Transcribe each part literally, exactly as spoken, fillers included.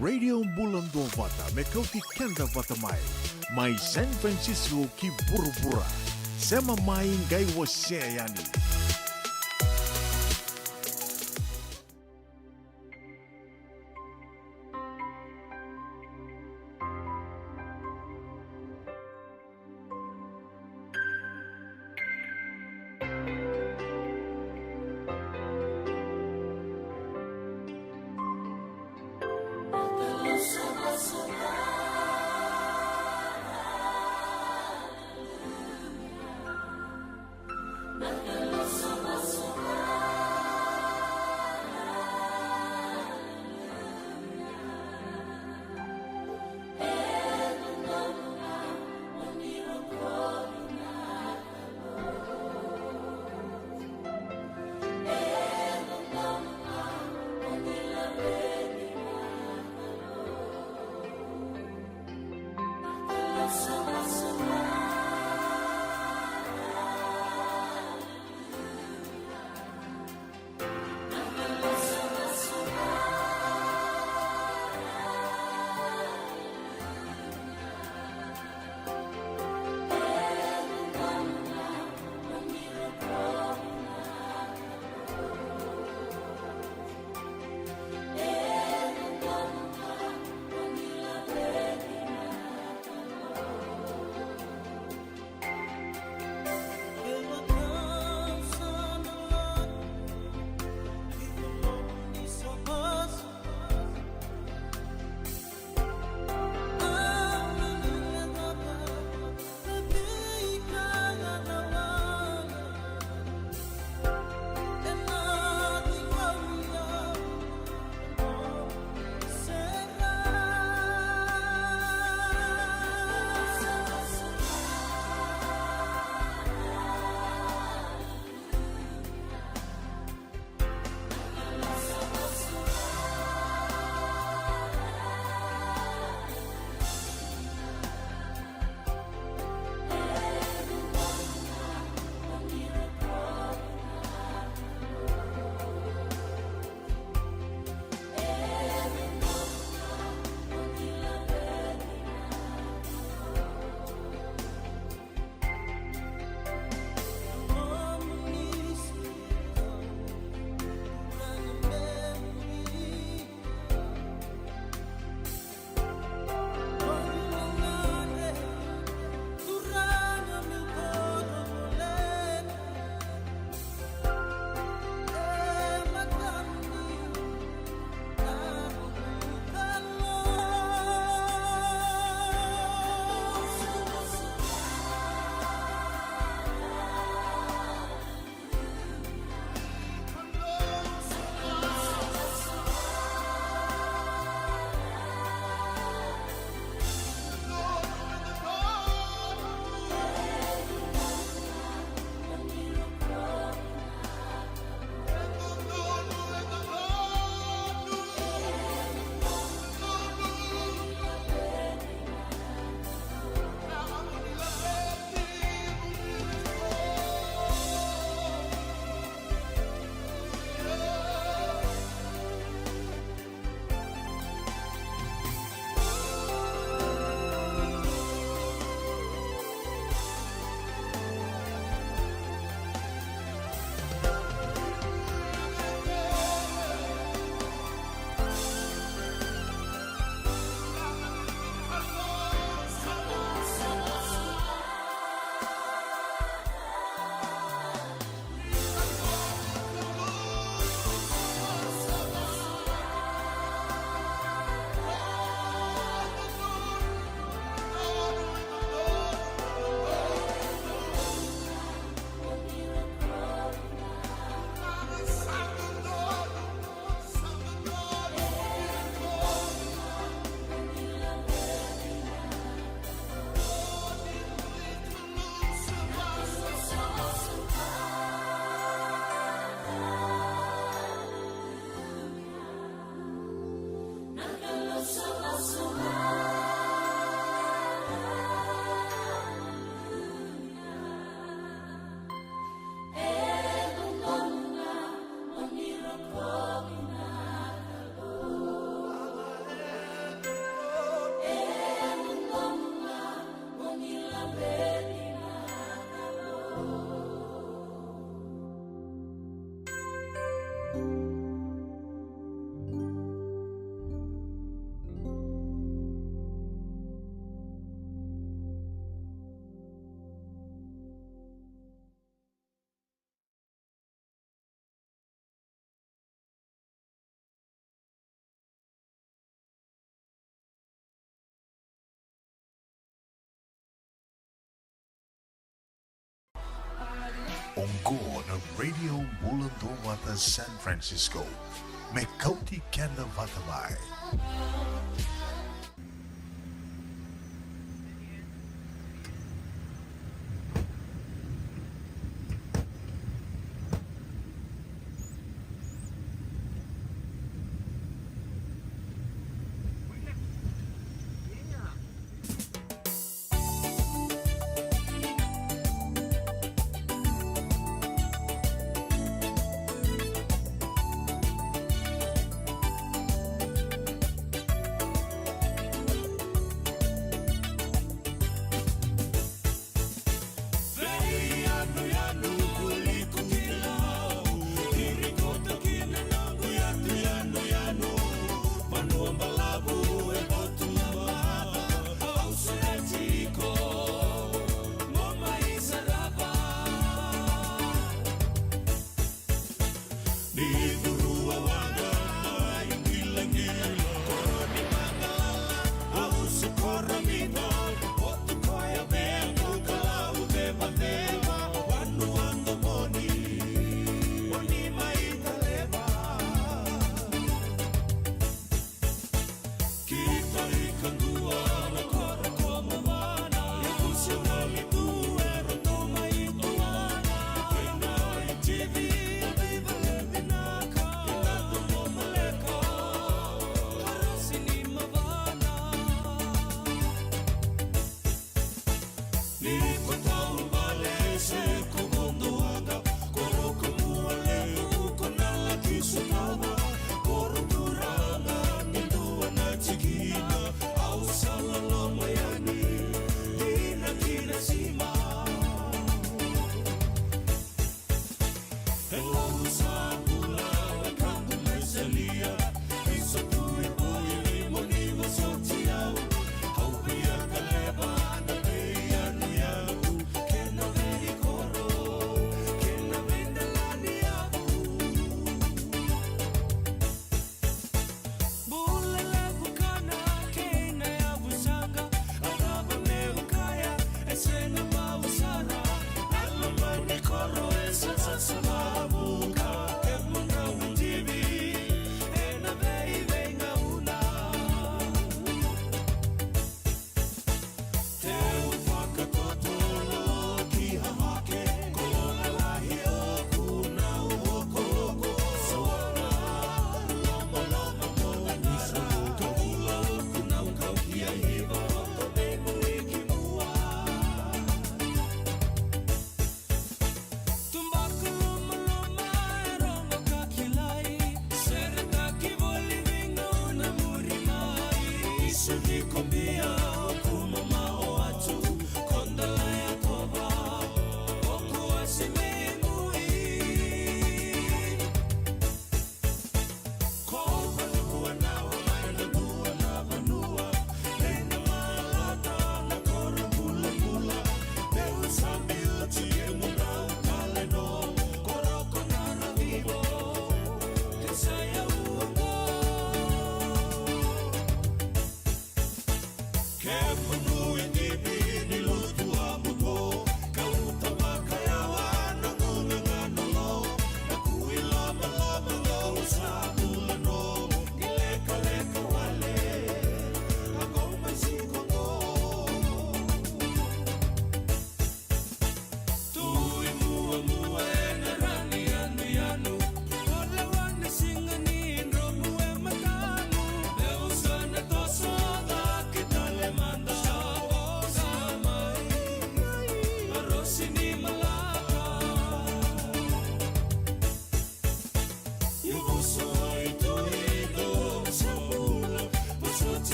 Radio Bula Duavata me kauti keda vata mai. Mai San Francisco ki vuravura. Sema mai qai wasea yani. Oqo na Radio Bula Duavata San Francisco, me kauti keda vata mai.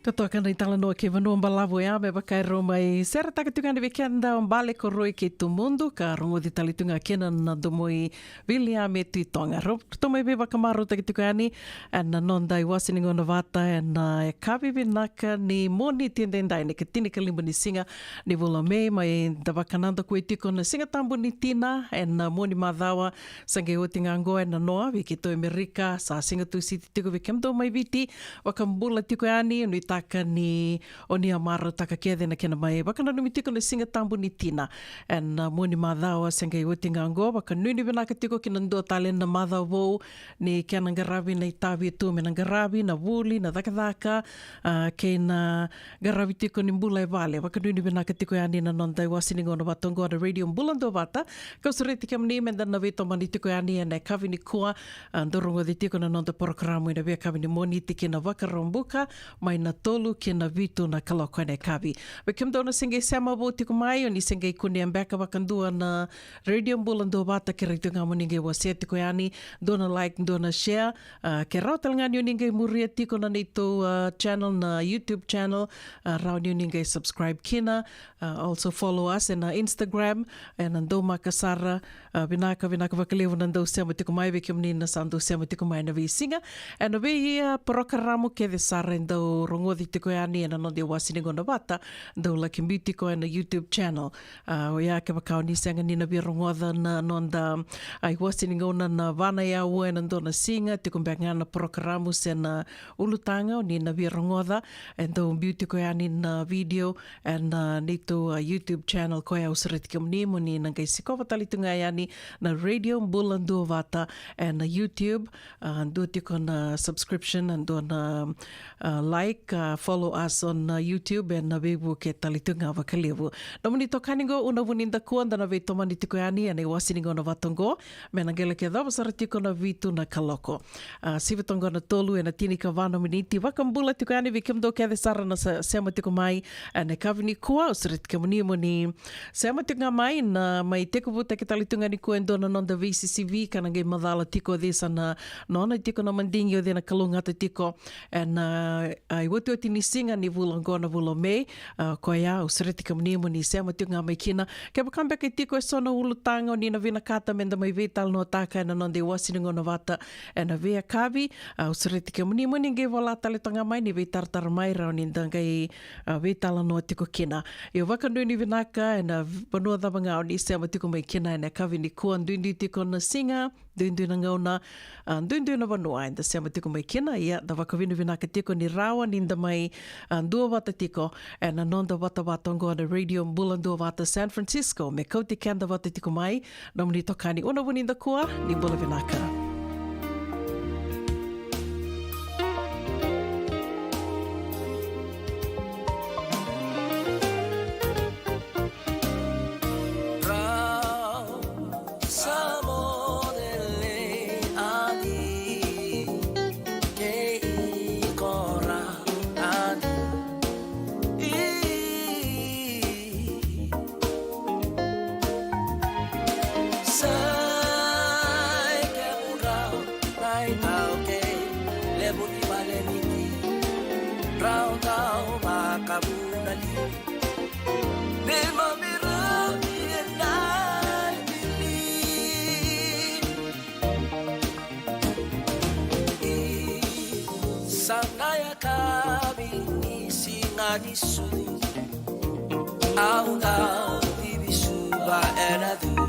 Totoka na italanoa kei Vanua Balavu ya, me vaka e rau mai seretaka tiko yani vei keda o Bale, Koroi kei Tumudu, ka rogoci tale tu ga kina na domo i Viliame Tui Toga. Rau, ratou mai veivakamarautaki tiko yani ena noda iwase ni gauna vata ena yakavi vinaka ni Moniti edaidai, na ikatinikalima ni siga ni vula o Me, mai da vakanadakuya tiko na Siga Tabu ni Tina ena Moniti macawa. Sa qai oti ga oqo ena noa vei keitou e Amerika, sa Siga Tusiti tiko vei kemudou mai Viti. Vakabula tiko yani, nuitaka ni o ni a marautaka kece na kena mai vakananumi tiko na Siga Tabu ni Tina ena Moniti macawa, se qai oti ga oqo. Vakanuinui vinaka tiko ki na dua tale na macawa vou ni kena qaravi na itavi e tu me na qaravi, na vuli, na cakacaka, a, kei na qaravi tiko ni bula e vale. Vakanuinui vinaka tiko yani na noda iwase ni gauna vata oqo na Radio Bula Duavata. Kau sureti kemuni me da na veitomani tiko yani ena yakavi nikua, a, dou rogoci tiko na noda porokaramu ena veiyakavi ni Moniti ki na Vakaraubuka, mai na tolu ki na vitu na kaloko ena yakavi. Vei kemudou na se qai sema vou tiko mai, o ni se qai kunea beka vakadua na Radio Bula Duavata, kerea tiko ga mo ni qai wasea tiko yani, dua na like, dua na share, a, ke rawa tale ga ni o ni qai muria tiko na neitou, a, channel, na YouTube channel, a, rawa ni o ni qai subscribe kina, a, also follow us ena Instagram, ena daumaka sara, a, vinaka, vinaka vakalevu na dau sema tiko mai, vei kemuni na sa dau sema tiko mai ena veisiga. Ena vei, a, porokaramu kece sara e dau rogoci tiko yani ena noda iwase ni gauna vata, dau laki biu tiko ena YouTube channel. A, oya kevaka o ni sega ni na via rogoca na noda, a, iwase ni gauna na va na yaua ena dua na siga, tiko beka ga na porokaramu se na ulutaga o ni na via rogoca, e dau biu tiko yani na video ena neitou, a, YouTube channel, koya au sureti kemuni mo ni na qai sikova tale tu ga yani na Radio Bula Duavata ena YouTube. A, dua tiko na subscription, a, dua na, a, like, a, follow us on, a, YouTube, ena veivuke tale tu ga vakalevu. Nomuni itokani qo, Una Vunidakua, da na veitomani tiko yani ena iwase ni gauna vata oqo me na qai laki yacova sara tiko na vitu na kaloko. A, sivi toka qo na tolu ena tinikava na miniti. Vakabula tiko yani vei kemudou kece sara na sa-, sema tiko mai ena yakavi nikua, au sureti kemuni mo ni sema tiko ga mai, na mai tekivutaki tale tu ga nikua e dua na noda veisisivi ka na qai macala tiko o cei sa na nona tiko na madigi, o cei na kalougata tiko ena, a, iotioti ni siga ni vula oqo na vula o Me. A, koya au sureti kemuni mo ni sema tiko ga mai kina. Kevaka beka e tiko eso na ulutaga o ni na vinakata me da mai veitalanoataka ena noda iwase ni gauna vata ena veiyakavi, a, au sureti kemuni mo ni qai vola tale toka ga mai, ni veitaratara mai, rawa ni da qai, a, veitalanoa tiko kina. Io, vakanuinui vinaka ena vanua cava ga o ni sema tiko mai kina ena yakavi nikua, duidui tiko na siga, duidui na gauna, a, duidui na vanua eda sema tiko mai kina. Ia, da vakavinavinaka tiko ni rawa ni da mai, a, duavata tiko ena noda vatavata oqo na Radio Bula Duavata San Francisco, me kauti keda vata tiko mai nomuni itokani Una Vunidakua. Ni bula vinaka. Rau sa modele adi kei kora adi. Sai kemu rau, nai tau kei levu ni vale ni ki. Rau tau makavu na li. Ni mami rau ni e nai ni li. Sa na yakavi ni siga ni sucu, au dau civi suva ena cucu.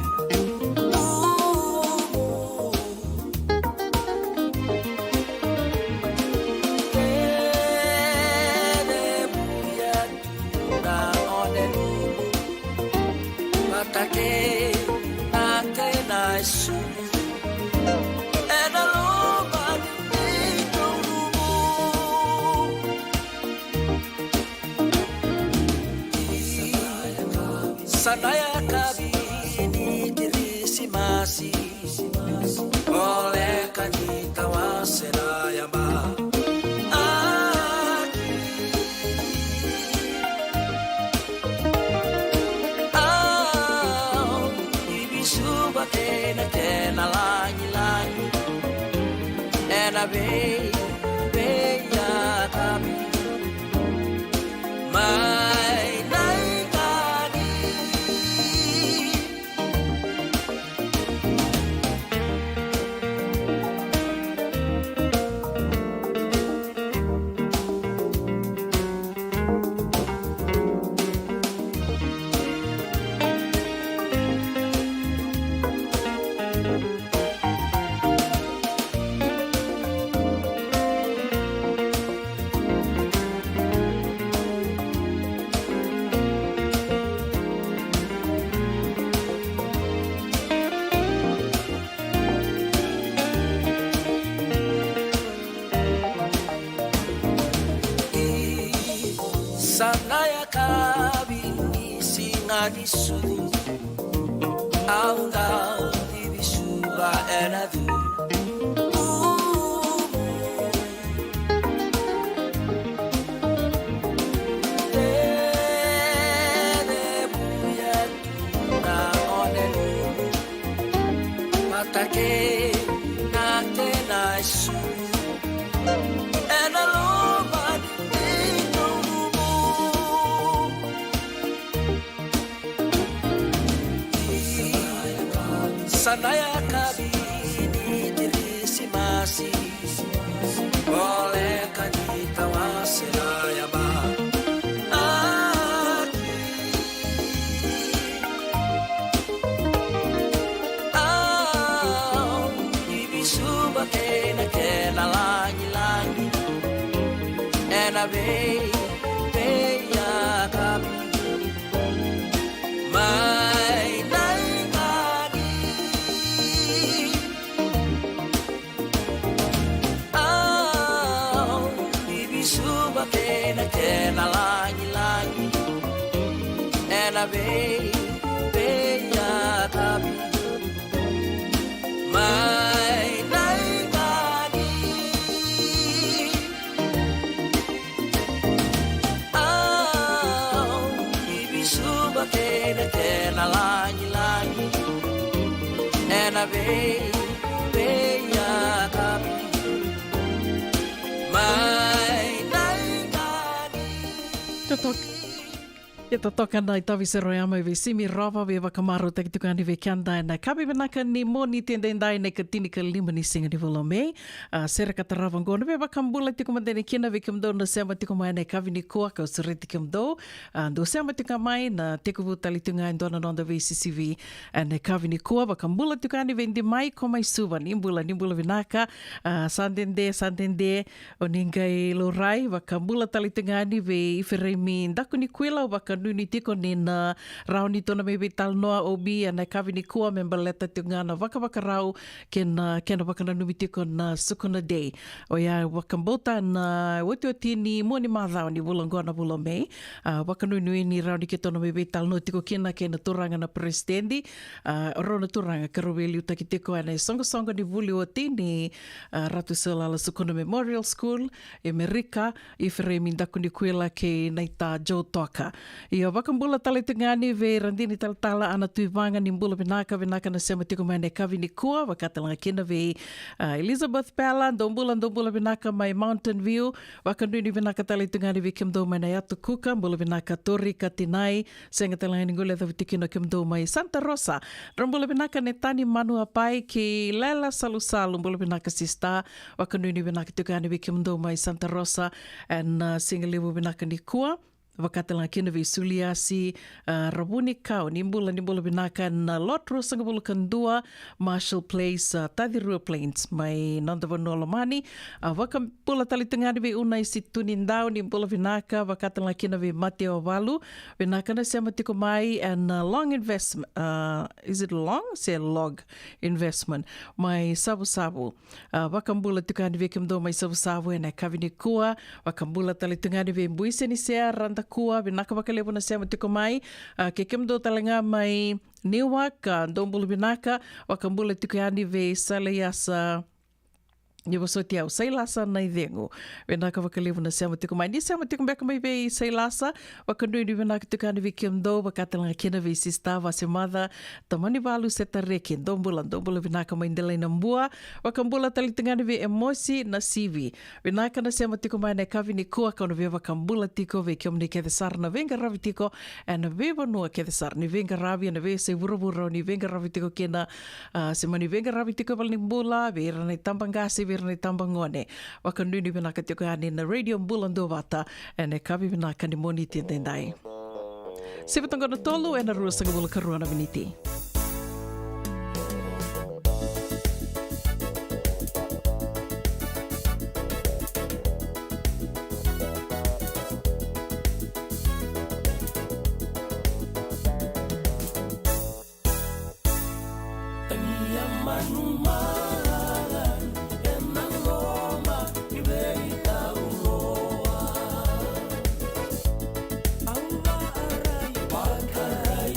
Kece muria tu na one luvu, vata kei na kena e sucu. Ena loma ni neitou rumu. Sa na yakavi ni Kirisimasi, voleka ni tawase na yabaki. Au civi suva kei na kena lagilagi. Ena vei, veiyakavi. Ni sucu au dau civi suva ena cumu. Teve muya tu na one lumu. Vata kei na kena isu ena loma ni nomu. Sa na yakavi ni Kirisimasi, voleka ni tawase na yabaki. Au civi suva kei na kena lagilagi ena vei, veiyakavi. Mai na igani. Au civi suva kei na kena lagilagi ena vei, veiyakavi. Mai na igani. Au civi suva kei na kena lagilagi ena vei, veiyakavi. Mai na igani. Totoka. Ia totoka na itavi sero ya mai vei Simi Rova, veivakamarautaki tiko yani vei keda ena yakavi vinaka ni Moniti edaidai, na ikatinikalima ni siga ni vula o Me. A, sere ka tarava oqo na veivakabula tiko mada yani kina vei kemudou na sema tiko mai ena yakavi nikua, kau sureti kemudou. A, dou sema tiko ga mai na tekivu tale tiko ga e dua na noda veisisivi ena yakavi nikua. Vakabula tiko yani vei Dimai ko mai Suva, ni bula, ni bula vinaka. A, sa dede, sa dede. O ni qai laurai, vakabula tale tiko ga yani vei Ifereimi Dakunikuila, au vakanuinui tiko ni na rawa ni tou na mai veitalanoa, Obi, ena yakavi nikua me baleta tiko ga na vakavakarau kei na kena vakananumi tiko na Sukuna Day. Oya vakabauta na otioti ni mua ni macawa ni vula oqo na vula o Me. A, vakanuinui ni rawa ni keitou na mai veitalanoa tiko kina kei na turaga na peresitedi, a, rau na turaga ka rau veiliutaki tiko ena isoqosoqo ni vuli oti ni, a, Ratu Seilala Sukuna Memorial School e Merika, Ifereimi Dakunikuila kei naita Joe Toka. Ia vakabula tale tiko ga yani vei Radini Talatala Ana Tuivaga, ni bula vinaka, vinaka na sema tiko mai ena yakavi nikua, vaka tale ga kina vei, a, Elizabeth Pela, dou bula, dou bula vinaka mai Mountain View. Vakanuinui vinaka tale tiko ga yani vei kemudou mai na Yatu Kuka, bula vinaka Tori Katinai, sega tale ga ni guilecavi tiko kina o kemudou mai Santa Rosa. Dou bula vinaka Netani Manuapai kei Lela Salusalu, bula vinaka sista. Vakanuinui vinaka tiko yani vei kemudou mai Santa Rosa ena, a, siga levu vinaka nikua. Vaka tale ga kina vei Suliasi, a, Ravunikau, ni bula, ni bula vinaka ena lot ruasagavulu ka dua Marshall Place, a, Tacirua Plains, mai noda vanua lomani. A, vakabula tale tiko ga yani vei Unaisi Tunidau, ni bula vinaka, vaka tale ga kina vei Mateo Valu, vinaka na sema tiko mai ena, a, Long Investment, a, is it Long? Se Log Investment, mai Savusavu. A, vakabula tiko yani vei kemudou mai Savusavu ena yakavi nikua, vakabula tale tiko yani vei Buisenisea Radakua, vinaka vakalevu na sema tiko mai, a, kei kemudou tale ga mai Newark, a, dou bula vinaka, vakabula tiko yani vei Salaiasa, ni vosoti au, Sailasa Naicegu. Vinaka vakalevu na sema tiko mai. Ni sema tiko beka mai vei Sailasa, vakanuinui vinaka tiko yani vei kemudou, vaka tale ga kina vei sista Vasemaca Tamanivalu Setareki. Dou bula, dou bula vinaka mai Delainabua. Vakabula tale tiko yani vei Emosi Nasivi. Vinaka na sema tiko mai ena yakavi nikua, kau na via vakabula tiko vei kemuni kece sara na veiqaravi tiko ena veivanua kece sara ni veiqaravi, ena veiyasai vuravura o ni veiqaravi tiko kina, a, se mani veiqaravi tiko e valenibula, vei ira na itabaqase, vei ira na itabagone. Vakanuinui vinaka tiko yani na Radio Bula Duavata ena yakavi vinaka ni Moniti edaidai. Sivi toqo na tolu ena ruasagavulu ka rua na miniti. Ia manumala ena loma ni veikau loa. Au vakarai, vakarai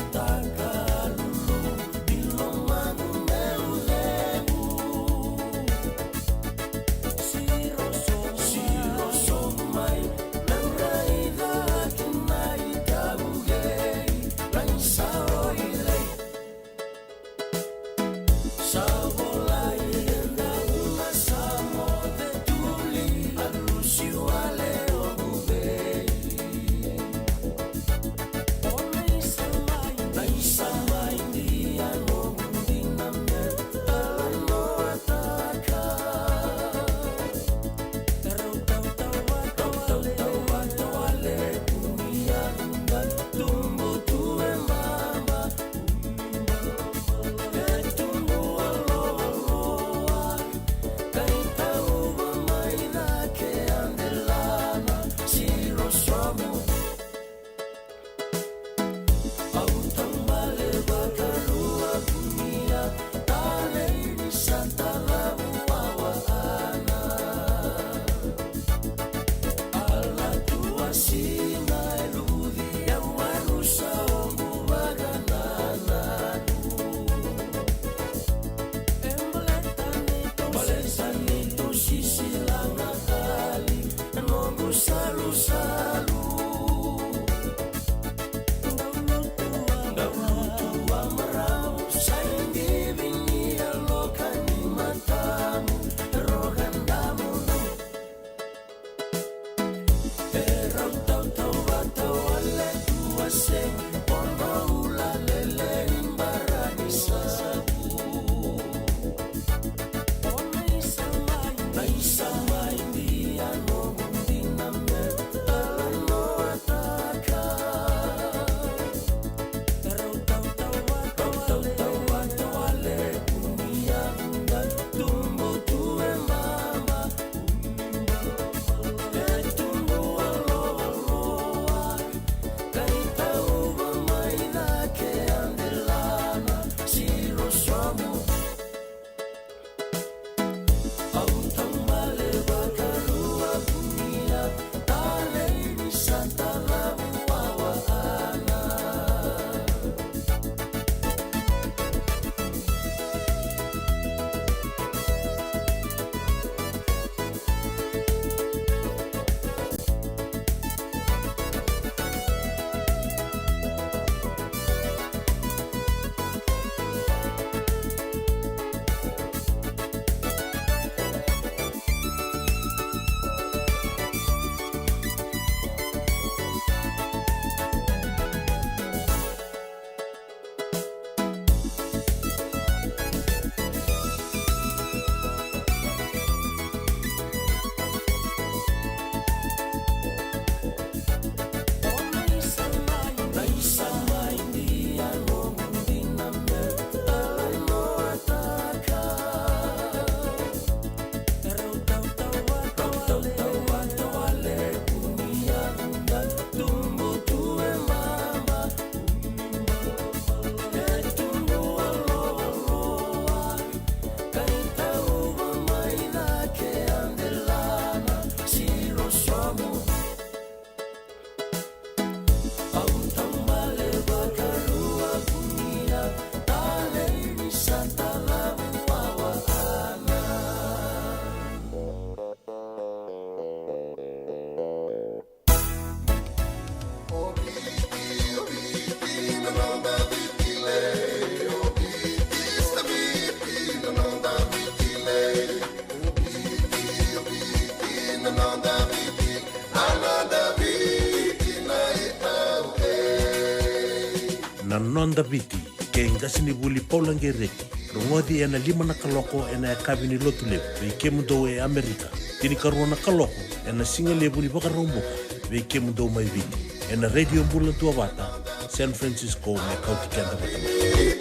Na Noda Viti kei qasenivuli Paula Gereti. Rogoci ena lima na kaloko ena yakavi ni Lotulevu vei kemudou e Amerika. Tinikarua na kaloko ena sigalevu ni Vakaraubuka vei kemudou mai Viti. Ena Radio Bula Duavata, San Francisco, me kauti keda vata mai.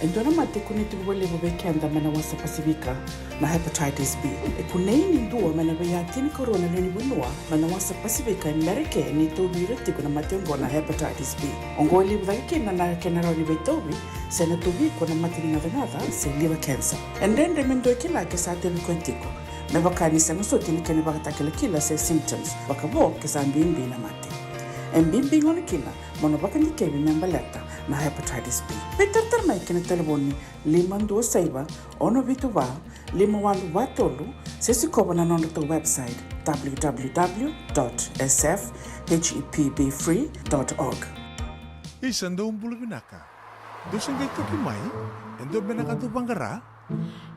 E dua na mate e kunei tiko vakalevu vei keda mai na wasa Pasifika, na hepatitis B. E kunei ni dua mai na veiya tinikarua na lewe ni vanua mai na wasa Pasifika e Merika ni tauvi ira tiko na mate oqo na hepatitis B. Oqo e levu cake kina na kena rawa ni veitauvi se na tauvi iko na mate ni gacagaca se liver cancer. E dredre me dua e kila ke sa tauvi koya tiko, me vaka ni sega soti ni kena ivakatakilakila se symptoms, vakavo ke sa bibi na mate. E bibi gona kina mo na vakadikevi me baleta na hepatitis B. Veitaratara mai ki na talevoni lima dua saiva, ono vitu va, lima walu va tolu, se sikova na nodratou website, w w w dot s f h e p b free dot org. Isa, dou bula vinaka. Dou se qai toki mai? E dua beka na ka dou vaqara?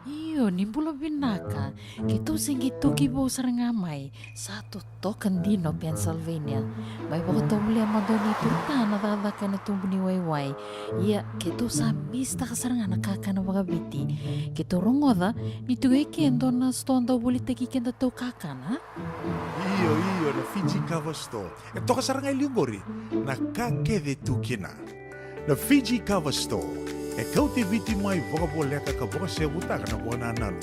Io, ni bula vinaka. Keitou se qai toki vou sara ga mai. Sa totoka dina o Pennsylvania. Mai vakatovolea mada o neitou ta na cakacaka ena tubu ni waiwai. Ia, keitou sa misitaka sara ga na kakana vakaviti. Keitou rogoca ni tu e ke e dua na sitoa dau volitaki kedatou kakana. Io, io, na Fiji Cover Store. E toka sara ga e liu qori na ka kece tu kina. Na Fiji Cover Store e kauti Viti mai vakavoleka ka vakasevutaka na vakanananu.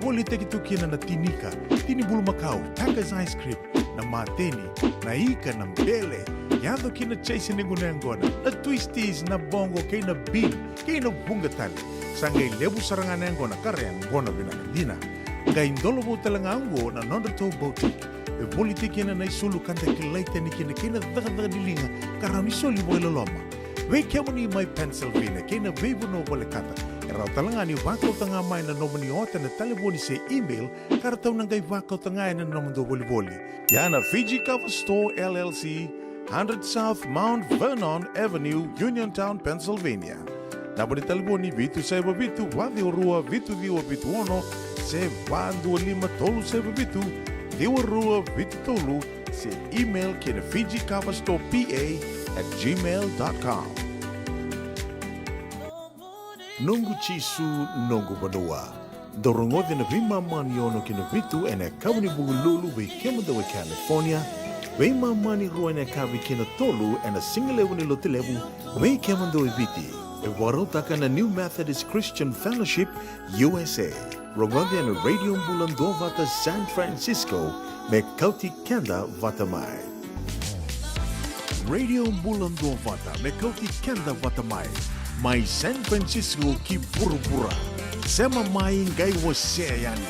Volitaki tu kina na tinika, tini bulumakau, Taka's ice cream, na mateni, na ika, na bele, yaco kina chase ni gunu yaqona, na twisties, na boqo kei na bean, kei na vuqa tale. Sa qai levu sara ga na yaqona ka ra yaqona vinaka dina. Qai dolovou tale ga oqo na nodratou boutique. E volitaki kina na isulu ka da kilai tani kina kei na cakacaka ni liga ka rawa ni soli vakailoloma. Vei kemuni mai Pennsylvania kei na veivanua volekata, e rawa tale ga ni vakauta ga mai na nomuni ota na talevoni se email ka ratou na qai vakauta ga ena nomudou volivoli. Ia na Fiji Cover Store L L C, hundred South Mount Vernon Avenue, Uniontown, Pennsylvania. Naba ni talevoni vitu saiva vitu, va ciwa rua, vitu ciwa vitu ono, se va dua lima tolu saiva vitu, ciwa rua vitu tolu, se email ki na Fiji Cover Store P A at gmail dot com. Noqu Jisu, noqu vanua. Dou rogoci na veimama ni ono ki na vitu ena yakavi ni Vukelulu vei kemudou e California, veimama ni rua ena yakavi ki na tolu ena sigalevu ni Lotulevu vei kemudou e Viti. E vakarautaka na New Methodist Christian Fellowship U S A. Rogoci ena Radio Bula Duavata San Francisco me kauti keda vata mai. Radio Bula Duavata me kauti keda vata mai, mai San Francisco ki vuravura. Sema mai, qai wasea yani.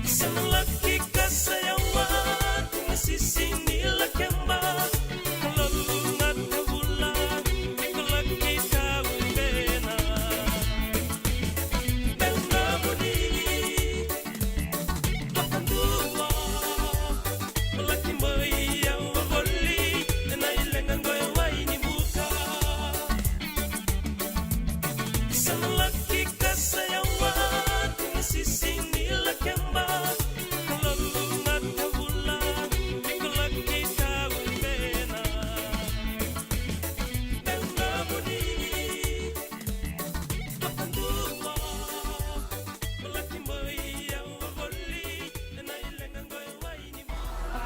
Sa na laki kasa yawa, na sisi ni lakeba, ka lalu na tavula, ni ko laki taubena. Bena vuni, vakadua, laki mai yawa voli, na ileqa qo e wai ni buka. Sa na laki kasa yawa, na sisi ni lakeba, ka lalu na tavula, ni ko laki taubena. Bena vuni, vakadua, laki mai yawa voli, na ileqa qo e wai ni buka.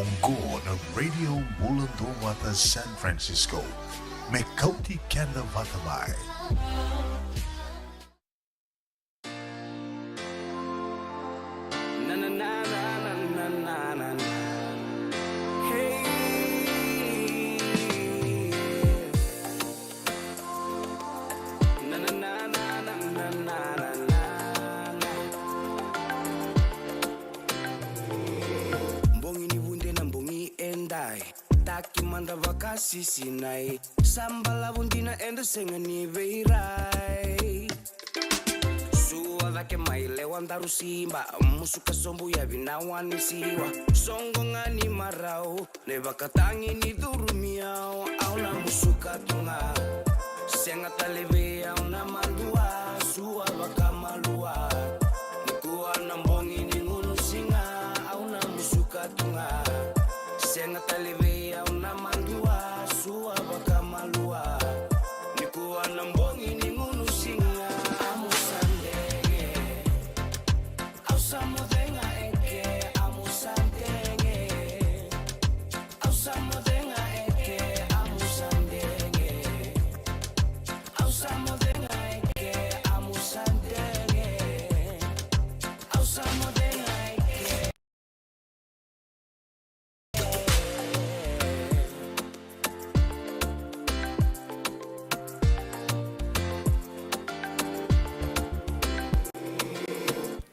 Oqo na Radio Bula Duavata San Francisco. Me kauti keda vata mai. Na, na, na. Hey. Na, na, na. Bogi ni vude na bogi edai. Taki mada vakasisinai. Sa balavu dina eda sega ni veirai. Sua cake mai lewa daru siba. Musuka sobu yavi na wa ni siwa. Soqo ga ni marau. Na ivakatagi ni curumi au, au na musuka tu ga. Sega tale vei au na madua, sua vakamalua. Nikua na bogi ni gunu siga, au na musuka tu ga. Sega tale vei au na madua, sua vakamalua. Nikua na bogi ni gunu siga, amu sa dege. Au sa moce ga eke, amu sa dege. Au sa moce ga eke, amu sa dege. Au sa moce ga eke, amu sa dege. Au sa moce ga eke.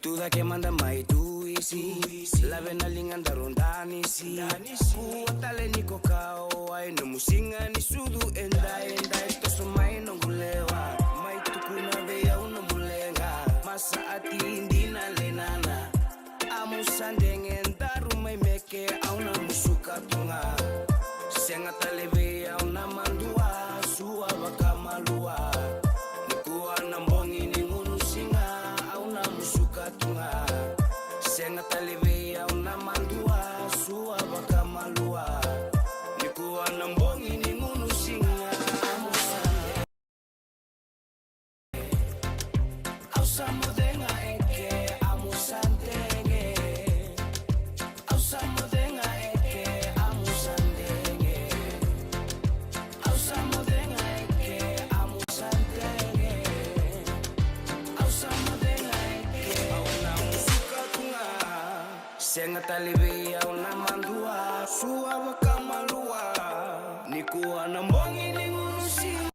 Tu cake mada mai tu isi. Lave na liga daru danisi. Kua tale ni ko kau ai nomu siga ni sucu edai, edai. Toso mai noqu lewa, mai tukuna vei au nomu leqa. Masa ati dina lenana. Amu sa dege daru mai meke, au na musuka tu ga. Sega tale vei au na madua, sua vakamalua. Nikua na bogi ni gunu siga, au na musuka tu ga. Sega tale vei au na madua, sua vakamalua. Nikua na bogi ni gunu siga, amu sa dege. Au sa moce ga eke, amu sa dege. Au sa moce ga eke, amu sa dege. Au sa moce ga eke, amu sa dege. Au sa moce ga eke, au na musuka tu ga. Sega tale vei au na madua, sua vakamalua. Nikua na bogi ni gunu siga.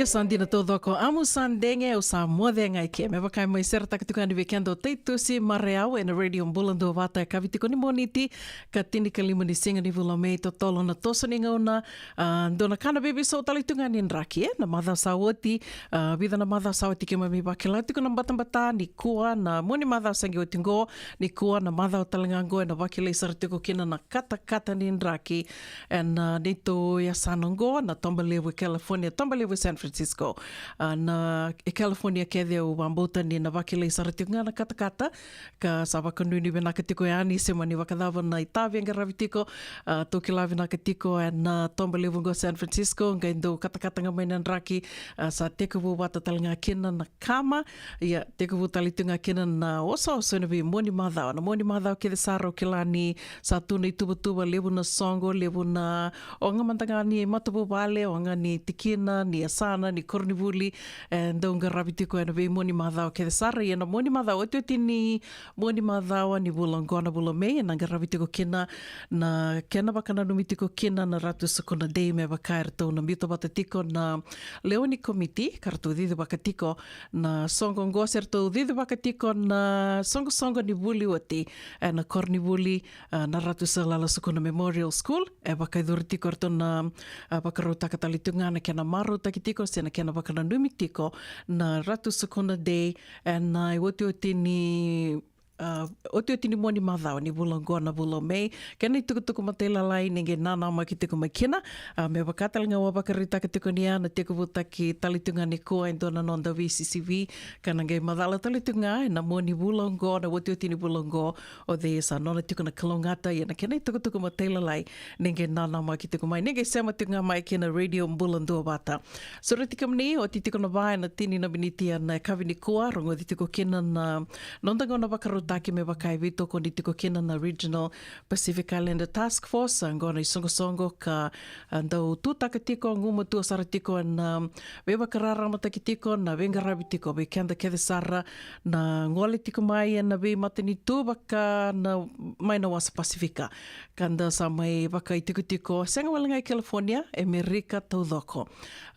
Ia sa dina taucoko, amu sa dege, au sa moce ga eke. Me vaka e mai seretaka tiko yani vei keda o Taitusi Marayau ena Radio Bula Duavata e kavi tiko ni Moniti, ka tinikalima ni siga ni vula o Me, totolo na toso ni gauna. A, dua na ka na veiveisau tale tu ga ni draki, e, na macawa sa oti, a, vica na macawa sa oti keimami vakila tiko na batabata, nikua na mua ni macawa sa qai oti qo, nikua na macawa tale ga qo ena vakilai sara tiko kina na katakata ni draki ena, a, neitou yasana qo, na Toba Levu e California, Toba Levu e San Francisco. Francisco. A, na e California kece au vakabauta ni na vakilai sara tiko ga na katakata, ka sa vakanuinui vinaka tiko yani, se mani vakacava na itavi e qaravi tiko. A, tou kila vinaka tiko e na toba levu qo San Francisco, qai dau katakata ga mai na draki. A, sa tekivu vata tale ga kina na kama, ia tekivu tale tu ga kina na osooso e na veimua ni macawa. Na mua ni macawa kece sara au kila ni sa tu na ituvatuva, levu na soqo, levu na oga mada ga ni matavuvale, oga ni tikina, ni yasana, ni koronivuli, e dau qaravi tiko e na veimua ni macawa kece sara. Ia na mua ni macawa, otioti ni mua ni macawa ni vula oqo na vula o Me, e na qaravi tiko kina na kena vakananumi tiko kina na Ratu Sukuna Day, me vaka e ratou na biuta vata tiko na lewe ni komiti ka ratou cicivaka tiko na soqo oqo, se ratou cicivaka tiko na soqosoqo ni vuli oti e na koronivuli, a, na Ratu Segalala Sukuna Memorial School. E vakayacori tiko e ratou na, a, vakarautaka tale tu ga na kena marautaki tiko se na kena vakananumi tiko na Ratu Sukuna Day e na iotioti ni, a, otioti ni mua ni macawa ni vula oqo na vula o Me. Kena itukutuku matailalai ni qai nanamaki tiko mai kina, a, me vaka tale ga au a vakaraitaka tiko ni a na tekivutaki tale tu ga nikua e dua na noda V C C V, ka na qai macala tale tu ga e na mua ni vula oqo, na otioti ni vula oqo, o cei sa nona tiko na kalougata. Ia na kena itukutuku matailalai ni qai nanamaki tiko mai, ni qai sema tiko ga mai kei na Radio Bula Duavata. Sureti kemuni, oti tiko na va e na tini na miniti e na yakavi nikua, rogoci tiko kina na noda gauna vakarautaki me vaka e veitokoni tiko kina na Regional Pacific Islander Task Force, a, oqo na isoqosoqo ka, a, dau tutaka tiko, gumatua sara tiko e na, a, veivakararamataki tiko, na veiqaravi tiko vei keda kece sara na gole tiko mai e na veimatanitu vaka na mai na wasa Pasifika, ka da sa mai vakaitikotiko, sega wale ga e California, e Merika taucoko.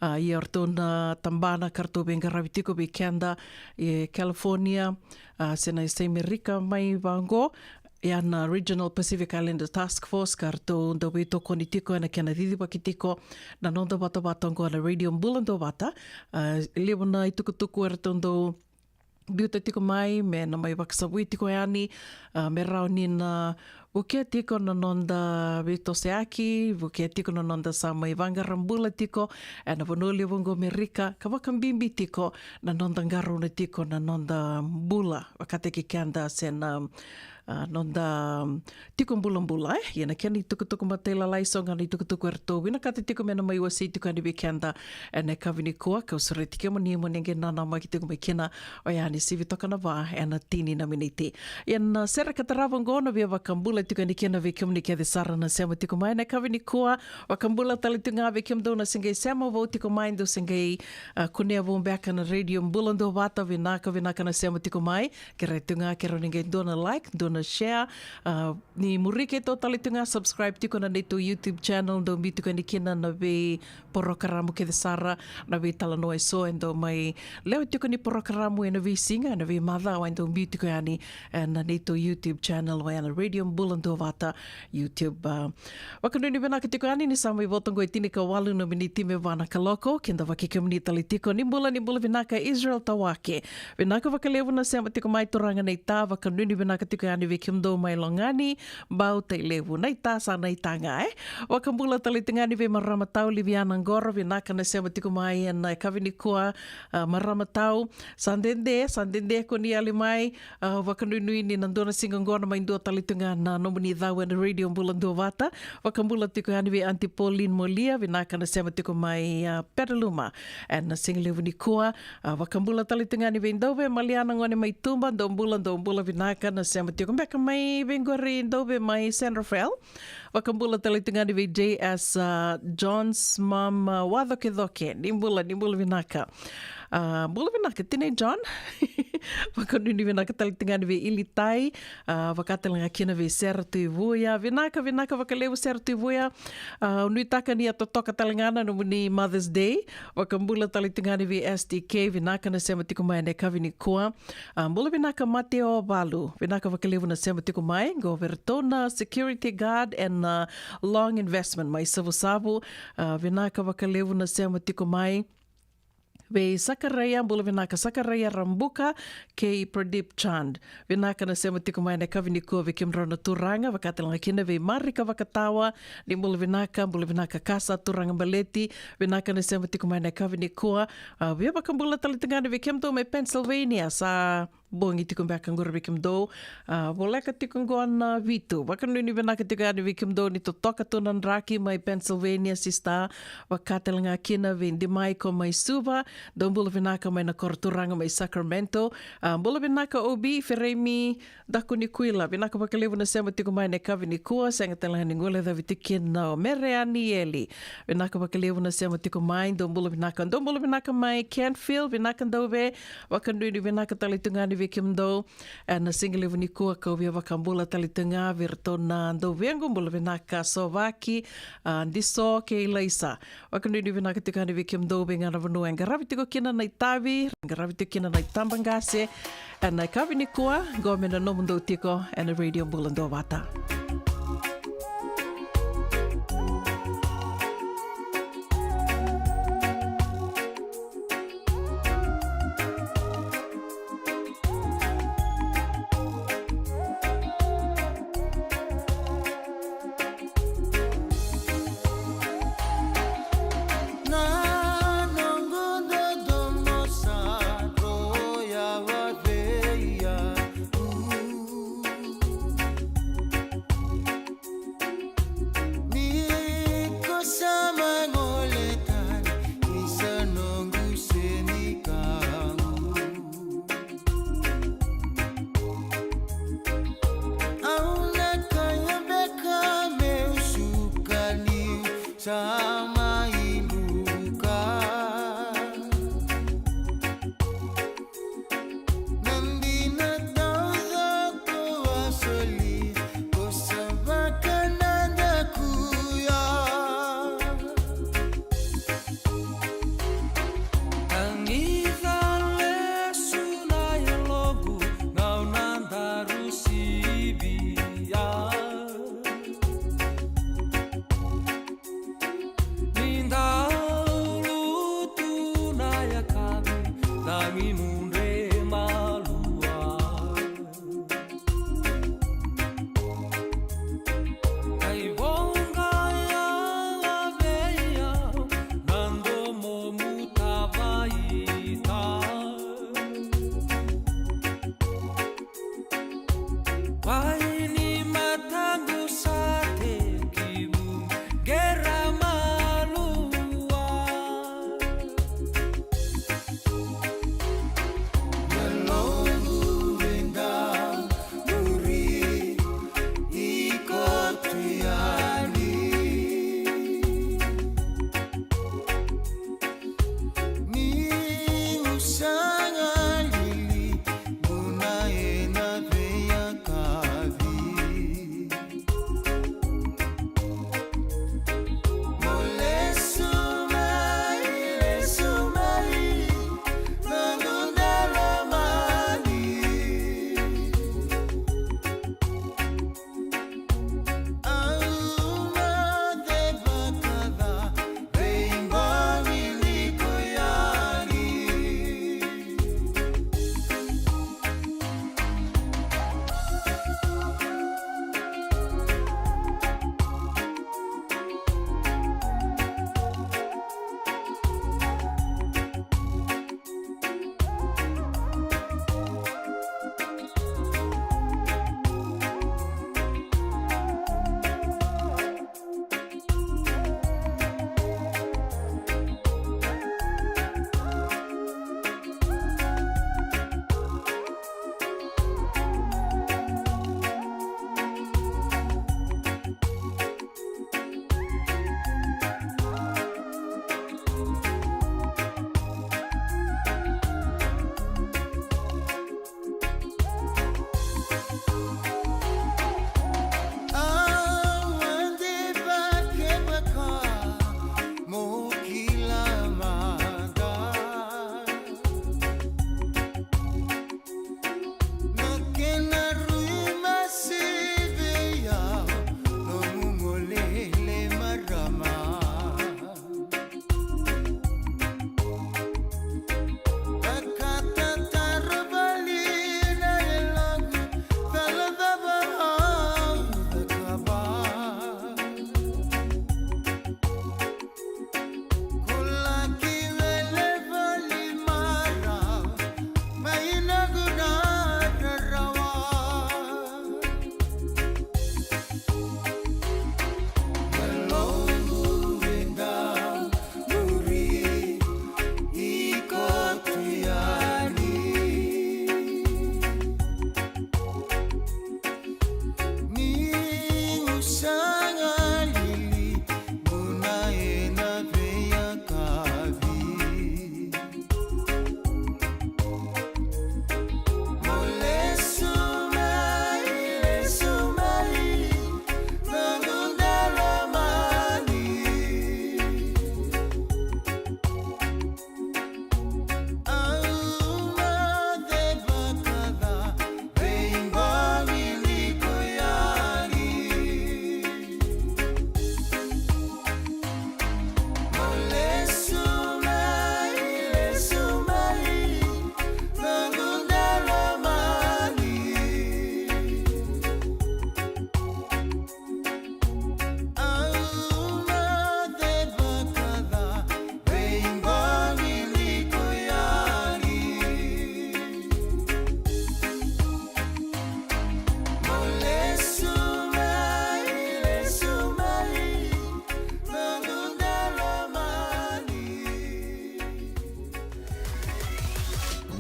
A, ia o ratou na tabana ka ratou veiqaravi tiko vei keda e California, a, se na yasai Merika mai vaqo, ia na Regional Pacific Islander Task Force, ka ratou dau veitokoni tiko e na kena cicivaki tiko na noda vatavata oqo na Radio Bula Duavata. A, levu na itukutuku e ratou dau biuta tiko mai me na mai vakasavui tiko yani, a, me rawa ni na vukea tiko na noda veitosoyaki, vukea tiko na noda sa mai vaqara bula tiko e na vanua levu oqo Merika, ka vakabibi tiko na noda qarauna tiko na noda bula vakataki keda se na, a, noda, um, tiko bulabula, e. Ia na kena itukutuku matailalai, so ga na itukutuku e ratou vinakata tiko me na mai wasei tiko yani vei keda e na yakavi nikua, kau sureti kemuni mo ni qai nanamaki tiko mai kina, oya ni sivi toka na va e na tini na miniti. Ia na sere ka tarava oqo na via vakabula tiko yani kina vei kemuni kece sara na sema tiko mai e na yakavi nikua. Vakabula tale tu ga vei kemudou na se qai sema vou tiko mai, dou se qai, a, kunea vou beka na Radio Bula Duavata. Vinaka, vinaka na sema tiko mai. Kerea tu ga, kerea ni qai dua na like, dua na share, a, ni muri keitou tale tu ga, subscribe tiko na neitou YouTube channel, dou biu tiko yani kina na veiporokaramu kece sara, na veitalanoa e so e dau mai lewa tiko ni porokaramu e na veisiga, e na veimacawa e dau biu tiko yani e na neitou YouTube channel, oya na Radio Bula Duavata YouTube, a, vakanuinui vinaka tiko yani ni sa mai vo toka e tinikawalu na miniti me va na kaloko, keda vaki kemuni tale tiko. Ni bula, ni bula vinaka Israel Tawake. Vinaka vakalevu na sema tiko mai turaga naita, vakanuinui vinaka tiko yani vei kemudou mai Logani, Bau, Tailevu, naita sa naita ga, e. Vakabula tale tiko yani vei marama tau Liviana Qoro, vinaka na sema tiko mai e na yakavi nikua, a, marama tau, sa dede, sa dede ko ni yali mai, a, vakanuinui ni na dua na siga oqo na mai dua tale tu ga na nomuni cau e na Radio Bula Duavata. Vakabula tiko yani vei Aunty Pauline Molia, vinaka na sema tiko mai, a, Petaluma e na siga levu nikua. A, vakabula tale tu ga yani vei Dauve Maliana gone mai Tuba, dou bula, dou bula vinaka na sema tiko beka mai vei qori Dauve mai San Rafael. Vakabula tale tu ga yani vei J S, a, John's mom, a, Wacokecoke, ni bula, ni bula vinaka. A, bula vinaka tinai John. Vakanuinui vinaka tale tu ga yani vei Ilitai, a, vaka tale ga kina vei Sera Tuivuya. Vinaka, vinaka vakalevu Sera Tuivuya. A, au nuitaka ni a totoka tale ga na nomuni Mother's Day. Vakabula tale tu ga yani vei S D K, vinaka na sema tiko mai e na yakavi nikua. A, bula vinaka Mateo Valu, vinaka vakalevu na sema tiko mai, qo vei ratou na security guard e na Long Investment mai Savusavu. A, vinaka vakalevu na sema tiko mai. vei Sakaraia, bula vinaka Sakaraia Rabuka, kei Pradip Chand. Vinaka na sema tiko mai na yakavi nikua vei kemudrau na turaga, vakatalega kina vei Marika Vakatawa, ni bula vinaka, bula vinaka Kasa, turaga baleti, vinaka na sema tiko mai na yakavi nikua. A, via vakabula tale tu ga ni vei kemudou mai Pennsylvania, sa bogi tiko beka qori vei kemudou. A, voleka tiko qo na vitu. Vakanuinui vinaka tiko yani vei kemudou ni totoka tu na draki mai Pennsylvania, sista. Vakatalega kina vei Dimaiko mai Suva. Dou bula vinaka mai na koro turaga mai Sacramento. A, bula vinaka Obi, Feremi, Daku ni Kuila. Vinaka vakalevu na sema tiko mai na yakavi nikua. Sega talega ni guilecavi tiko kina o Mere Anieli. Vinaka vakalevu na sema tiko mai. Dou bula vinaka. Dou bula vinaka mai Canfield. Vinaka Dauve. Vakanuinui vinaka tale tu ga ni vei kemudou. E na siga levu nikua kau via vakabula tale tu ga vei iratou na dauvequ, bula vinaka Sovaki, a, Diso kei Laisa. Vakanuinui vinaka tiko yani vei kemudou vei ga na vanua e qaravi tiko kina na itavi, qaravi tiko kina na itabaqase. E na yakavi nikua, qo me na nomudou tiko e na Radio Bula Duavata.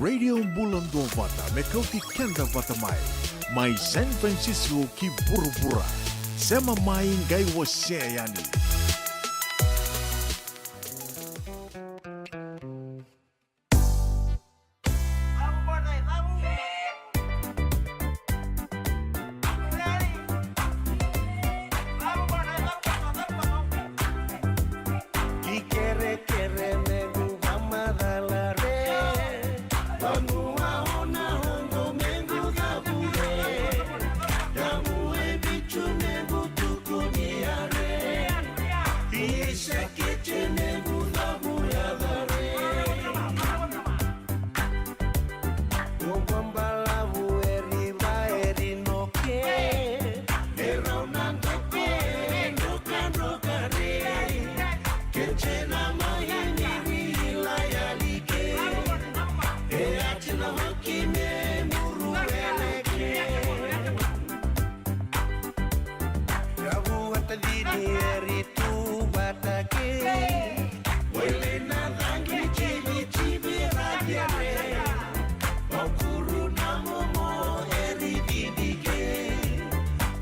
Radio Bula Duavata, me kauti keda vata mai. Mai San Francisco ki vuravura. Sema mai, qai wasea yani. Ki kerekere mequ vakamacala re, vanua o na oqo mequ cavu re, cavu e vitu mequ tukuni a re, ki sekete mequ cavu yaca re. O vakabalavu e riva e rinoke, e rau na doke, e drokadroka re, ke jena mai ni ri ila yali ke, e a jena hoki me muru ele ke. Ka vuata dini e ri tu vata ke. Wele na cagi ni jivijiviradia re. Vaukuru na momo e ri didike.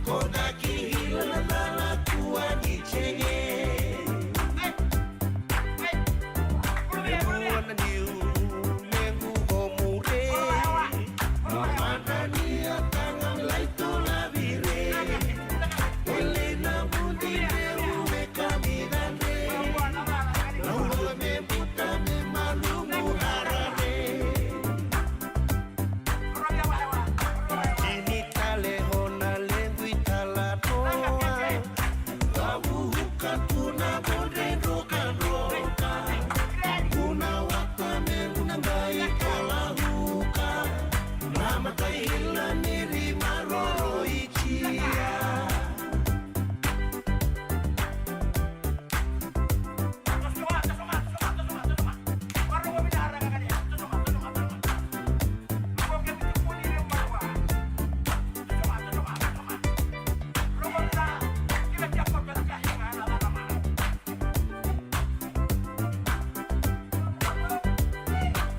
Kodaki hila na cala kua ni jege. E mua na niu lequ ko mure. Mo madani a taga me lai tolavi re. Wele na vudi reu e kamina re. Na ua me buta me malumu hara re. Kini tale ho na lequ i tala toa. Vavuka tu na vodre drokadroka. Guna wata me guna qai tola huka. Na matai ila ni ri maroroi jia.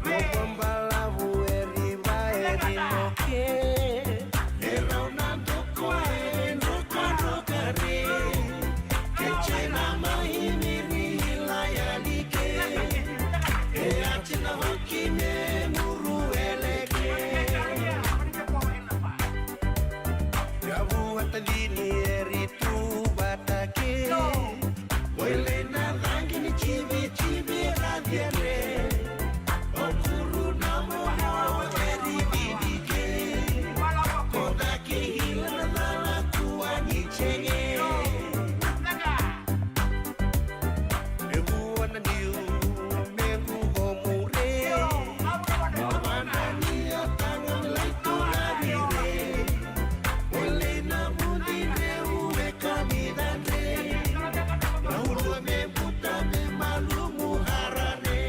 Mo vakabalavu e riva e rinoke. E rau na doko e drokadroka re. Ke jena mai ni ri ila yali ke. E a jena hoki me muru ele ke. Ka vuata dini e ri tu vata ke. Wele na cagi ni jivijiviradia re. Vaukuru na momo e ri didike. Kodaki hila na cala kua ni jege. E mua na niu lequ ko mure. Mo madani a taga me lai tolavi re. Wele na vudi reu e kamina re. Na ua me buta me malumu hara re.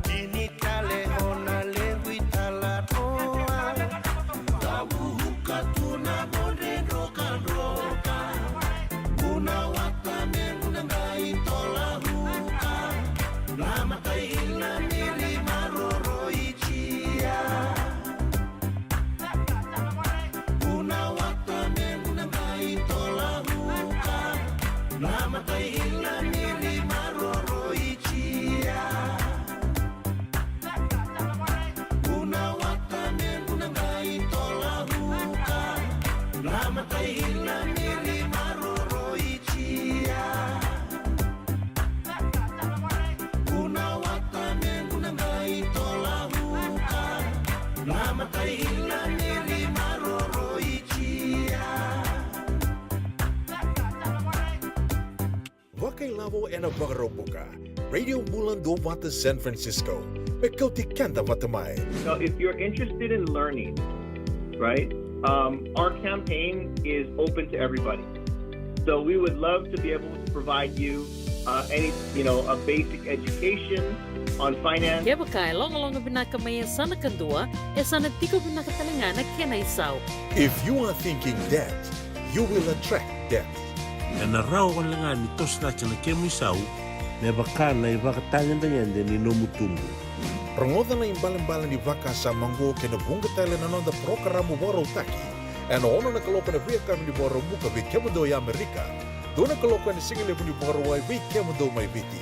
Kini tale ho na lequ i tala toa. Vavuka tu na vodre drokadroka. Guna wata me guna qai tola huka. Na matai ila ni ri maroroi jia. Guna wata me guna qai tola huka. Na matai ila ni ri maroroi jia. Guna wata me guna qai tola huka. Na matai ila ni ri maroroi jia. Guna wata me guna qai tola huka. Na matai ila ni ri maroroi jia. Vakailavo ena Vakaraubuka. Radio Bula Duavata San Francisco. Me kauti keda vata mai. So if you're interested in learning, right, um, our campaign is open to everybody. So we would love to be able to provide you, uh, any, you know, a basic education on finance. Kevaka e logaloga vinaka mai e sa na kadua, e sa na tiko vinaka tale ga na kena isau. If you are thinking debt, you will attract debt. Ena rawa wale ga ni toso cake na kemu isau, me vaka na ivakatagedegede ni nomu tubu. Rogoca na ibalebale ni vakasama oqo kei na vuqa tale na noda parokaramu vakarautaki ena ono na kaloko ena veiyakavi ni Vakaraubuka vei kemudou e Amerika, dua na kaloko ena sigalevu ni Vakarauwai vei kemudou mai Viti.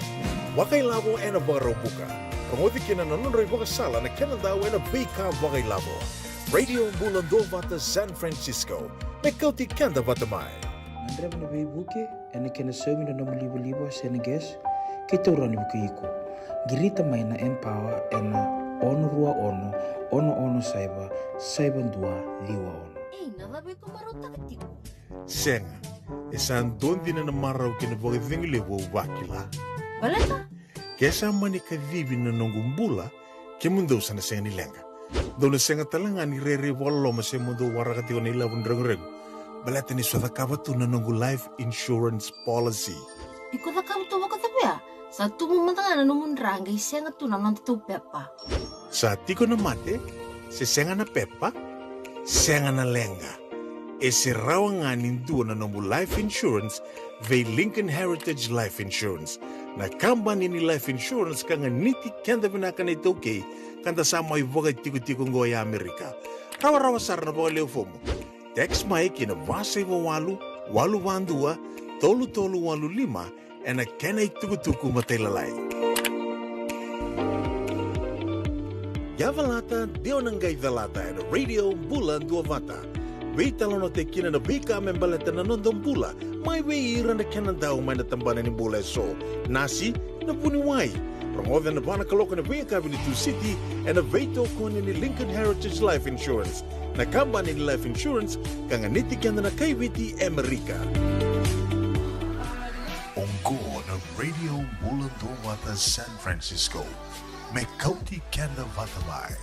Vakailavo ena Vakaraubuka. Rogoci kina na nodrau ivakasala na Kenadau ena veika vakailavo. Radio Bula Duavata San Francisco, me kauti keda vata mai. Gadreva na veivuke ena kena saumi na nomu livaliva se na gas, kei taura na vukei iko. Qirita mai na Empower ena ono rua ono, ono ono saiva, saiva dua ciwa ono. Ei, na cava iko marautaka tiko? Sega, e sa dua dina na marau kei na vakacegu levu au vakila. Baleta? Ke sa mani kacivi na noqu bula, kemudou sa na sega ni leqa. Dou na sega tale ga ni rairai vakaloloma se mo dou waraka tiko na ilavo ni reguregu. Baleta niu sa cakava tu na noqu life insurance policy. Iko cakava tu vakacava ya? Sa tubu mada ga na nomu dra qai sega tu na noda tou pepa. Sa tiko na mate, se sega na pepa, sega na leqa. E se rawa ga ni dua na nomu life insurance vei Lincoln Heritage Life Insurance, na kabani ni life insurance ka ganiti keda vinaka na iTaukei, ka da sa mai vakaitikotiko oqo e Amerika. Rawarawa sara na vakalewe fomu. Text mai ki na va saiva walu, walu va dua, tolu tolu walu lima, ena kena itukutuku matailalai. Ia calata, de o na qai calata ena Radio Bula Duavata. Veitalanoataki kina na veika me baleta na noda bula, mai vei ira na Kenadau mai na tabana ni bula eso, nasi, na vuniwai. Rogoca ena va na kaloko ena veiyakavi ni Tusiti ena veitokoni ni Lincoln Heritage Life Insurance, na kabani ni life insurance ka ganiti keda na kai Viti e Amerika. Oqo na Radio Bula Duavata San Francisco, me kauti keda vata mai.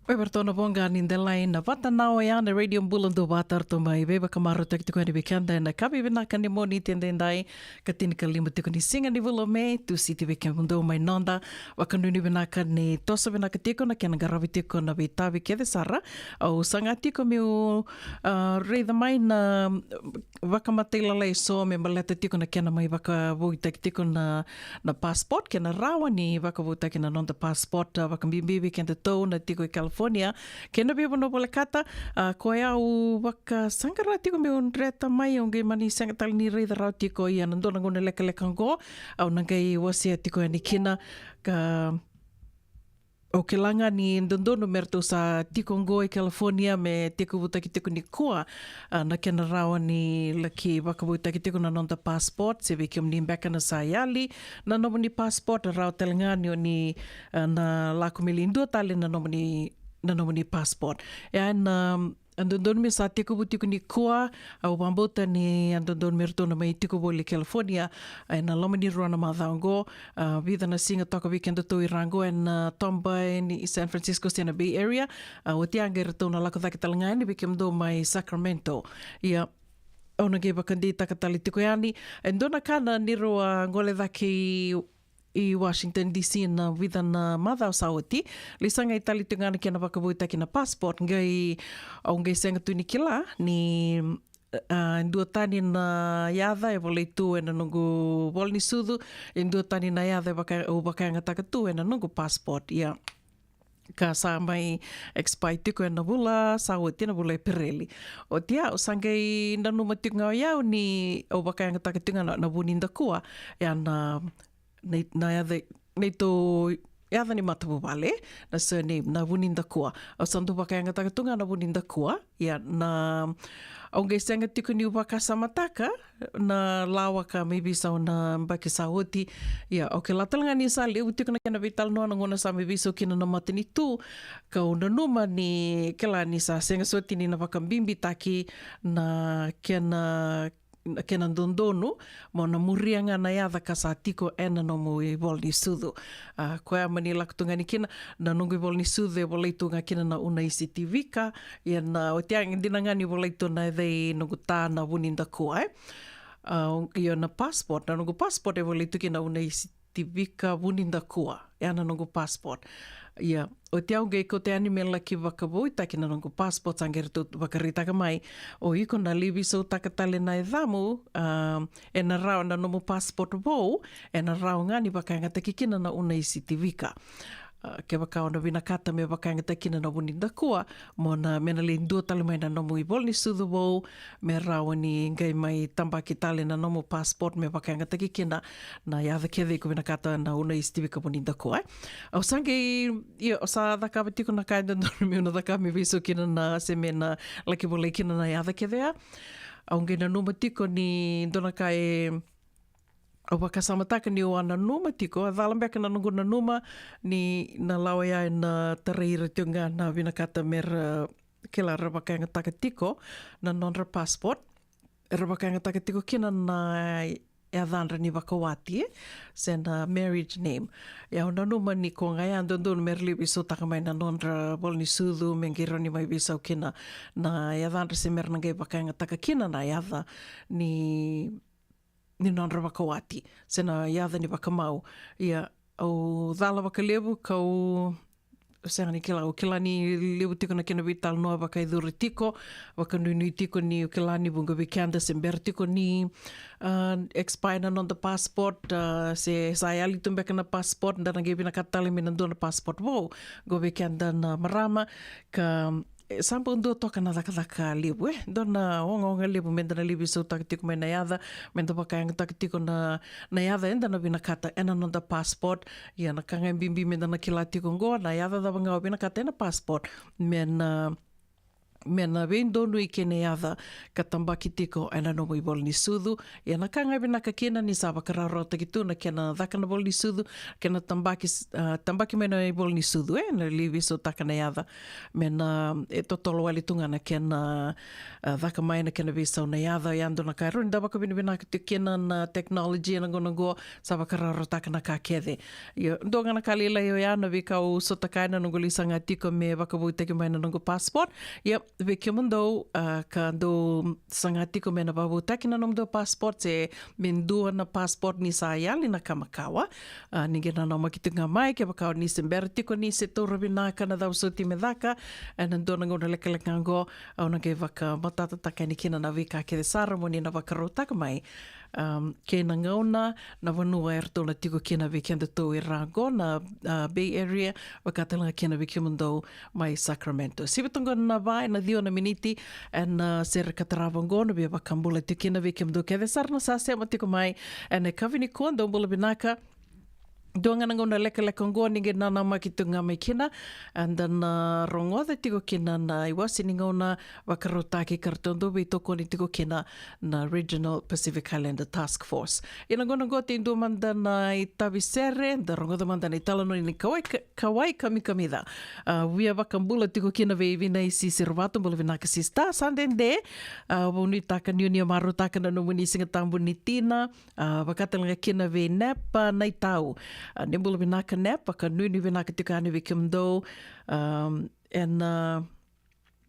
Oi, vei ratou na voqa ni delai na vata na oya na Radio Bula Dua Vata, ratou mai veivakamarautaki tiko yani vei keda ena yakavi vinaka ni Moniti edaidai, ka tinikalima tiko ni siga ni vula o Me, Tusiti vei kemudou mai noda. Vakanuinui vinaka ni toso vinaka tiko na kena qaravi tiko na veitavi kece sara. Au saga tiko meu, ah, raica mai na vakamatailalai eso me baleta tiko na kena mai vakavoutaki tiko na, na passport, kei na rawa ni vakavoutaki na noda passport, ah, vakabibi vei kedatou na tiko e California kei na veivanua volekata. Ah, koya au vakasaqara tiko meu dreta mai, au qai mani sega tale ni raica rawa tiko, ia na dua na gauna lekaleka oqo au na qai wasea tiko yani kina. Ka au kila ga ni dodonu me ratou sa tiko oqo e California me tekivutaki tiko nikua, ah, na kena rawa ni laki vakavoutaki tiko na noda passport. Se vei kemuni beka na sa yali na nomuni passport, rawa tale ga ni o ni, ah, na lako me lai dua tale na nomuni, na nomuni passport. Ia na, ah, dodonu me sa tekivu tiko nikua. Au vakabauta ni, ah, dodonu me ratou na mai tiko voli California, ah, ena loma ni rua na macawa oqo. Ah, vica na siga toka vei kedatou i ra oqo ena, ah, toba ni San Francisco se na Bay Area. Ah, oti ya qai ratou na lako cake tale ga yani vei kemudou mai Sacramento. Ia au na qai vakadeitaka tale tiko yani e dua na ka na ni rau, ah, gole cake i i Washington D C na vica na macawa sa oti. Lai sagai tale tu ga na kena vakavoutaki na passport, qai au qai sega tu ni kila ni, a, dua tani na yaca e volai tu ena noqu vola ni sucu, e dua tani na yaca e vaka, au vakayagataka tu ena noqu passport. Ia, ka sa mai expire tiko ena vula sa oti, na vula Epereli. Oti ya, au sa qai nanuma tiko ga o yau ni au vakayagataka tiko ga na, na vu ni dakua, ia na, na, na yaca, neitou yaca ni matavuvale, na surname, na vu ni dakua. Au sa dau vakayagataka tu ga na vu ni dakua, ia na, au qai sega tiko niu vakasamataka na lawa ka mai veisau na yabaki sa oti. Ia, au kila tale ga ni sa levu tiko na kena veitalanoa na gauna sa mai veisau kina na matanitu, kau nanuma ni kila ni sa sega soti ni na vakabibitaki na kena, na kena dodonu mo na muria ga na yaca ka sa tiko ena nomu ivola ni sucu. A, koya mani lako tu ga ni kina, na noqu ivola ni sucu e volai tu ga kina na Unaisi Tivika. Ia na, oti ya, dina ga ni volai tu na yaca i noqu ta na vu ni dakua, e. A, io, na passport, na noqu passport e volai tu kina na Unaisi Tivika vu ni dakua, ya na noqu passport. Ia, oti ya au qai kauta yani me laki vakavoutaki na noqu passport, sa qai ratou vakaraitaka mai, o iko na lai veisautaka tale na yacamu, a, ena rawa na nomu passport vou, ena rawa ga ni vakayagataki kina na Unaisi Tivika. A, kevaka o na vinakata me vakayagataki kina na vu ni dakua, mo na, me na lai dua tale mai na nomu ivola ni sucu vou, me rawa ni qai mai tabaki tale na nomu passport me vakayagataki kina na yaca kece iko vinakata na Unaisi Tivika vu ni dakua, e. Au sa qai, ia, au sa cakava tiko na ka e dodonu meu na cakava me veisau kina na, se me na laki volai kina na yaca kece ya. Au qai nanuma tiko ni dua na ka e, au vakasamataka niu a nanuma tiko, a cala beka na noqu nanuma ni na lawa ya ena tarai ira tiko ga na vinakata me ra, kila, ra vakayagataka tiko na nodra passport, era vakayagataka tiko kina na yacadra ni vakawati, e, se na marriage name. Ia, au nanuma ni ko ga ya dodonu me ra lai veisautaka mai na nodra vola ni sucu, me qai rawa ni mai veisau kina na yacadra se me ra na qai vakayagataka kina na yaca ni ni nodra vakawati, se na yaca ni vakamau. Ia, au cala vakalevu, kau sega ni kila, au kila ni levu tiko na kena veitalanoa vakayacori tiko, vakanuinui tiko niu kila ni vuqa vei keda se bera tiko ni, a, expire na noda passport, a, se sa yali tu beka na passport, da na qai vinakata tale me na dua na passport vou. Qo vei keda na marama, ka e, sa bau dua toka na cakacaka levu, e. Dua na ogaoga levu me da na lai veisautaka tiko mai na yaca, me da vakayagataka tiko na, na yaca eda na vinakata ena noda passport. Ia, na ka ga e bibi me da na kila tiko qo, na yaca cava ga o vinakata ena passport, me na, me na veidonui kei na yaca ka tabaki tiko ena nomu ivola ni sucu. Ia, na ka ga e vinaka kina ni sa vakarawarawataki tu na kena caka na vola ni sucu, kena tabaki s-, a, tabaki mai na ivola ni sucu, e, na lai veisautaka na yaca. Me na, e totolo wale tu ga na kena, a, caka mai na kena veisau na yaca. Ia, dua na ka e rawa ni da vakavinavinaka tiko kina na technology ena gauna qo, sa vakarawarawataka na ka kece. Ia, dua ga na ka lailai oya na veika au sotakaya na noqu lai saga tiko me vakavoutaki mai na noqu passport. Ia, vei kemudou, a, ka dou saga tiko me na vakavoutaki na nomudou passport, se me dua na passport ni sa yali na ka makawa. A, ni qai nanamaki tiko ga mai, kevaka o ni se bera tiko ni se taura vinaka na cava soti me caka ena dua na gauna lekaleka qo, au na qai vakamatatataka yani kina na veika kece sara mo ni na vakarautaka mai. Am, kei na gauna, na vanua eratou na tiko kina vei kedatou e ra qo na, a, Bay Area, vaka tale ga kina vei kemudou mai Sacramento. Sivi toka qo na va ena ciwa na miniti ena, a, sere ka tarava qo, na via vakabula tiko kina vei kemudou kece sara na sa sema tiko mai ena yakavi nikua, dou bula vinaka. Dua ga na gauna lekaleka qo ni qai nanamaki tiko ga mai kina, eda na rogoca tiko kina na iwase ni gauna vakarautaki ka ratou dau veitokoni tiko kina na Regional Pacific Islander Task Force. Ia na gauna qo e dua mada na itavi sere, da rogoca mada na italanoa ni Kawai Ka-, Kawai Kamikamica. A, via vakabula tiko kina vei Vinaisi Sirovato, bula vinaka sista, sa dede. A, vakanuitaka ni o ni a marautaka na nomuni Siga Tabu ni tina. A, vaka tale ga kina vei Nep, a, Naitau. A, ni bula vinaka Nep, vakanuinui vinaka tiko yani vei kemudou. Am, ena, a,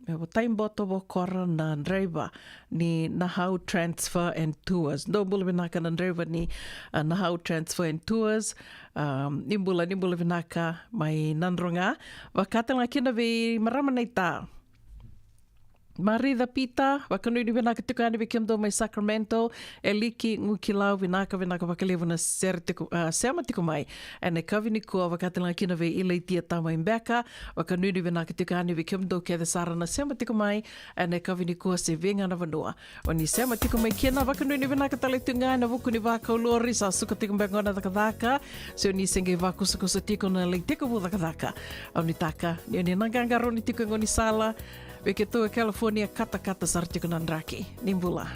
E, Taiboto Vokora na draiva ni Nahau Transfer and Tours. Dou bula vinaka na draiva ni, a, Nahau Transfer and Tours. A, ni bula, ni bula vinaka mai Nadroga. Vaka tale ga kina vei marama naita Marica Pita, vakanuinui vinaka tiko yani vei kemudou mai Sacramento. E Liki Gukilau, vinaka, vinaka vakalevu na sere tiko, a, sema tiko mai ena yakavi nikua. Vaka tale ga kina vei Ilaitia Tamai Beka, vakanuinui vinaka tiko yani vei kemudou kece sara na sema tiko mai ena yakavi nikua se vei ga na vanua o ni sema tiko mai kina. Vakanuinui vinaka tale tu ga ena vuku ni vakau lori, sa suka tiko beka gona cakacaka. Se o ni se qai vakusakusa tiko na lai tekivu cakacaka, au nuitaka ni o ni na qaqarauni tiko e gaunisala. Vei keitou e California, katakata sara tiko na draki. Ni bula.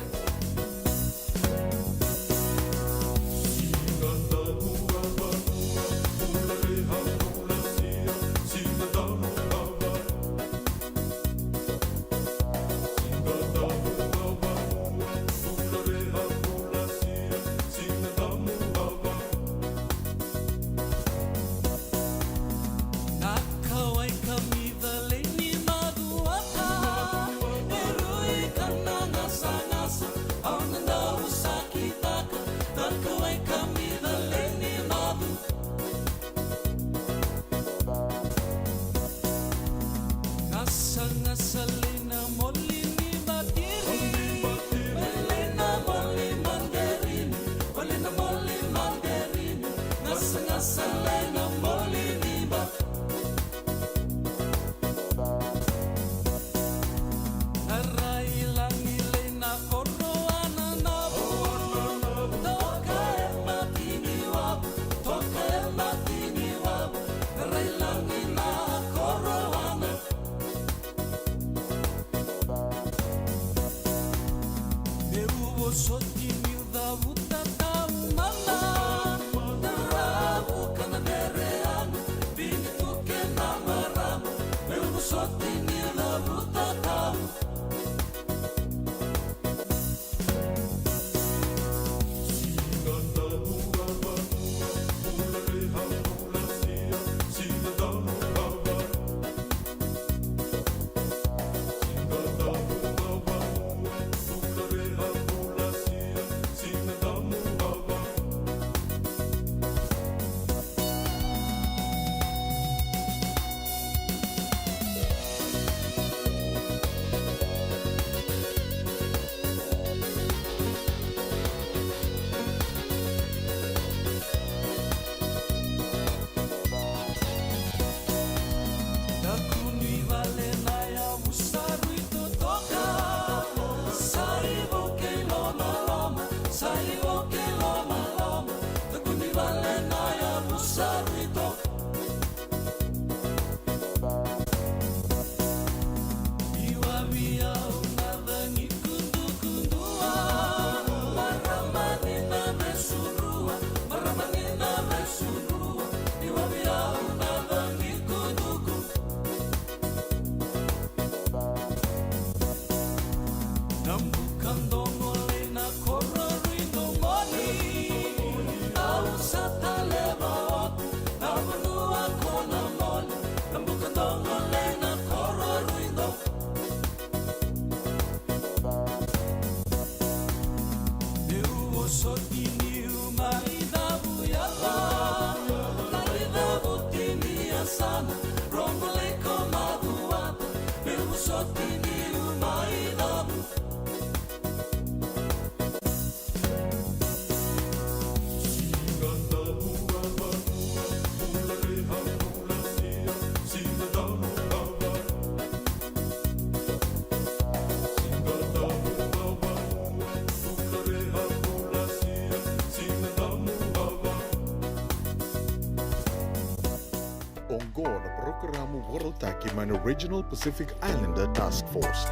Oqo na parokaramu vakarautaki mai na Regional Pacific Islander Task Force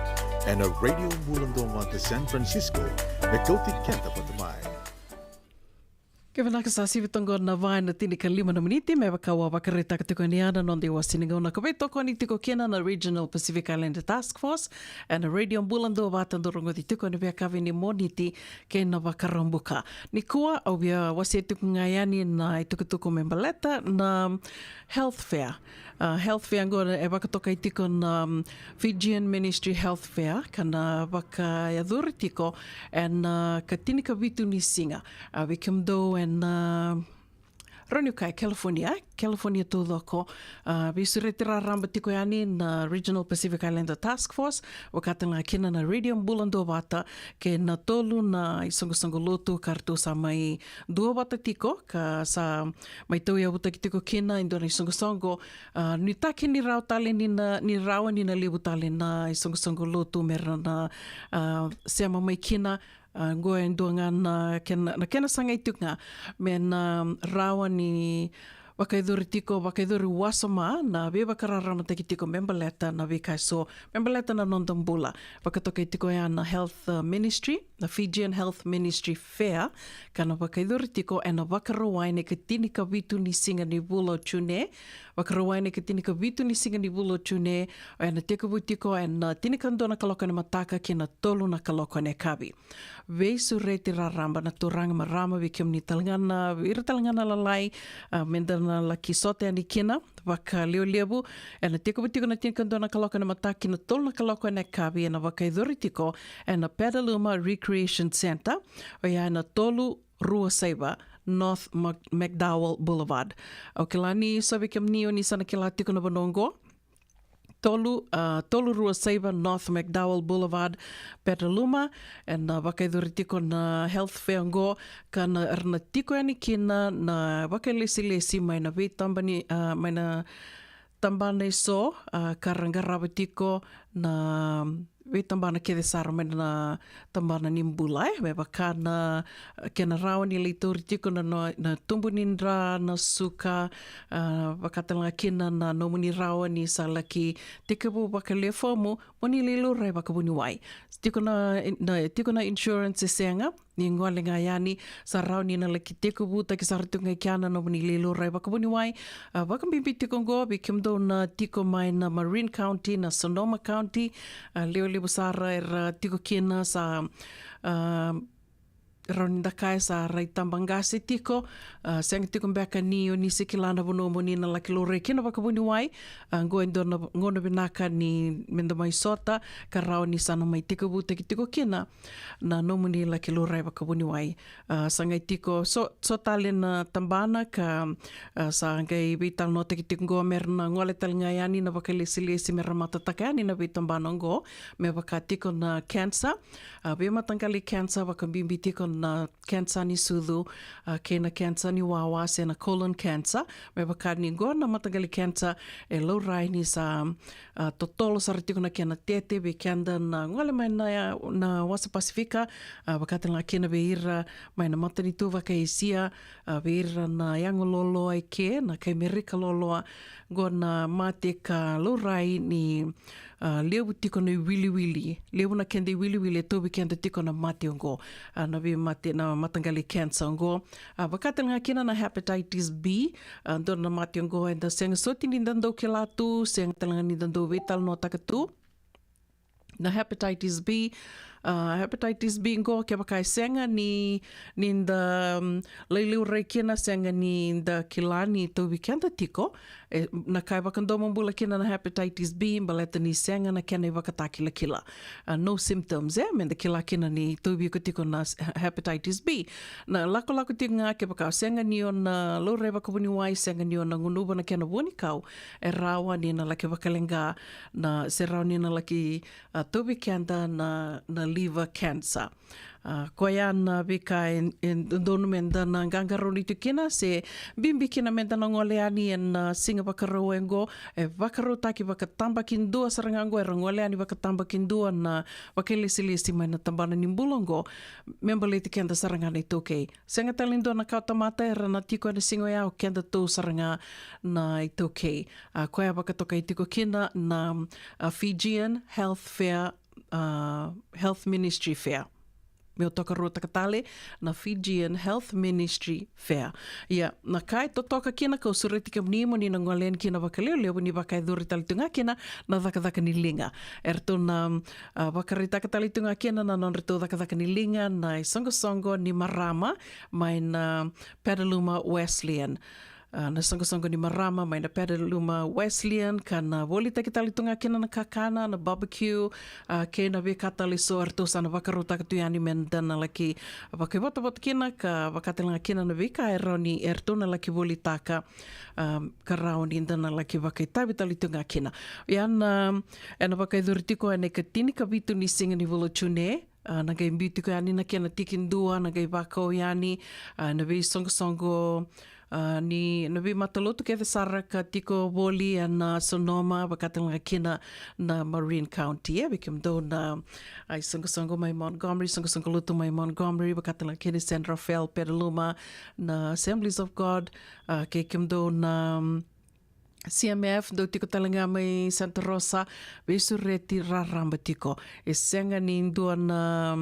ena Radio Bula Duavata San Francisco, me kauti keda vata mai. Ke vinaka, sa sivi toka na va ena tinikalima na miniti me vaka au a vakaraitaka tiko yani na noda iwasewase ni gauna ka veitokoni tiko kina na Regional Pacific Islander Task Force ena Radio Bula Duavata, dau rogoci tiko ena veiyakavi ni Moniti kei na Vakaraubuka. Nikua au via wasea tiko ga yani na itukutuku me baleta na health fair. A, health fair oqo e vakatokai tiko na, um, Fijian Ministry Health Fair, ka na vakayacori tiko ena, a, ka tinikavitu ni siga. A, vei kemudou ena, a, rawa ni kaya California, California taucoko, a, veisureti raraba tiko yani na Regional Pacific Islander Task Force, vaka tale ga kina na Radio Bula Duavata, kei na tolu na isoqosoqo lotu ka ratou sa mai duavata tiko, ka sa mai tauyavutaki tiko kina e dua na isoqosoqo, a, nuitaki ni rawa tale ni na, ni rawa ni na levu tale na isoqosoqo lotu me ra na, a, sema mai kina. A, oqo e dua ga na kena, na kena sagai tiko ga me na rawa ni vakayacori tiko, vakayacori wasoma na veivakararamataki tiko me baleta na veika eso me baleta na noda bula. Vakatokai tiko ya na Health, uh, Ministry, na Fijian Health Ministry Fair, ka na vakayacori tiko ena Vakarauwai na ika tinikavitu ni siga ni vula o June. Vakarauwai na ika tinikavitu ni siga ni vula o June, ena tekivu tiko ena, a, tinikadua na kaloko ena mataka kei na tolu na kaloko ena yakavi. Veisureti raraba na turaga, marama, vei kemuni tale ga na, vei ira tale ga na lalai, a, me da na laki sota yani kina vakalevulevu. Ena tekivu tiko na tinikadua na kaloko ena mataka kei na tolu na kaloko ena yakavi, ena vakayacori tiko ena Petaluma Recreation Centre, oya ena tolu rua saiva North Mac-, McDowell Boulevard. Au kila ni so vei kemuni o ni sa na kila tiko na vanua oqo. Tolu, a, tolu rua saiva North McDowell Boulevard, Petaluma, ena, a, vakayacori tiko na health fair oqo, ka na, era na tiko yani kina na vakailesilesi mai na veitabani, a, mai na tabana eso, a, ka ra qarava tiko na veitabana kece sara mai na tabana ni bula, e, me vaka na, a, kena rawa ni lai tauri tiko na, na, na tubu ni dra, na suka, a, vaka tale ga kina na nomuni rawa ni sa laki tekivu vakalefomu mo ni lai laurai vakavuniwai. Tiko na, na, tiko na insurance e sega, ni gole ga yani, sa rawa ni na laki tekivutaki sara tiko ga i kea na nomuni lai laurai vakavuniwai. A, vakabibi tiko oqo vei kemudou na tiko mai na Marin County, na Sonoma County, a, levulevu sara era tiko kina sa, a, rawa ni da kaya sa rai tabaqase tiko, a, sega tiko beka ni o ni se kila na vanua mo ni na laki laurai kina vakavuniwai, a, oqo e dua na gauna vinaka ni me da mai sota, ka rawa ni sa na mai tekivutaki tiko kina na nomuni laki laurai vakavuniwai. A, sa qai tiko so, so tale na tabana ka, a, sa qai veitalanoataki tiko oqo me ra na gole tale ga yani na vakailesilesi me ra matataka yani na veitabana oqo, me vaka tiko na cancer, a, veimataqali cancer, vakabibi tiko na cancer ni sucu, a, kei na cancer ni wawa se na colon cancer, me vaka ni oqo na mataqali cancer e laurai ni sa, a, totolo sara tiko na kena tete vei keda na gole mai na, na wasa Pasifika, a, vaka tale ga kina vei ira mai na matanitu vaka-Esia, a, vei ira na yago loaloa e ke, na kai Merika loaloa, oqo na mate ka laurai ni, a, levu tiko na iwiliwili, levu na keda iwiliwili e tauvi keda tiko na mate oqo, a, na veimate, na mataqali cancer oqo. A, vaka tale ga kina na hepatitis B, a, dua na mate oqo eda sega soti ni da dau kila tu, sega tale ga ni da dau veitalanoataka tu. Na hepatitis B, a, hepatitis B oqo kevaka e sega ni, ni da, mm, lai laurai kina, sega ni da kila ni tauvi keda tiko, e, na ka e vakadomobula kina na hepatitis B, baleta ni sega na kena ivakatakilakila. A, no symptoms, e, me da kila kina ni tauvi iko tiko na s-, hepatitis B. Na lakolako tiko ga kevaka o sega ni o na laurai vakavuniwai, sega ni o na gunuva na kena vuanikau, e rawa ni na laki vakaleqa na, se rawa ni na laki, a, tauvi keda na, na liver cancer. A, koya na veika e, e dodonu me da na qaqarauni tu kina, se bibi kina me da na gole yani ena, a, Siga Vakarauwai oqo, e vakarautaki vakatabakidua sara ga oqo, era gole yani vakatabakidua na vakailesilesi mai na tabana ni bula oqo, me baleti keda sara ga na iTaukei. Sega tale ni dua na kawatamata era na tiko ena siga oya, o kedatou sara ga na iTaukei. A, koya vakatokai tiko kina na, a, Fijian Health Fair, a, Health Ministry Fair. meu tokaruataka tale na Fijian Health Ministry Fair. Ia, na ka e totoka kina kau sureti kemuni mo ni na gole yani kina vakalevulevu ni vakayacori tale tu ga kina na cakacaka ni liga. Eratou na, a, vakaraitaka tale tu ga kina na nodratou cakacaka ni liga na isoqosoqo ni marama mai na Petaluma Wesleyan. A, na soqosoqo ni marama mai na Petaluma Wesleyan, ka na volitaki tale tu ga kina na kakana, na barbecue, a, kei na veika tale eso eratou sa na vakarautaka tu yani me da na laki vakaivotavota kina, ka vaka tale ga kina na veika e rawa ni eratou na laki volitaka, a, ka rawa ni da na laki vakaitavi tale tu ga kina. Ia na, ena vakayacori tiko ena ikatini ka vitu ni siga ni vula o June, a, na qai biu tiko yani na kena tiki dua, na qai vakau yani, a, na veisoqosoqo, a, ni na veimatalotu kece sara ka tiko voli ena Sonoma, vaka tale ga kina na Marin County. E, vei kemudou na, a, isoqosoqo mai Montgomery, soqosoqo lotu mai Montgomery, vaka tale ga kina San Rafael, Petaluma, na Assemblies of God, a, kei kemudou na, mm, C M F, dou tiko tale ga mai Santa Rosa, veisureti raraba tiko. E sega ni dua na,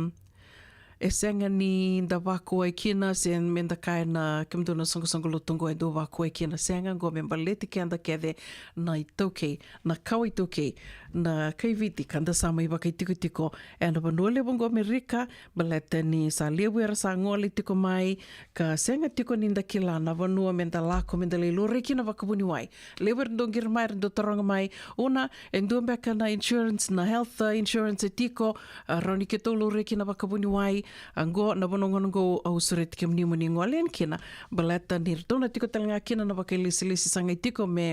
e sega ni da vakuai kina, se me da kaya na kemudou na soqosoqo lotu oqo e dau vakuai kina. Sega, oqo me baleti keda kece na iTaukei, na kawa iTaukei, na kaiviti ka da sa mai vakaitikotiko ena vanua levu oqo Amerika, baleta ni sa levu era sa gole tiko mai, ka sega tiko ni da kila na vanua me da lako me da lai laurai kina vakavuniwai. Levu era dau qiri mai, era dau taroga mai, Una, e dua beka na insurance, na health, uh, insurance e tiko, a, rawa ni keitou laurai kina vakavuniwai? Oqo na vanua gona oqo au sureti kemuni mo ni gole yani kina, baleta ni ratou na tiko tale ga kina na vakailesilesi sa qai tiko me,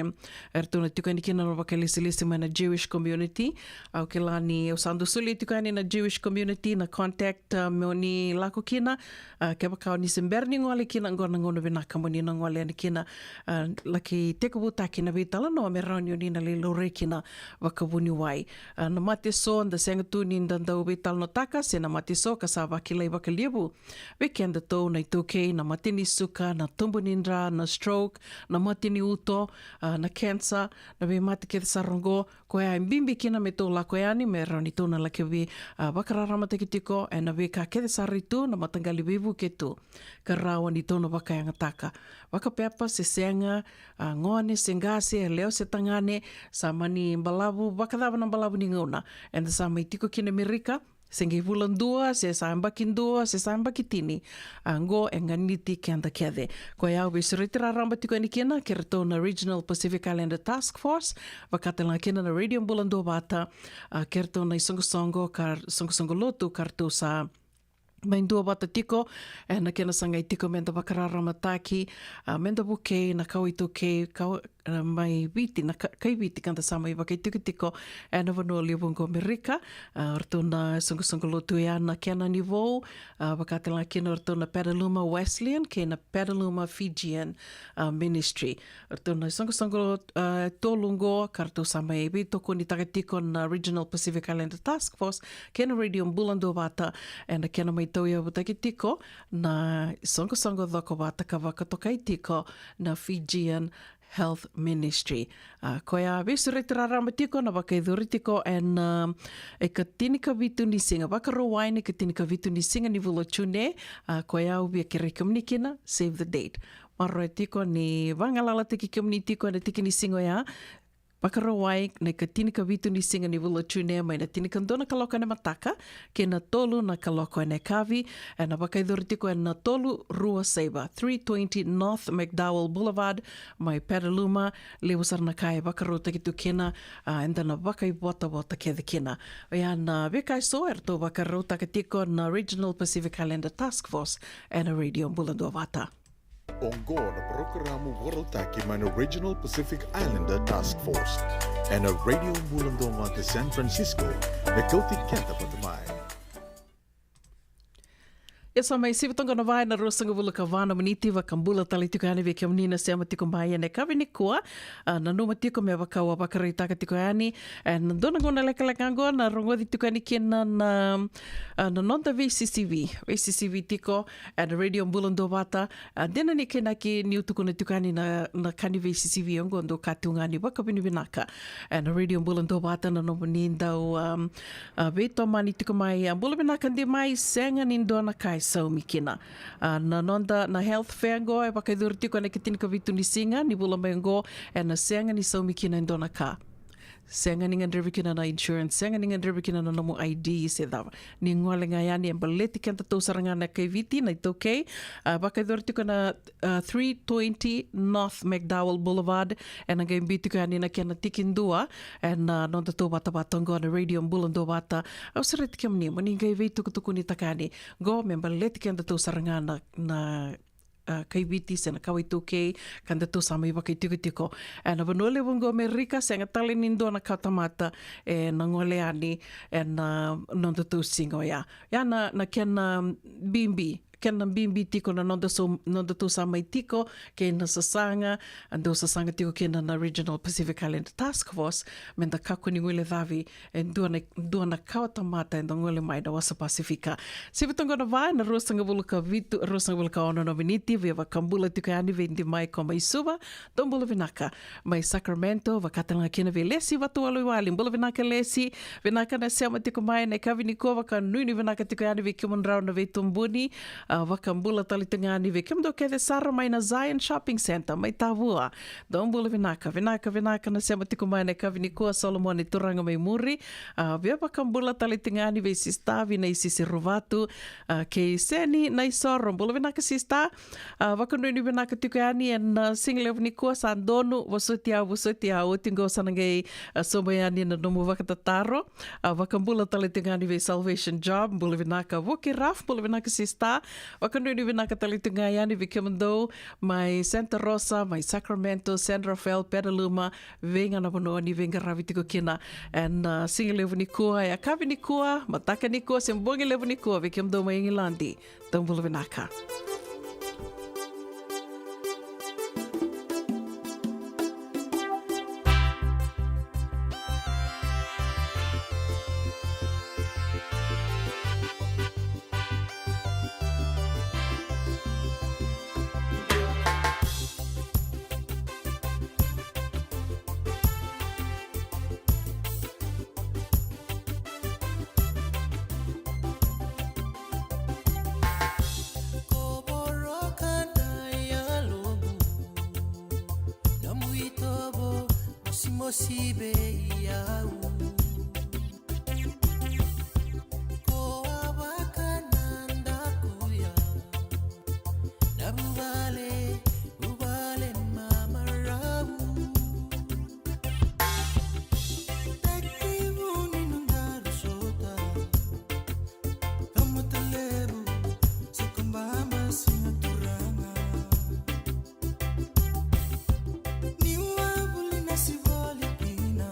e ratou na tiko yani kina na vakailesilesi mai na Jewish community. Au kila ni au sa dau solia tiko yani na Jewish community na contact, a, mo ni lako kina, a, kevaka o ni se bera ni gole kina, oqo na gauna vinaka mo ni na gole yani kina, a, laki tekivutaki na veitalanoa me rawa ni o ni na lai laurai kina vakavuniwai. A, na mate eso da sega tu ni da dau veitalanoataka, se na mate eso ka sa vakilai vakalevu vei kedatou na iTaukei, na mate ni suka, na tubu ni dra, na stroke, na mate ni uto, a, na cancer, na veimate kece sara oqo, koya e bibi kina me tou lako yani, me rawa ni tou na laki vei, a, vakararamataki tiko ena veika kece sara e tu na mataqali veivuke tu, ka rawa ni tou na vakayagataka. Vakapepa se sega, a, gone se qase, yalewa se tagane, sa mani balavu vakacava na balavu ni gauna eda sa mai tiko kina Amerika, se qai vula dua, se sa yabaki dua, se sa yabaki tini, a, oqo e ganiti keda kece. Koya au veisureti raraba tiko yani kina kei ratou na Regional Pacific Islander Task Force, vaka tale ga kina na Radio Bula Duavata, a, kei ratou na isoqosoqo ka, soqosoqo lotu ka ratou sa mai duavata tiko ena kena sa qai tiko me da vakararamataki, a, me da vukei na kawa iTaukei, kawa, a, mai Viti, na ka, kai Viti ka da sa mai vakaitikotiko ena vanua levu oqo Amerika. A, o ratou na soqosoqo lotu ya na kena ni vou, a, vaka tale ga kina o ratou na Petaluma Wesleyan kei na Petaluma Fijian, a, Ministry. O ratou na soqosoqo, a, tolu oqo ka ratou sa mai veitokonitaka tiko na Regional Pacific Islander Task Force kei na Radio Bula Duavata ena kena mai tauyavutaki tiko na soqosoqo cokovata ka vakatokai tiko na Fijian Health Ministry. A, koya veisureti raraba tiko na vakayacori tiko ena, a, ikatini ka vitu ni siga, Vakarauwai na ikatini ka vitu ni siga ni vula o June. A, koya au via kerei kemuni kina, save the date. Maroroya tiko ni vagalalataki kemuni tiko ena tiki ni siga oya, Vakarauwai na ikatini ka vitu ni siga ni vula o June, mai na tinikadua na kaloko ena mataka kei na tolu na kaloko ena yakavi. Ena vakayacori tiko ena tolu rua saiva, three twenty North McDowell Boulevard, mai Petaluma. Levu sara na ka e vakarautaki tu kina, a, eda na vakaivotavota kece kina. Oya na veika eso eratou vakarautaka tiko na Regional Pacific Islander Task Force ena Radio Bula Duavata. Oqo na parokaramu vakarautaki mai na Regional Pacific Islander Task Force ena Radio Bula Duavata San Francisco, me kauti keda vata mai. E sa mai sivi toka na va ena ruasagavulu ka va na miniti. Vakabula tale tiko yani vei kemuni na sema tiko mai ena yakavi nikua. A, nanuma tiko me vaka au a vakaraitaka tiko yani, e, na dua na gauna lekaleka oqo na rogoci tiko yani kina na, a, na noda veisisivi, veisisivi tiko ena Radio Bula Duavata. A, dina ni kena ki niu tukuna tiko yani na, na ka ni veisisivi oqo, dou ka tu ga ni vakavinavinaka ena Radio Bula Duavata na nomuni dau, um, a, veitomani tiko mai. A, bula vinaka Di mai, sega ni dua na ka e saumi kina. A, na noda, na health fair oqo e vakayacori tiko ena ikatinikavitu ni siga ni vula mai oqo, ena sega ni saumi kina e dua na ka. Sega ni gadrevi kina na insurance, sega ni gadrevi kina na nomu I D se cava. Ni gole ga yani, e baleti kedatou sara ga na kai Viti, na iTaukei. A, vakayacori tiko na, a, three twenty North McDowell Boulevard. Ena qai biu tiko yani na kena tikidua ena nodatou vatavata oqo na Radio Bula Duavata. Au sureti kemuni mo ni qai veitukutukunitaka yani. Qo me baleti kedatou sara ga na, na, a, kai Viti se na kawa iTaukei, ka datou sa mai vakaitikotiko ena vanua levu oqo Amerika. Sega tale ni dua na kawatamata ena gole yani ena nodatou siga oya. Ia na, na kena bibi, kena bibi tiko na noda so, nodatou sa mai tiko kei na sasaga, a, dau sasaga tiko kina na Regional Pacific Island Task Force, meda kakua ni guilecavi e dua na, dua na kawatamata eda gole mai na wasa Pasifika. Sivi toka na va ena ruasagavulu ka vitu, ruasagavulu ka ono na miniti. Via vakabula tiko yani vei Di mai ko mai Suva. Dou bula vinaka. Mai Sacramento, vaka tale ga kina vei Lesi Vatuwaliwali. Bula vinaka Lesi, vinaka na sema tiko mai ena yakavi nikua. Vakanuinui vinaka tiko yani vei kemudrau na veitubuni. A, vakabula tale tiko yani vei kemudou kece sara mai na Zion Shopping Centre mai Tavua. Dou bula vinaka, vinaka, vinaka na sema tiko mai ena yakavi nikua. Solomone Turaga mai Muri. A, via vakabula tale tiko yani vei Sista Vinaisisi Ruvatu, a, kei Seni Naisoro. Bula vinaka Sista. A, vakanuinui vinaka tiko yani ena, a, siga levu nikua. Sa donu, vosoti au, vosoti au, oti qo sa na qai, a, sobu yani na nomu vakatataro. A, vakabula tale tiko yani vei Salvation Job, bula vinaka. Vuki Raf, bula vinaka Sista. Vakanuinui vinaka tale tiko ga yani vei kemudou mai Santa Rosa, mai Sacramento, San Rafael, Petaluma, vei ga na vanua ni veiqaravi tiko kina ena, a, siga levu nikua, yakavi nikua, mataka nikua se bogi levu nikua vei kemudou mai Igiladi. Dou bula vinaka. Ko voroka na yaloqu, nomu itovo mosimosi vei au. Ko a vaka na dakuya, na vuvale, vuvale mamarau. Tekivu ni nodaru sota, Tamata levu, Sokobaba, Siga Turaga. Niu a vuli na sivoli kina.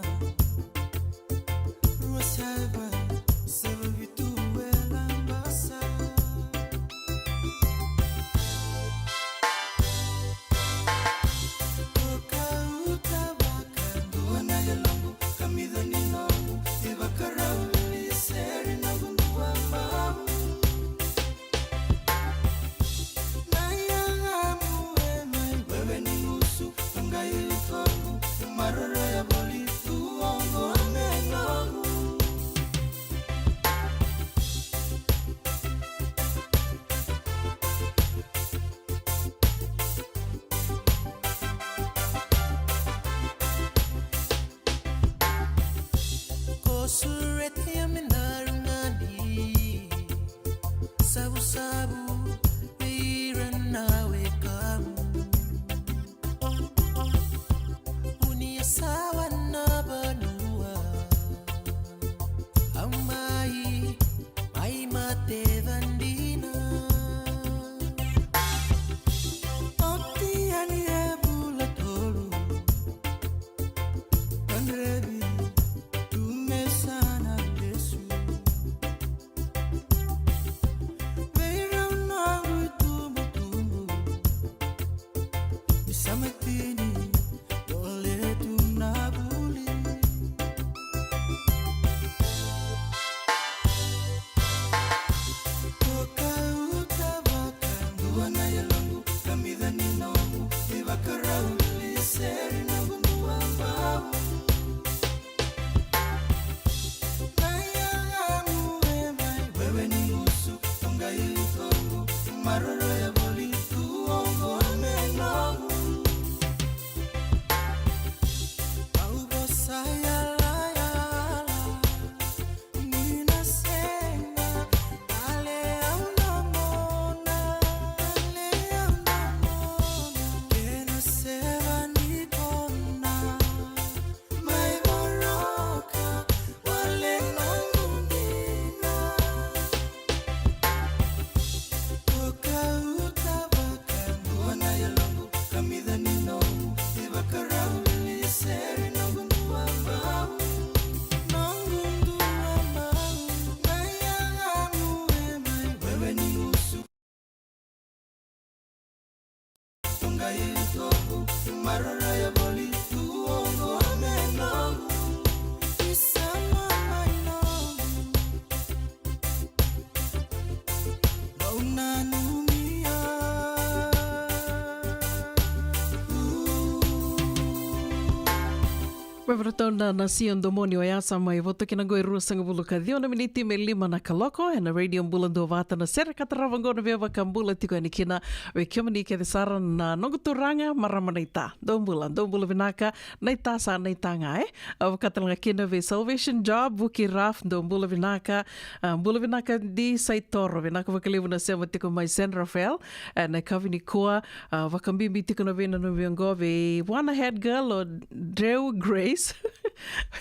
Mai varatou na, na Sia Domoni, o ya sa mai voto kina qo e ruasagavulu ka ciwa na miniti me lima na kaloko, ena Radio Bula Duavata, na sere ka tarava qo na veivakabula tiko yani kina vei kemuni kece sara na noqu turaga, marama naita. Dou bula, dou bula vinaka, naita sa naita ga, e? A, vakatalega kina vei Salvation Job, Vuki Raf, dou bula vinaka, a, bula vinaka di Saitoro, vinaka vakalevu na sema tiko mai San Rafael, e, na kavi ni kua, a, vakabibi tiko na veinanumi oqo vei Wanna Head Girl o Drew Grace.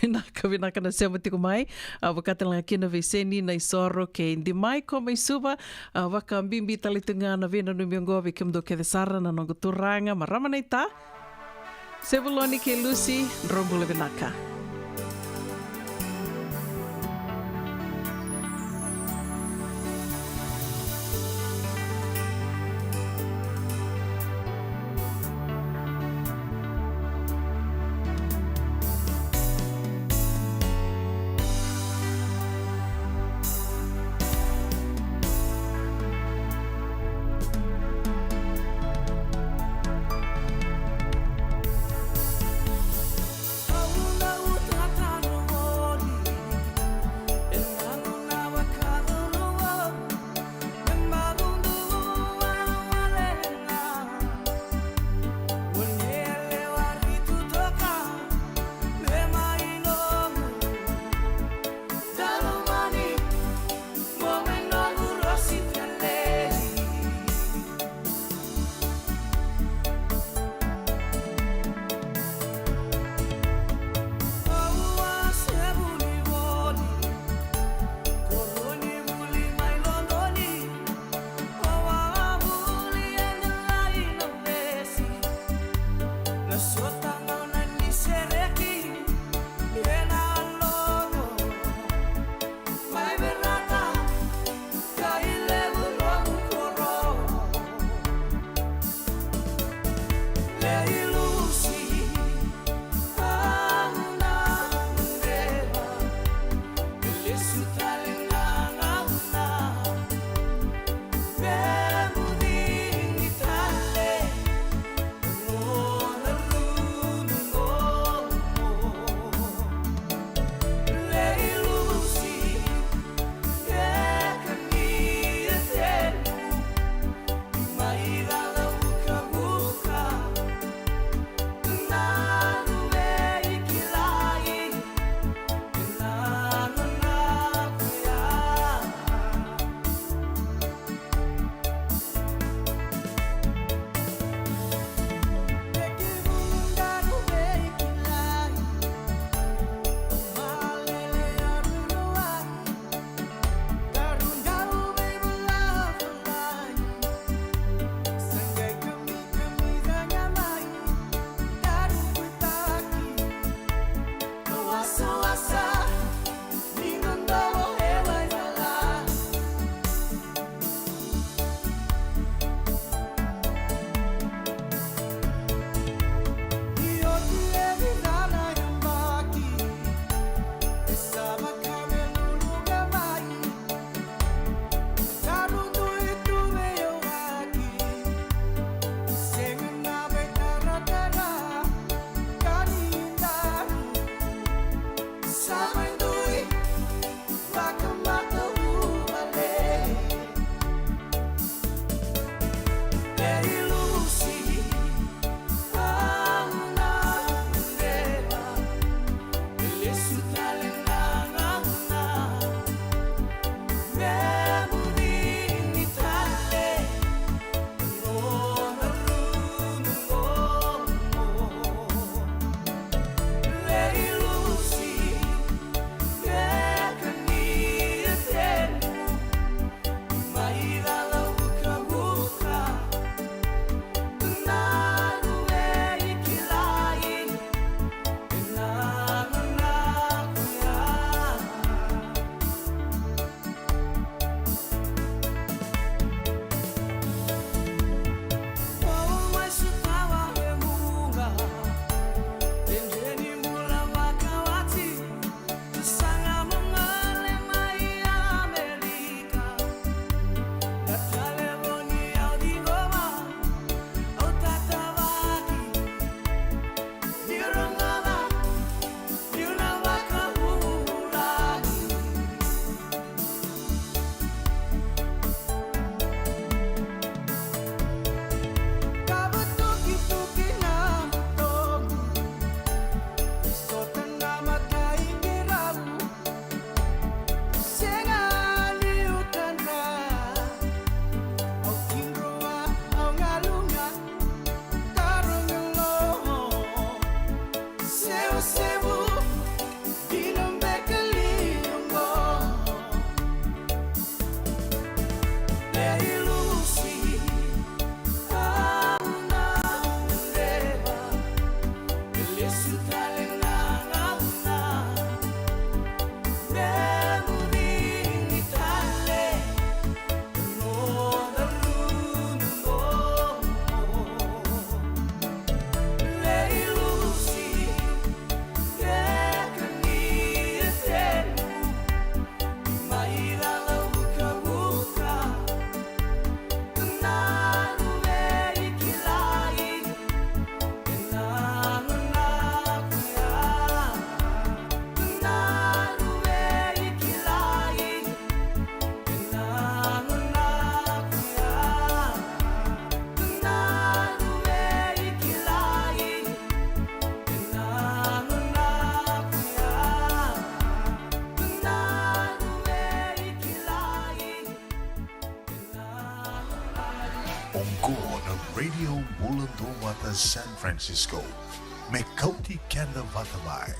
Vinaka, vinaka na sema tiko mai, a, vakatalega kina vei Seni na isoro kei Dimai ko mai Suva, a, vakabibi tale tu ga na veinanumi oqo vei kemudou kece sara na noqu turaga, marama naita. Sevuloni kei Lucy, drau bula vinaka. Oqo na Radio Bula Duavata San Francisco, me kauti keda vata mai.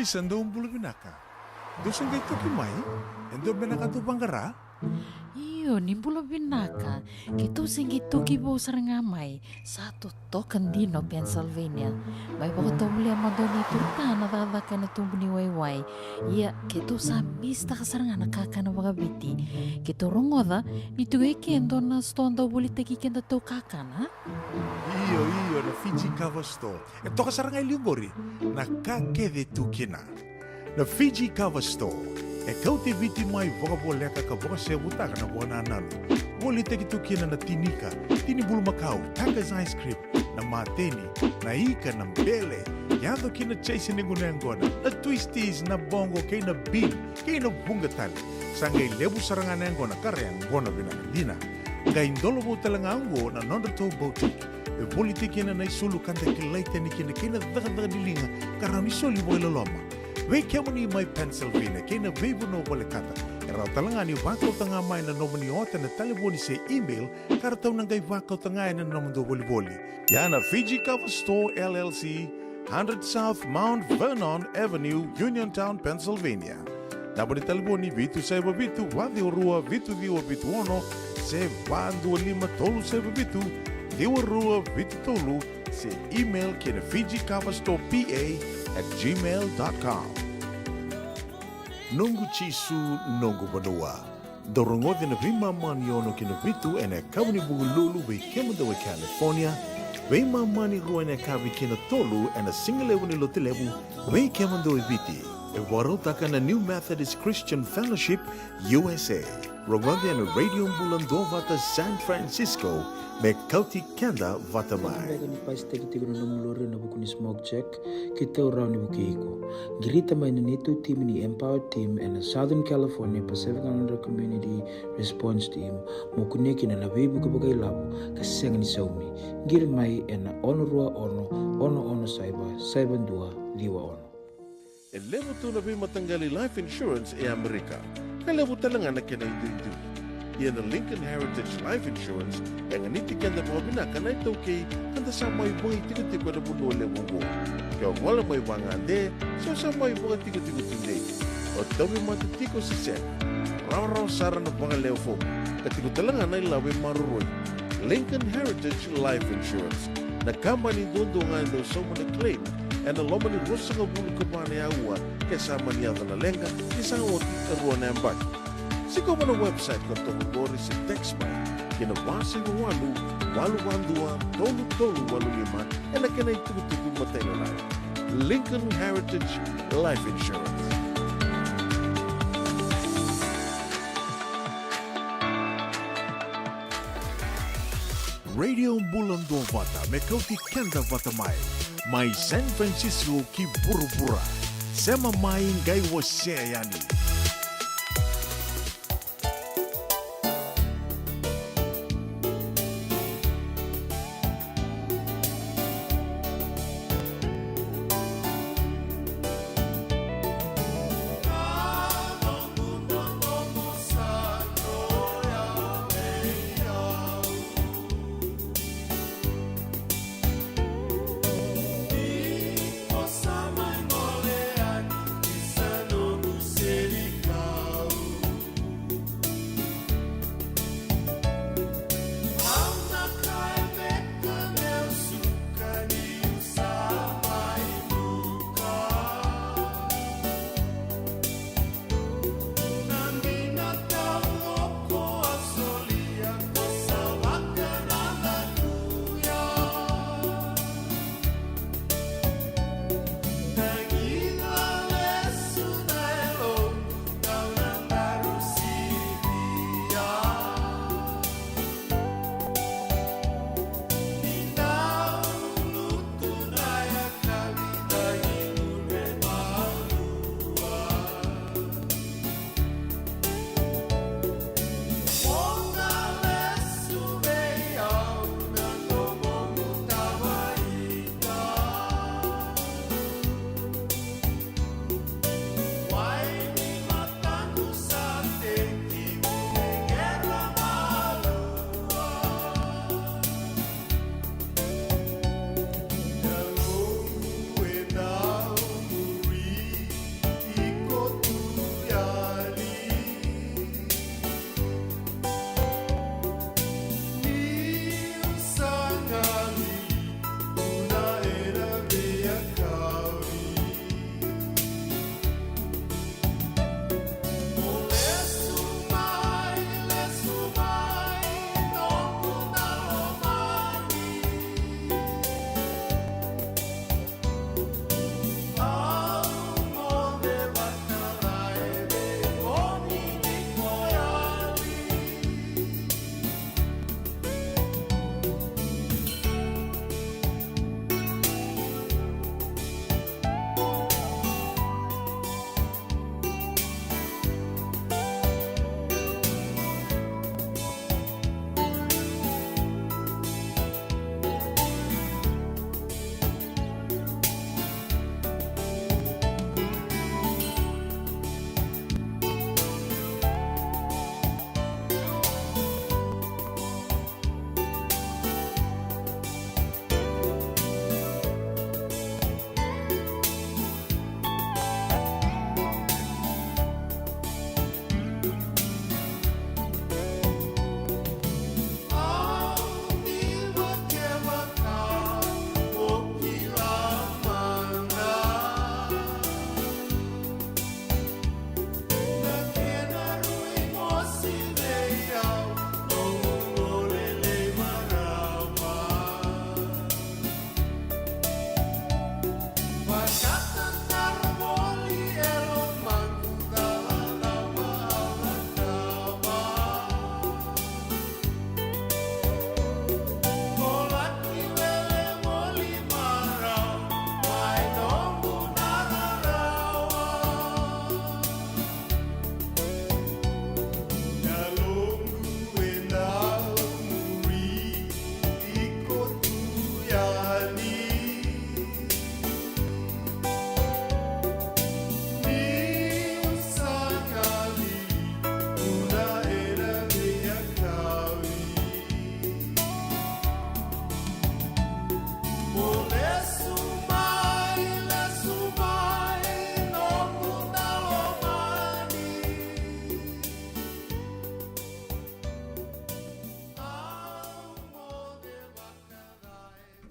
Isa, dou bula vinaka. Dou se qai toki mai? E dua beka na ka dou vaqara? Io, ni bula vinaka. Keitou se qai toki vou sara ga mai. Sa totoka dina o Pennsylvania. Mai vakatovolea mada o Nei Turutana cakacaka ena tubu ni waiwai. Ia, keitou sa misitaka sara ga na kakana vakaviti. Keitou rogoca ni tiko e ke e dua na sitoa dau volitaki kedatou kakana. Io, io, na Fiji Cover Store. E toka sara ga e liu qori na ka kece tu kina. Na Fiji Cover Store e kauti Viti mai vakavoleka ka vakasevutaka na vakanananu. Volitaki tu kina na tinika, tini bulumakau, Taka's ice cream, na mateni, na ika, na bele, yaco kina Jason Egunegona, na twisties, na bongo, kei na bean, kei na vuqa tale. Sa qai levu sara ga na yaqona ka ra yaqona vinaka dina. Qai dolovou tale ga oqo na nodratou boutique. E volitaki kina na isulu ka da kilai tani kina kei na cakacaka ni liga ka rawa ni soli vakailoloma. Vei kemuni mai Pennsylvania kei na veivanua volekata, e rawa tale ga ni vakauta ga mai na nomuni ota ena talevoni se email ka ratou na qai vakauta ga ena nomudou volivoli. Ia na Fiji Cover Store L L C, hundred South Mount Vernon Avenue, Uniontown, Pennsylvania. Naba ni talevoni vitu saiva vitu, va ciwa rua, vitu ciwa vitu ono, se va dua lima tolu saiva vitu, ciwa rua vitu tolu, se email ki na Fiji Cover Store P A at gmail dot com. Noqu Jisu, noqu vanua. Dou rogoca na veimama ni ono ki na vitu ena yakavi ni Vukelulu vei kemudou e California, veimama ni rua ena yakavi ki na tolu ena sigalevu ni Lotulevu vei kemudou e Viti. E vakarautaka na New Methodist Christian Fellowship U S A. Rogoca ena Radio Bula Duavata San Francisco me kauti keda vata mai. Beka ni pasitaki tiko na nomu lori ena vuku ni smoke check, keitou rawa ni vukei iko. Qirita mai na neitou timi ni Empower Team ena Southern California Pacific Islander Community Response Team mo kunea kina na veivuke vakailavo ka sega ni saumi. Qiri mai ena ono rua ono, ono ono saiva, saiva dua ciwa ono. E levu tu na veimataqali life insurance e Amerika, ka levu tale ga na kena iduidui. Ia na Lincoln Heritage Life Insurance e ganiti keda vakavinaka na iTaukei ka da sa mai vakaitikotiko ena vanua levu oqo. Ke o gole mai vagade se o sa mai vakatikotiko tudei, o tauvimate tiko se sega, rawarawa sara na vagalewe fomu ka tiko tale ga na ilavo e maroroi. Lincoln Heritage Life Insurance, na kabani duadua ga e dau sauma na claim ena loma ni ruasagavulu ka va na aua ke sa mani yaco na leqa ni sa oti e rua na yabaki. Sikova na website ka toka qori se text mai ki na va saiva walu, walu va dua, tolu tolu walu lima ena kena itukutuku matailalai. Lincoln Heritage Life Insurance. Radio Bula Duavata me kauti keda vata mai, mai San Francisco ki vuravura. Sema mai qai wasea yani.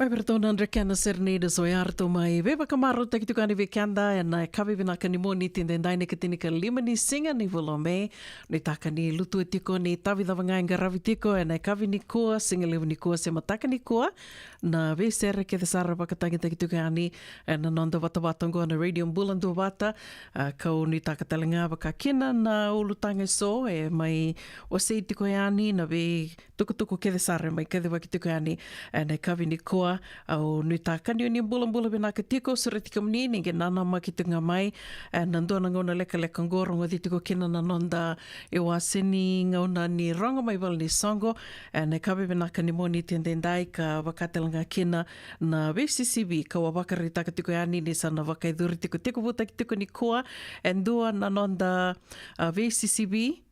E vei iratou na Drekena Serenaders, o ya ratou mai veivakamarautaki tiko yani vei keda ena yakavi vinaka ni Moniti edaidai, na ikatinika lima ni siga ni vula o Me. Nuitaka ni lutu tiko, ni tavi cava ga e qaravi tiko ena yakavi nikua, siga levu nikua se mataka nikua, na veisere kece sara vakatagitaki tiko yani ena noda vatavata oqo na Radio Bula Duavata. A, kau nuitaka tale ga vaka kina na ulutaga eso e mai wasei tiko yani, na veitukutuku kece sara e mai kacivaki tiko yani ena yakavi nikua. Au nuitaka ni o ni bulabula vinaka tiko, sureti kemuni ni qai nanamaki tiko ga mai ena dua na gauna lekaleka oqo, rogoci tiko kina na noda iwase ni gauna ni rogo mai valenisoqo ena yakavi vinaka ni Moniti edaidai, ka vaka tale ga kina na veisisivi kau a vakaraitaka tiko yani ni sa na vakayacori tiko, tekivutaki tiko nikua e dua na noda, a, veisisivi.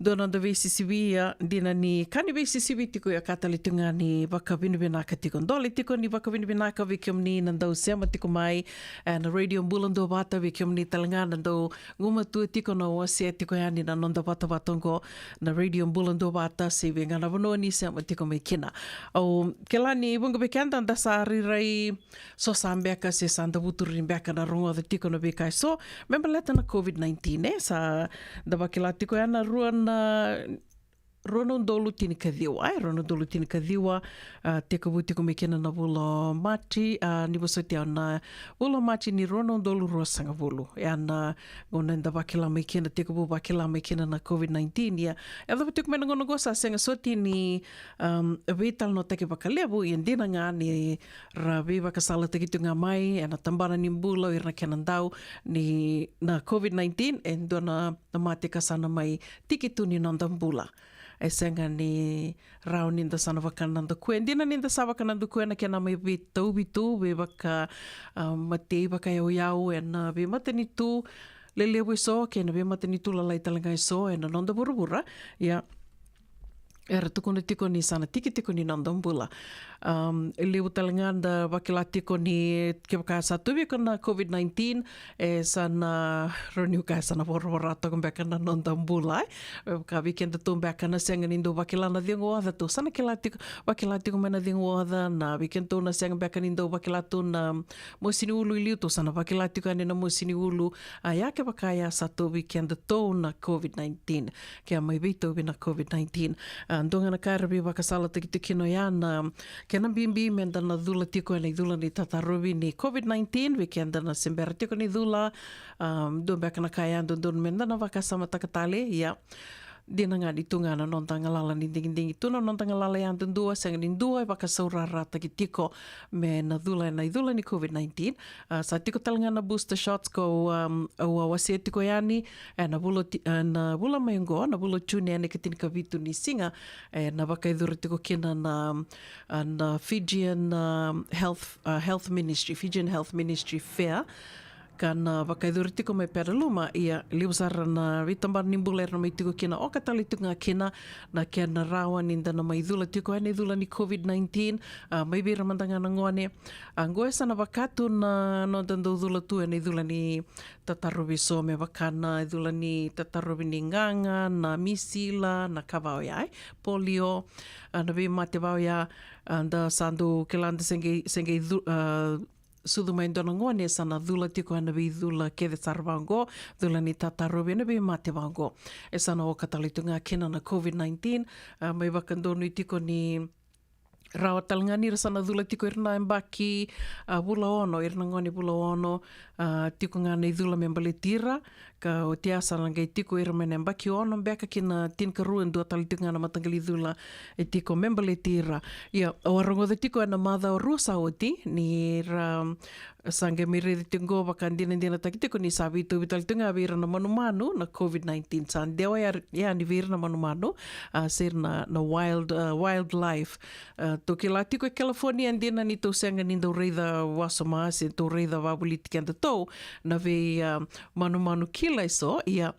Dua na noda veisisivi, ia, dina ni ka ni veisisivi tiko, ia ka tale tiko ga ni vakavinavinaka tiko. Dole tiko ni vakavinavinaka vei kemuni na dau sema tiko mai ena Radio Bula Duavata, vei kemuni tale ga na dau gumatua tiko na wasea tiko yani na noda vatavata oqo na Radio Bula Duavata, se vei ga na vanua ni sema tiko mai kina. Au kila ni vuqa vei keda da sa rairai sosa beka se sa da vuturi beka na rogoca tiko na veika eso me baleta na COVID nineteen, e sa da vakila tiko ya na rua na, rua na udolu tinikaciwa, e, rua na udolu tinikaciwa, a, tekivu tiko mai kina na vula o Maji, a, ni vosoti au, na vula o Maji ni rua na udolu ruasagavulu. Ya na gauna eda vakila mai kina, tekivu vakila mai kina na COVID nineteen, ia e yacova tiko mai na gauna oqo sa sega soti ni, um, veitalanoataki vakalevu, ia dina ga ni ra veivakasalataki tiko ga mai ena tabana ni bula o ira na kena dau ni na COVID nineteen, e dua na, na mate ka sa na mai tiki tu ni noda bula. E sega ni rawa ni da sa na vakanadakua, e dina ni da sa vakanadakua ena kena mai veitauvi tu, veivaka, a, matei vakayauyau ena veimatanitu lelevu eso kei na veimatanitu lalai tale ga eso ena noda vuravura. Ia, era tukuna tiko ni sa na tiki tiko ni noda bula. Um, e levu tale ga da vakila tiko ni kevaka sa tu vei iko na COVID nineteen, e sa na, rawa niu kaya, sa na voravora toka beka na noda bula, e. E vaka vei kedatou beka na sega ni dau vakila na cegu oca, tou sa na kila tiko, vakila tiko mai na cegu oca, na vei kedatou na sega beka ni dau vakila tu na mosi ni ulu i liu, tou sa na vakila tiko yani na mosi ni ulu. A, ia kevaka ya sa tauvi kedatou na COVID nineteen, ke a mai veitauvi na COVID nineteen. A, dua ga na ka era veivakasalataki tiko kina oya na kena bibi me da na cula tiko ena icula ni tatarovi ni COVID nineteen, vei keda na se bera tiko ni cula. A, dua beka na ka e dodonu me da na vakasamataka tale, ia, dina ga ni tu ga na noda galala ni digidigi, tu na noda galala yadudua, sega ni dua e vakasaurarataki tiko me na cula ena icula ni COVID nineteen. A, sa tiko tale ga na booster shots kau, um, au a wasea tiko yani ena vula ti-, ena vula mai oqo, na vula o June, ena ikatinikavitu ni siga, ena vakayacori tiko kina na, a, na Fijian, um, Health, a, Health Ministry, Fijian Health Ministry Fair. Ka na vakayacori tiko mai Petaluma, ia, levu sara na veitabana ni bula era na mai tiko kina, oka tale tiko ga kina na kena rawa ni da na mai cula tiko ena icula ni COVID nineteen, a, mai vei ira mada ga na gone. A, oqo e sa na vaka tu na noda dau cula tu ena icula ni tatarovi eso, me vaka na icula ni tatarovi ni gaga, na misila, na ka va oya, e, polio, a, na veimate va oya, a, da sa dau kila da se qai, se qai cu-, a, sucu mai e dua na gone, sa na cula tiko ena veicula kece sara vaqo, cula ni tatarovi ena veimate vaqo. E sa na oka tale tiko ga kina na COVID nineteen, a, mai vakadonui tiko ni rawa tale ga ni ra sa na cula tiko ira na yabaki, a, vula ono, ira na gone vula ono, a, tiko ga na icula me baleti ira, ka oti ya sa na qai tiko ira mai na yabaki ono beka ki na tinikarua, e dua tale tiko ga na mataqali cula e tiko me baleti ira. Ia, au a rogoca tiko ena macawa rua sa oti ni ra sa qai mai raici tiko qo, vakadinadinataki tiko ni sa veitauvi tale tiko ga vei ira na manumanu na COVID nineteen, sa dewa ya, yani vei ira na manumanu, a, se ira na, na wild, a, wildlife. A, tou kila tiko e California, dina ni tou sega ni dau raica wasoma se tou raica vavoliti kedatou na vei, a, manumanu kila eso, ia,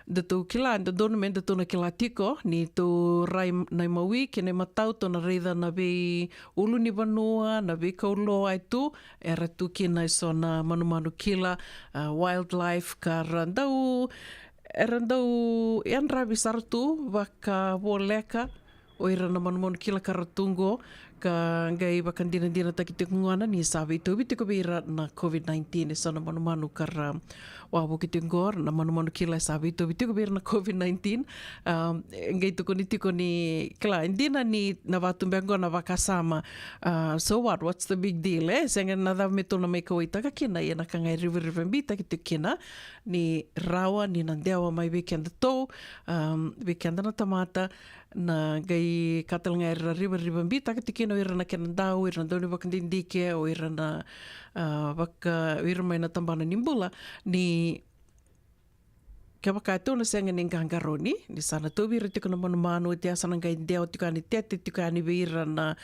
datou kila, e dodonu me datou na kila tiko ni tou rai na imawi kei na imatau, tou na raica na vei ulunivanua, na veikau loa e tu, era tu kina eso na manumanu kila, a, wildlife, ka ra dau, era dau yadravi sara tu vakavoleka o ira na manumanu kila ka ra tu qo, ka qai vakadinadinataki tiko gona ni sa veitauvi tiko vei ira na COVID nineteen. E so na manumanu ka ra wavoki tiko qo, na manumanu kila e sa veitauvi tiko vei ira na COVID nineteen. Um, e qai tukuni tiko ni, kila, e dina ni na vatu beka qo na vakasama. Uh, so what? What's the big deal, e? Sega na cava me tou na mai kauwaitaka kina, ia na ka ga e rivarivabi taki tiko kina ni rawa ni na dewa mai vei keda tou, um, vei keda na tamata, na qai ka tale ga era rivarivabitaka tiko kina o ira na kena dau, o ira na dau ni vakadidike, o ira na, ah, vaka, o ira mai na tabana ni bula, ni kevaka e tou na sega ni qaqaroni, ni sa na tauvi ira tiko na manumanu, oti a sa na qai dewa tiko yani, tete tiko yani vei ira na,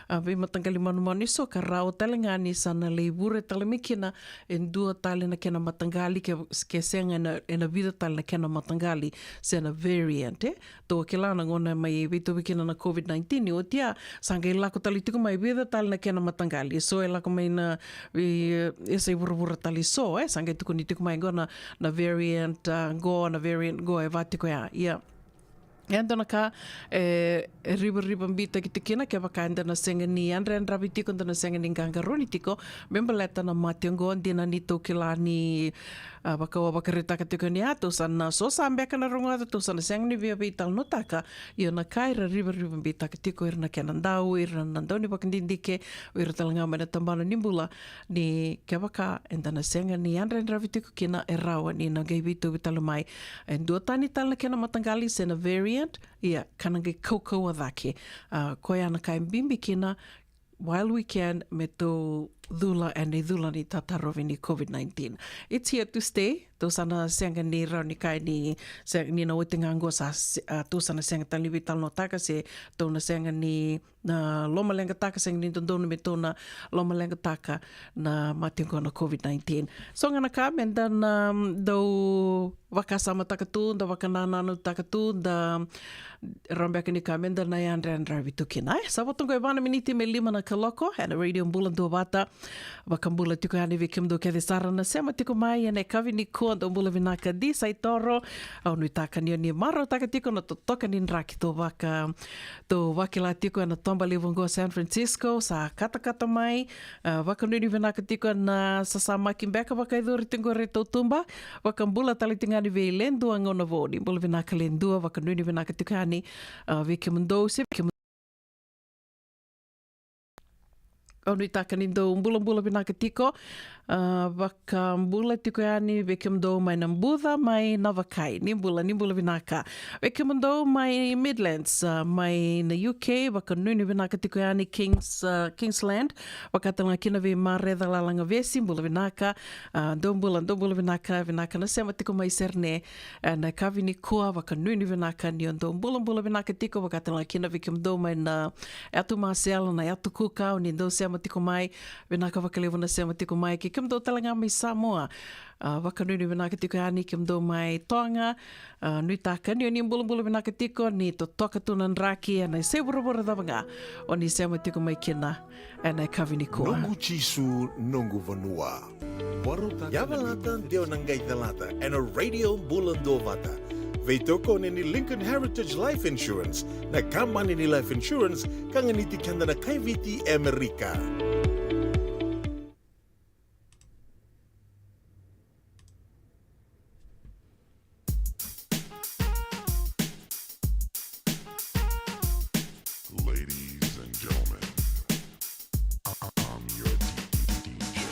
ah, veimataqali manumanu e so, ka rawa tale ga ni sa na lai vure tale mai kina e dua tale na kena mataqali, ke, ke sega ena, ena vica tale na kena mataqali, se na variant, e? Tou kila na gauna mai veitauvi kina na COVID nineteen, ni oti a sa qai lako tale tiko mai vica tale na kena mataqali. So e lako mai na, e, e sa i vuravura tale so, e, sa qai tukuni tiko mai qo na, na variant, ah, qo, na variant qo, e va tiko ya. Ia. E dua na ka, e, e rivarivabitaki tiko kina, kevaka eda na sega ni yadrayadravi tiko, eda na sega ni qaqaroni tiko me baleta na mate qo, dina ni tou kila ni, ah, vaka au a vakaraitaka tiko ni a, tou sa na, so sa beka na rogoca, tou sa na sega ni via veitalanoataka. Ia na ka era rivarivabitaka tiko, ira na kena dau, ira na dau ni vakadidike, o ira tale ga mai na tabana ni bula, ni kevaka eda na sega ni yadrayadravi tiko kina, e rawa ni na qai veitauvi tale mai e dua tani tale na kena mataqali se na variant, ia ka na qai kaukauwa cake. Ah, koya na ka e bibi kina, while we can, me tou cula ena icula ni tatarovi ni COVID nineteen. It's here to stay. Tou sa na sega ni rawa ni kaya ni, se, ni na oti ga qo sa se-, ah, tou sa na sega tale ni veitalanoataka se tou na sega ni na lomaleqataka, sega ni dodonu me tou na lomaleqataka na mate qo na COVID nineteen. So ga na ka meda na, mm, dau vakasamataka tu, da vakanananutaka tu, da rawa beka ni ka meda na yadrayadravi tu kina. E, sa vo tu qo e va na miniti me lima na kaloko ena Radio Bula Duavata. Vakabula tiko yani vei kemudou kece sara na sema tiko mai ena yakavi nikua, dou bula vinaka. Di Saitoro, au nuitaka ni o ni marautaka tiko na totoka ni draki tou vaka, tou vakila tiko ena toba levu qo San Francisco, sa katakata mai, ah, vakanuinui vinaka tiko ena sasamaki beka vakayacori tiko qori e tautuba. Vakabula tale tiko ga yani vei Ledua Gaunavou, ni bula vinaka Ledua, vakanuinui vinaka tiko yani, ah, vei kemudou se vei kemudou. Au nuitaka ni dou bulabula vinaka tiko. Ah, vakabula tiko yani vei kemudou mai Nabuca, mai Navakai. Ni bula, ni bula vinaka. Vei kemudou mai Midlands, ah, mai na U K, vakanuinui vinaka tiko yani Kings, ah, Kingsland. Vaka tale ga kina vei Mareca Lalagavesi, bula vinaka. Ah, dou bula, dou bula vinaka, vinaka na sema tiko mai Sydney. Ena yakavi nikua, vakanuinui vinaka ni o dou bulabula vinaka tiko, vaka tale ga kina vei kemudou mai na yatu Marcel, na yatu Cook, o ni dou sema tiko mai, vinaka vakalevu na sema tiko mai, kei kemudou tale ga mai Samoa. Ah, vakanuinui vinaka tiko yani kemudou mai Toga. Ah, nuitaka ni o ni bulabula vinaka tiko, ni totoka tu na draki ena yasai vuravura cava ga o ni sema tiko mai kina. Ena yakavi nikua. Noqu Jisu, noqu vanua. Yavalata, dewa na qai calata ena Radio Bula Duavata. Veitokoni ni Lincoln Heritage Life Insurance, na kabani ni life insurance ka ganiti keda na kai Viti e Amerika. Ladies and gentlemen, I- I'm your D J.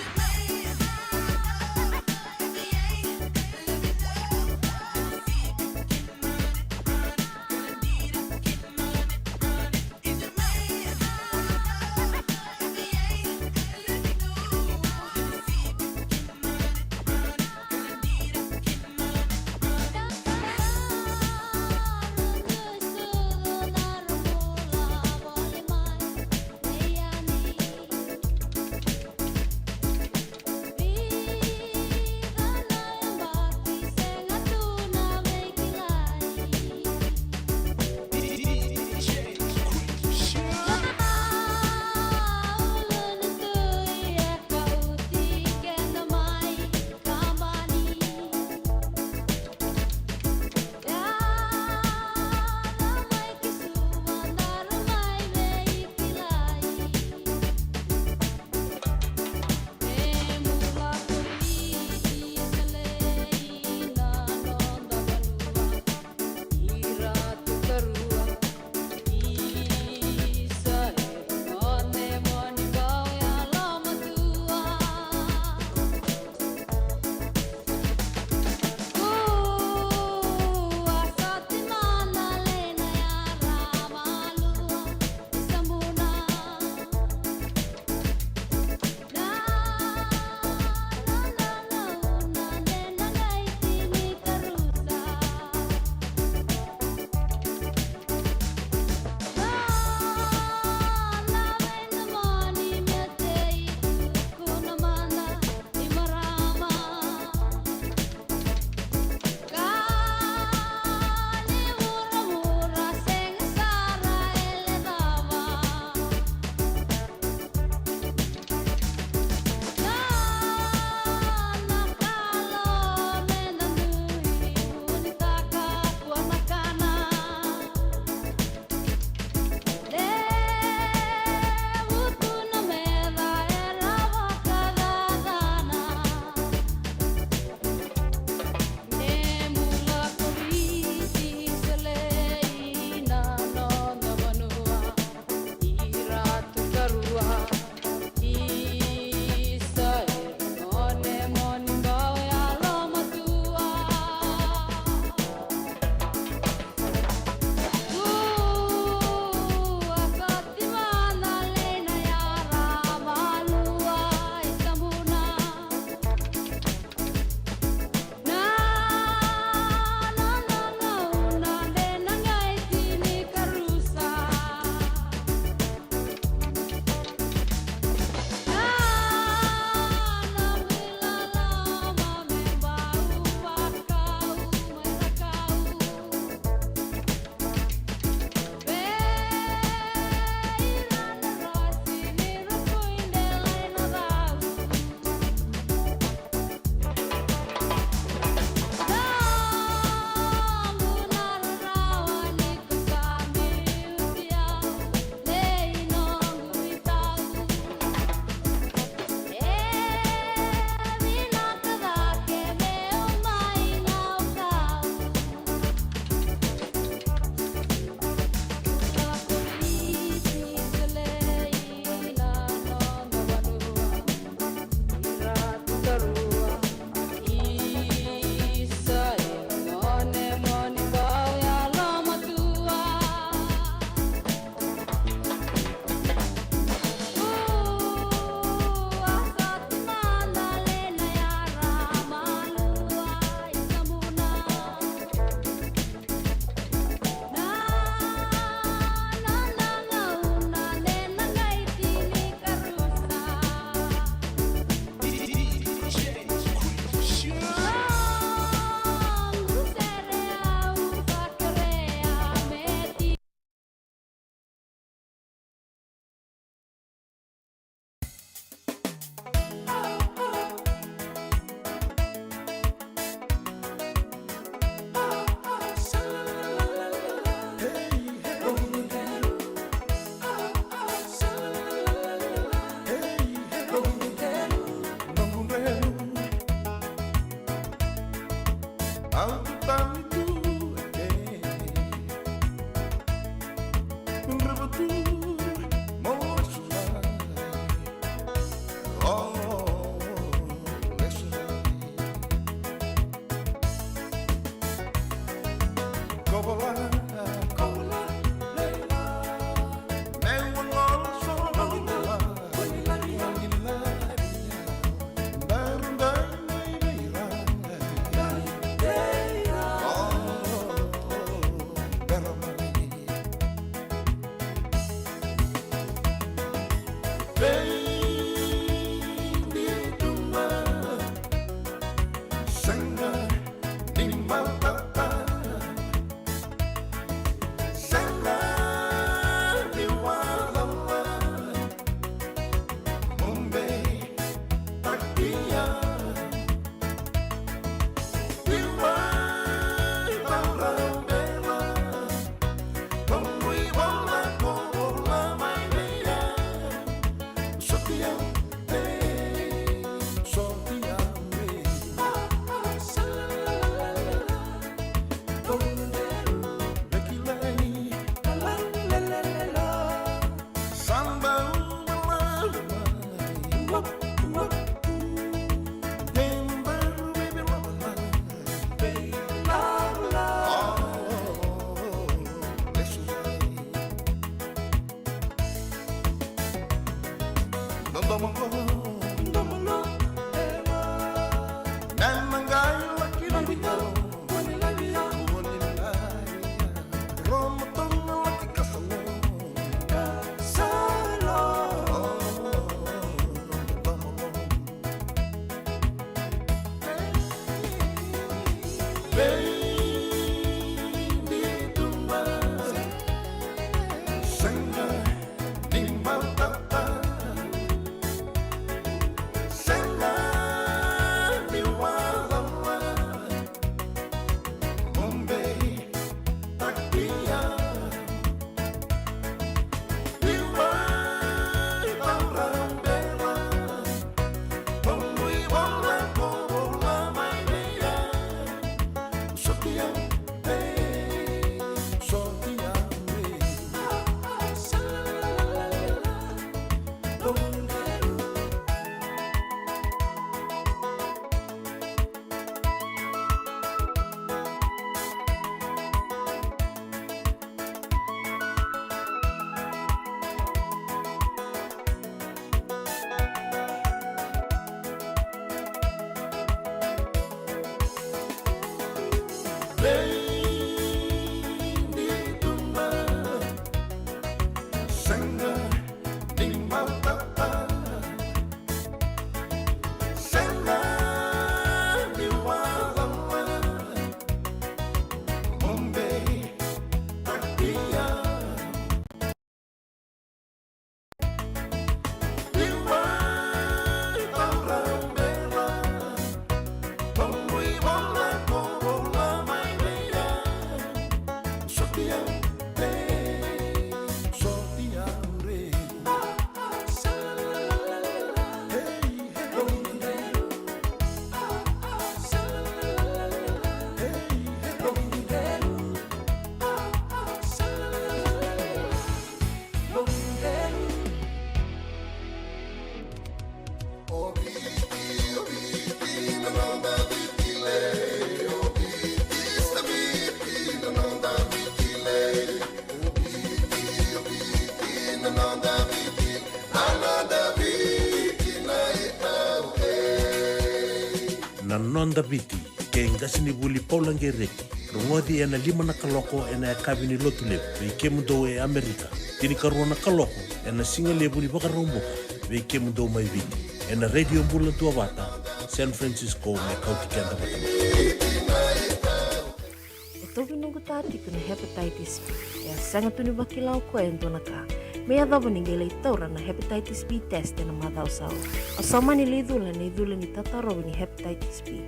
Au tutani tu e ke, drava tu mo lesu mai. O, lesu mai. Kovola, kovola, leila. Me ua golo so, kovola, kovola, leila. Na Noda Viti, kei qasenivuli Paula Gereti. Rogoci ena lima na kaloko ena yakavi ni Lotulevu vei kemudou e Amerika. Tinikarua na kaloko ena sigalevu ni Vakaraubuka vei kemudou mai Viti, ena Radio Bula Duavata, San Francisco, me kauti keda vata mai. E tauvi noqu ta tiko na hepatitis B. E a sega tu ni vakila o koya e dua na ka me yacova ni qai lai taura na hepatitis B test ena macawa sa oti. Au sa mani lai cula ena icula ni tatarovi ni hepatitis B,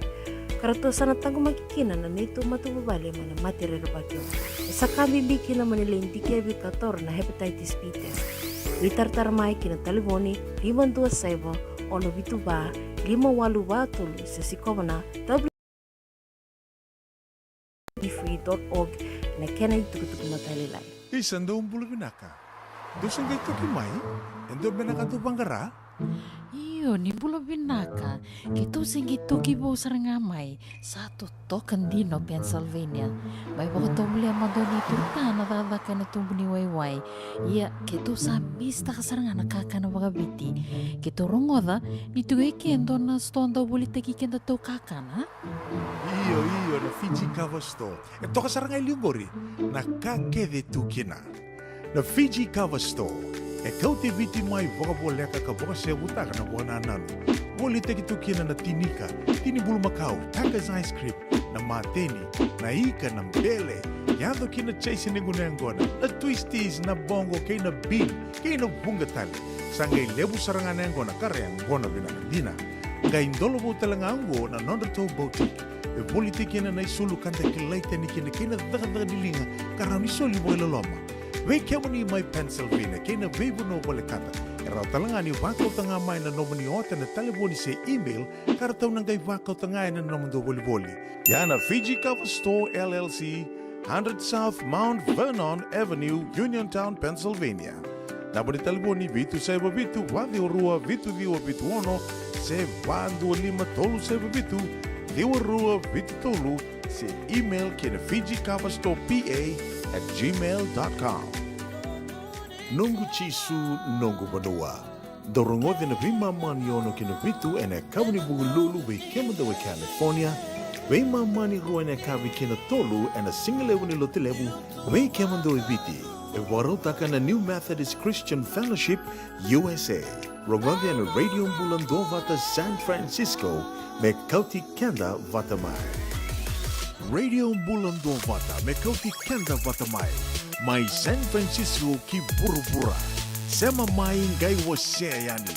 ka ratou sa na taqomaki kina na neitou matavuvale mai na mate rerevaki oqo. E sa ka bibi kina mo ni lai dikevi ka taura na hepatitis B test. Veitaratara mai ki na talevoni lima dua saiva, ono vitu va, lima walu va tolu, se sikova na dot org, na kena itukutuku matalailai. Isa, dou bula vinaka. Dou se qai toki mai? E dua beka na ka dou vaqara? Io, ni bula vinaka. Keitou se qai toki vou sara ga mai. Sa totoka dina o Pennsylvania. Mai vakatovolea mada o Nei Turutana cakacaka ena tubu ni waiwai. Ia, keitou sa misitaka sara ga na kakana vakaviti. Keitou rogoca ni tu e ke dua na sitoa dau volitaki kedatou kakana. Io, io, na Fiji Cover Store. E toka sara ga e liu qori na ka kece tu kina. Na Fiji Cover Store e kauti Viti mai vakavoleka ka vakasevutaka na vakanananu. Volitaki tu kina na tinika, tini bulumakau, Tucker's ice cream, na mateni, na ika, na bele, yaco kina chase ni gunu yaqona, na twisties, na bongo kei na bean, kei na vuqa tale. Sa qai levu sara ga na yaqona ka ra yaqona vinaka dina. Qai dolovou tale ga oqo na nodratou boutique. E volitaki kina na isulu ka da kilai tani kina kei na cakacaka ni liga ka rawa ni soli vakailoloma. Vei kemuni mai Pennsylvania kei na veivanua volekata, e rawa tale ga ni vakauta ga mai na nomuni ota ena talevoni se email ka ratou na qai vakauta ga ena nomudou volivoli. Ia na Fiji Cover Store L L C, hundred South Mount Vernon Avenue, Uniontown, Pennsylvania. Naba ni talevoni vitu saiva vitu, va ciwa rua, vitu ciwa vitu ono, se va dua lima tolu saiva vitu, ciwa rua vitu tolu, se email ki na Fiji Cover Store P A at gmail dot com. Noqu Jisu, noqu vanua. Dou rogoci na veimama ni ono ki na vitu ena yakavi ni Vukelulu vei kemudou e California, veimama ni rua ena yakavi ki na tolu ena sigalevu ni Lotulevu vei kemudou e Viti. E vakarautaka na New Methodist Christian Fellowship U S A. Rogoci ena Radio Bula Duavata San Francisco, me kauti keda vata mai. Radio Bula Duavata, me kauti keda vata mai. Mai San Francisco ki vuravura. Sema mai, qai wasea yani.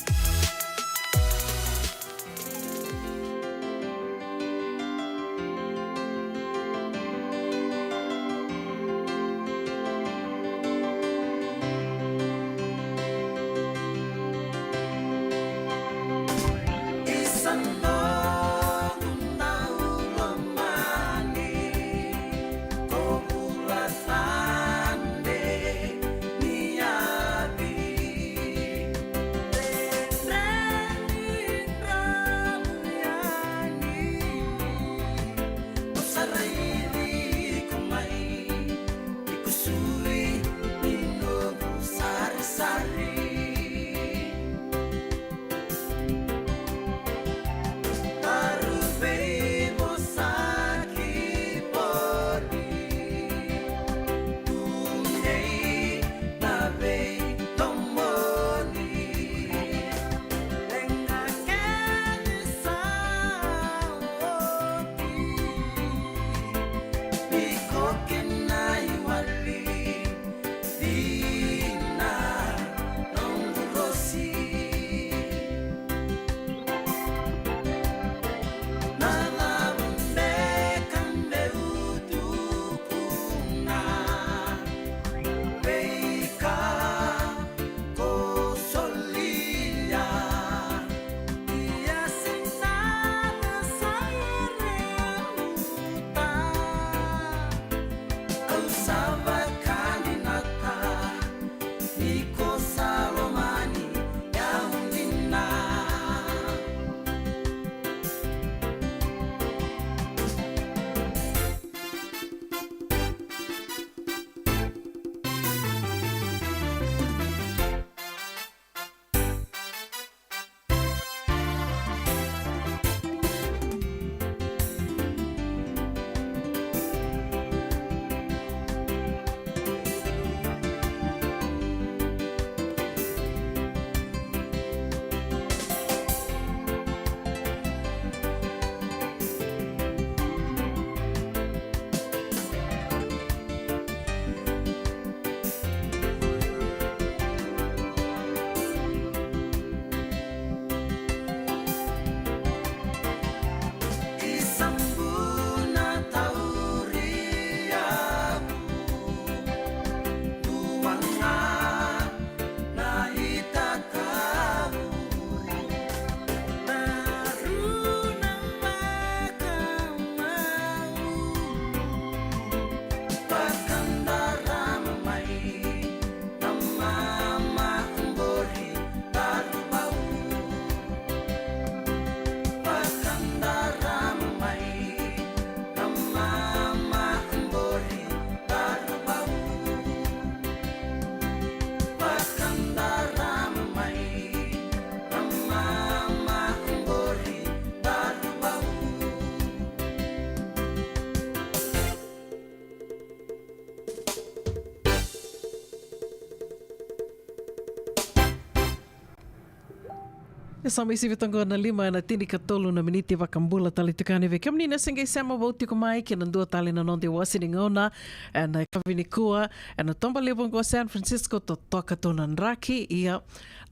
Sa mai sivi toka na lima ena tinikatolu na miniti. Vakabula tale tiko yani vei kemuni na se qai sema vou tiko mai kei na dua tale na noda iwase ni gauna ena yakavi nikua. Ena toba levu oqo San Francisco, totoka tu na draki, ia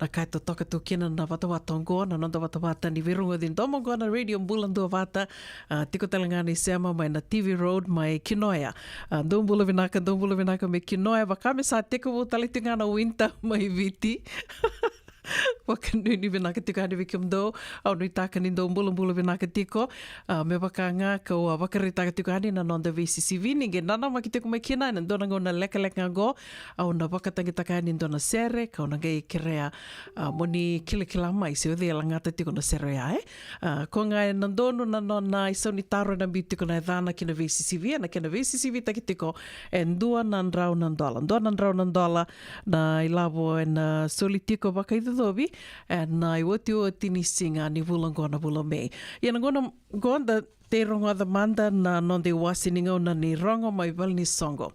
na ka e totoka tu kina na vatavata oqo, na noda vatavata ni veirogoci domo oqo na Radio Bula Duavata. A, tiko tale ga ni sema mai na T V Road mai Kinoya. A, dou bula vinaka, dou bula vinaka mai Kinoya. Vaka me sa tekivu tale tiko ga na winter mai Viti. Vakanuinui vinaka tiko yani vei kemudou. Au nuitaka ni dou bulabula vinaka tiko. A, me vaka ga kau a vakaraitaka tiko yani na noda veisisivi ni qai nanamaki tiko mai kina ena dua na gauna lekaleka ga oqo. Au na vakatagitaka yani dua na sere kau na qai kerea, a, mo ni kilakila mai se o cei e lagata tiko na sere oya, e. A, ko ga ena donu na nona isau ni taro ena biu tiko na yacana ki na veisisivi, ena kena veisisivitaki tiko e dua na drau na dola. Dua na drau na dola na ilavo ena soli tiko vakaicocovi ena iotioti ni siga ni vula oqo na vula o Me. Ia na gauna oqo da tei rogoca mada na noda iwase ni gauna ni Rogo Mai Valenisoqo.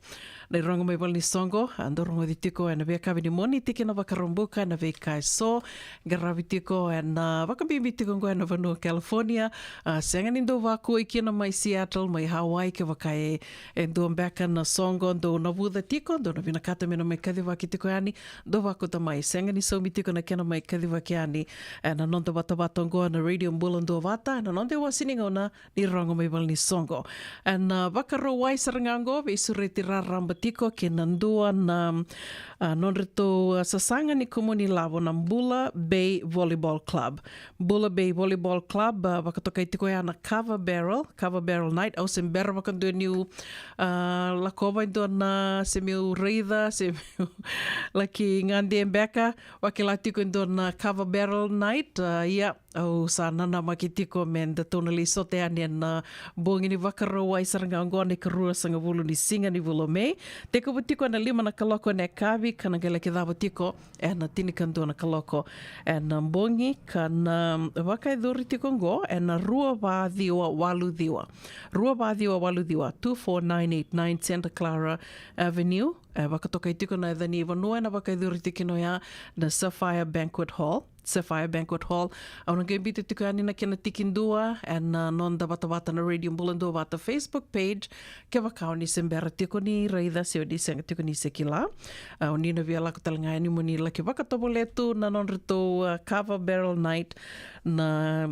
Na iRogo Mai Valenisoqo, a, dau rogoci tiko ena veiyakavi ni Moniti kei na Vakaraubuka ena veika eso. Qaravi tiko ena, a, vakabibi tiko oqo ena vanua o California. A, sega ni dau vakuai kina mai Seattle, mai Hawaii, kevaka e, e dua beka na soqo dou navuca tiko, dou na vinakata me na mai kacivaki tiko yani, dou vakauta mai. Sega ni saumi tiko na kena mai kacivaki yani ena noda vatavata oqo na Radio Bula Duavata, ena noda iwase ni gauna ni Rogo Mai Valenisoqo. Ena, a, Vakarauwai sara ga oqo, veisureti raraba tiko kei na dua na, a, nodratou, a, sasaga ni kumuni lavo na Bula Bay Volleyball Club. Bula Bay Volleyball Club, a, vakatokai tiko ya na Kava Barrel, Kava Barrel Night. Au se bera vakadua niu, a, lakova e dua na, se meu raica, se meu laki gade beka, vakila tiko e dua na Kava Barrel Night. A, ia, au sa nanamaki tiko me datou na lai sota yani ena, a, bogi ni Vakarauwai sara ga oqo na ikarua sagavulu ni siga ni vula o Me. Tekivu tiko ena lima na kaloko ena yakavi ka na qai laki cava tiko ena tinikadua na kaloko ena bogi, ka na, a, vakayacori tiko oqo ena rua va ciwa walu ciwa. Rua va ciwa walu ciwa, two four nine eight nine Santa Clara Avenue. E vakatokai tiko na yaca ni vanua ena vakayacori tiko kina oya na Sapphire Banquet Hall. Sapphire Banquet Hall. Au na qai biuta tiko yani na kena tikidua ena, a, noda vatavata na Radio Bula Duavata Facebook page. Kevaka o ni se bera tiko ni raica se o ni sega tiko ni se kila, a, o ni na via lako tale ga yani mo ni laki vakatovolea tu na nodratou, a, Kava Barrel Night na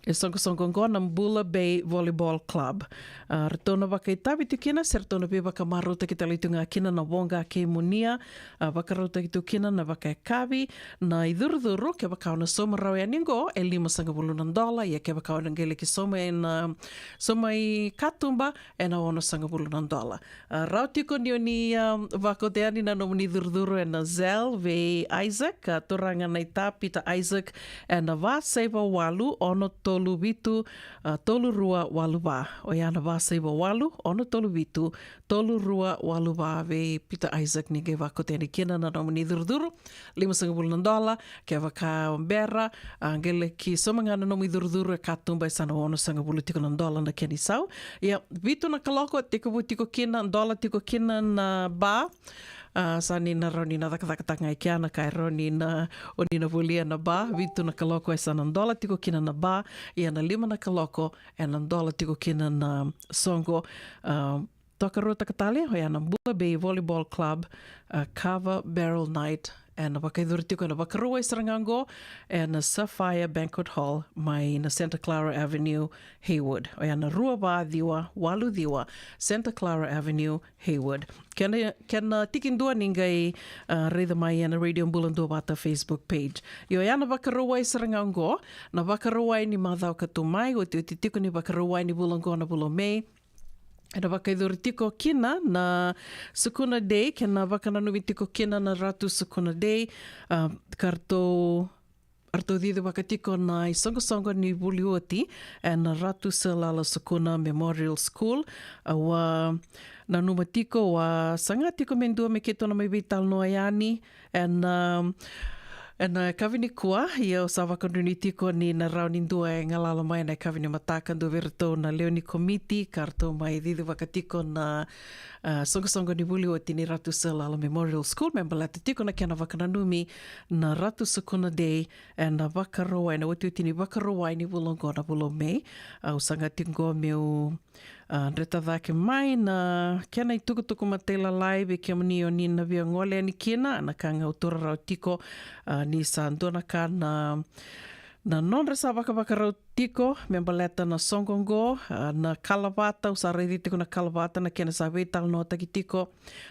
isoqosoqo oqo na Bula Bay Volleyball Club. A, ratou na vakaitavi tu kina se ratou na veivakamarautaki tale tu ga kina na voqa kei Munia. A, vakarautaki tu kina na vakayakavi, na icurucuru, kevaka o na sauma rawa yani oqo e limasagavulu na dola, ia kevaka o na qai laki sauma ena, a, sauma i katuba, ena onosagavulu na dola. A, rawa tiko ni o ni, a, vakauta yani na nomuni curucuru ena Zelle vei Isaac, a, turaga na ita Peter Isaac, ena va saiva walu ono tolu vitu, a, tolu rua walu va. Oya na va saiva walu ono tolu vitu tolu rua walu va vei Peter Isaac ni qai vakauta yani kina na nomuni curucuru. Limasagavulu na dola, kevaka o bera, a, qai laki sauma ga na nomu icurucuru e katuba, e sa na onosagavulu tiko na dola na kena isau. Ia, vitu na kaloko, tekivu tiko kina, dola tiko kina na ba. A, sa ni na rawa ni na cakacakataka ga i kea na ka e rawa ni na, o ni na volia na ba. Vitu na kaloko e sa na dola tiko kina na ba. Ia na lima na kaloko e na dola tiko kina na soqo. A, tokaruataka tale, oya na Bula Bay Volleyball Club, a, Kava Barrel Night, ena vakayacori tiko ena Vakarauwai sara ga oqo, ena Sapphire Banquet Hall, mai na Santa Clara Avenue, Hayward. Oya na rua va ciwa walu ciwa, Santa Clara Avenue, Hayward. Kena, kena tikidua ni qai, a, raica mai ena Radio Bula Duavata Facebook page. Io, oya na Vakarauwai sara ga oqo, na Vakarauwai ni macawa ka tu mai, otioti tiko ni Vakarauwai ni vula oqo na vula o May. Ena vakayacori tiko kina na Sukuna Day, kei na vakananumi tiko kina na Ratu Sukuna Day, a, ka ratou, ratou cicivaka tiko na isoqosoqo ni vuli oti ena Ratu Salala Sukuna Memorial School. Au a nanuma tiko, au a saga tiko me dua me keitou na mai veitalanoa yani ena, a, Ena yakavi nikua, ia au sa vakanuinui tiko ni na rawa ni dua e galala mai ena yakavi ni mataka, dua vei iratou na lewe ni komiti ka ratou mai cicivaka tiko na, ah, soqosoqo ni vuli oti ni Ratu Seilalo Memorial School me baleta tiko na kena vakananumi na Ratu Sukuna Day ena Vakarauwai, na otioti ni Vakarauwai ni vula oqo na vula o Mei. Au saga tiko qo meu, ah, dreta cake mai na kena itukutuku matailalai vei kemuni o ni na via gole yani kina, na ka ga au taura rawa tiko, ah, ni sa dua na ka na, na nodra sa vakavakarau tiko me baleta na soqo oqo, ah, na kalavata, au sa raici tiko na kalavata na kena sa veitalanoataki tiko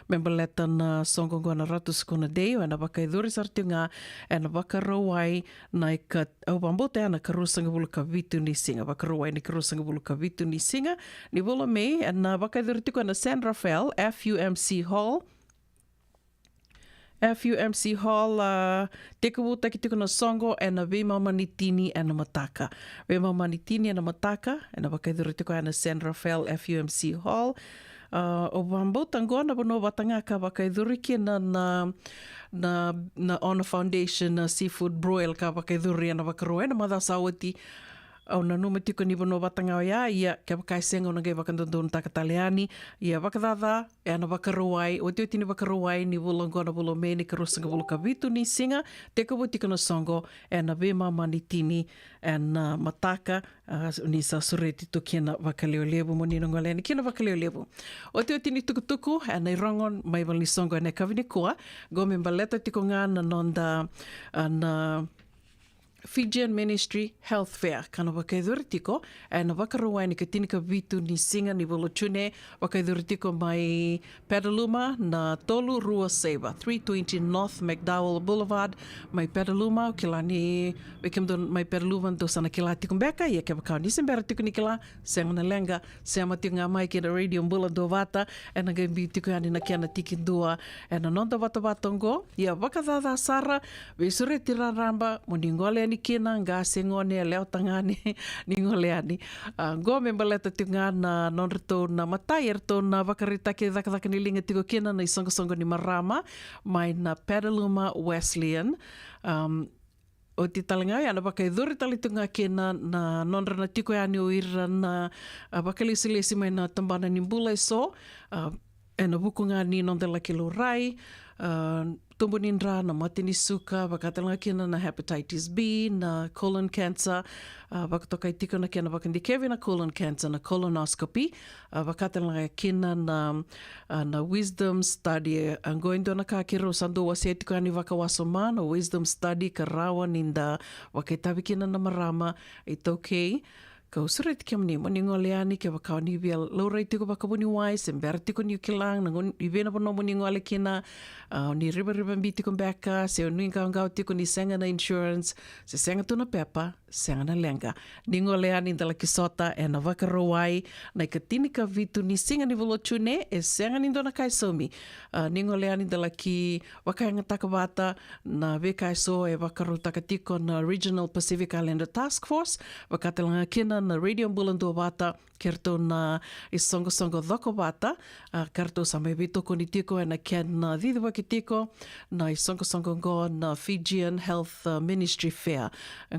me baleta na soqo oqo na Ratu Sukuna Day, ena vakayacori sara tiko ga ena Vakarauwai na ika, au vakabauta ya na karua sagavulu ka vitu ni siga, Vakarauwai ni karua sagavulu ka vitu ni siga ni vula o Mei, ena vakayacori tiko ena San Rafael F U M C Hall. F U M C Hall, ah, tekivutaki tiko na soqo ena veimama ni tini ena mataka. Veimama ni tini ena mataka, ena vakayacori tiko ena San Rafael F U M C Hall. Ah, au vakabauta qo na vanua vata ga ka vakayacori kina na, na, na Honor Foundation, na seafood broil ka vakayacori ena Vakarauwai ena macawa sa oti. Au nanuma tiko ni vanua vata ga oya, ia kevaka e sega au na qai vakadodonutaka tale yani. Ia vakacaca, ena Vakarauwai, otioti ni Vakarauwai ni vula oqo na vula o Mei ni karua sagavulu ka vitu ni siga, tekivu tiko na soqo ena veimama ni tini ena mataka, ah, ni sa sureti tu kina vakalevulevu, mo ni na gole yani kina vakalevulevu. Otioti ni tukutuku ena irogo mai valenisoqo ena yakavi nikua, qo me baleta tiko ga na noda, ah, na Fijian Ministry Health Fair ka na vakayacori tiko ena Vakarauwai ni ka tini ka vitu ni siga ni vula o June, vakayacori tiko mai Petaluma na tolu rua saiva, three twenty North McDowell Boulevard, mai Petaluma. Au kila ni vei kemudou mai Petaluma dou sa na kila tiko beka, ia kevaka o ni se bera tiko ni kila, sega na leqa, sema tiko ga mai kei na Radio Bula Duavata, ena qai biu tiko yani na kena tikidua ena noda vatavata oqo. Ia vakacaca sara, veisureti raraba, mo ni gole yani kina, qase, gone, yalewa, tagane, ni gole yani. Ah, qo me baleta tiko ga na nodratou na imatai eratou na vakaraitaki cakacaka ni liga tiko kina na isoqosoqo ni marama mai na Petaluma Wesleyan. Um, oti tale ga oya na vakayacori tale tiko ga kina na nodra na tiko yani o ira na, ah, vakalesilesi mai na tabana ni bula eso, ah, ena vuku ga ni noda laki laurai, ah, tubu ni dra, na mate ni suka, vaka tale ga kina na hepatitis B, na colon cancer, ah, vakatokai tiko na kena vakadikevi na colon cancer na colonoscopy, ah, vaka tale ga kina na, ah, na wisdom study. Ah, qo e dua na ka keirau sa dau wasea tiko yani vakawasoma, na wisdom study ka rawa ni da vakaitavi kina na marama iTaukei. Kau sureti kemuni mo ni gole yani kevaka o ni via laurai tiko vakavuniwai, se bera tiko ni kila na gauna, i vei na vanua mo ni gole kina, ah, o ni rivarivabi tiko beka, se o ni qawaqawa tiko ni sega na insurance, se sega tu na pepa, sega na leqa. Ni gole yani da laki sota ena Vakarauwai na ika tini ka vitu ni siga ni vula o June, e sega ni dua na ka e saumi. Ah, ni gole yani da laki vakayagataka vata na veika eso e vakarautaka tiko na Regional Pacific Islander Task Force, vaka tale ga kina na Radio Bula Duavata kei ratou na isoqosoqo Cokovata, ah, ka ratou sa mai veitokoni tiko ena kena cicivaki tiko na isoqosoqo qo na Fijian Health, ah, Ministry Fair.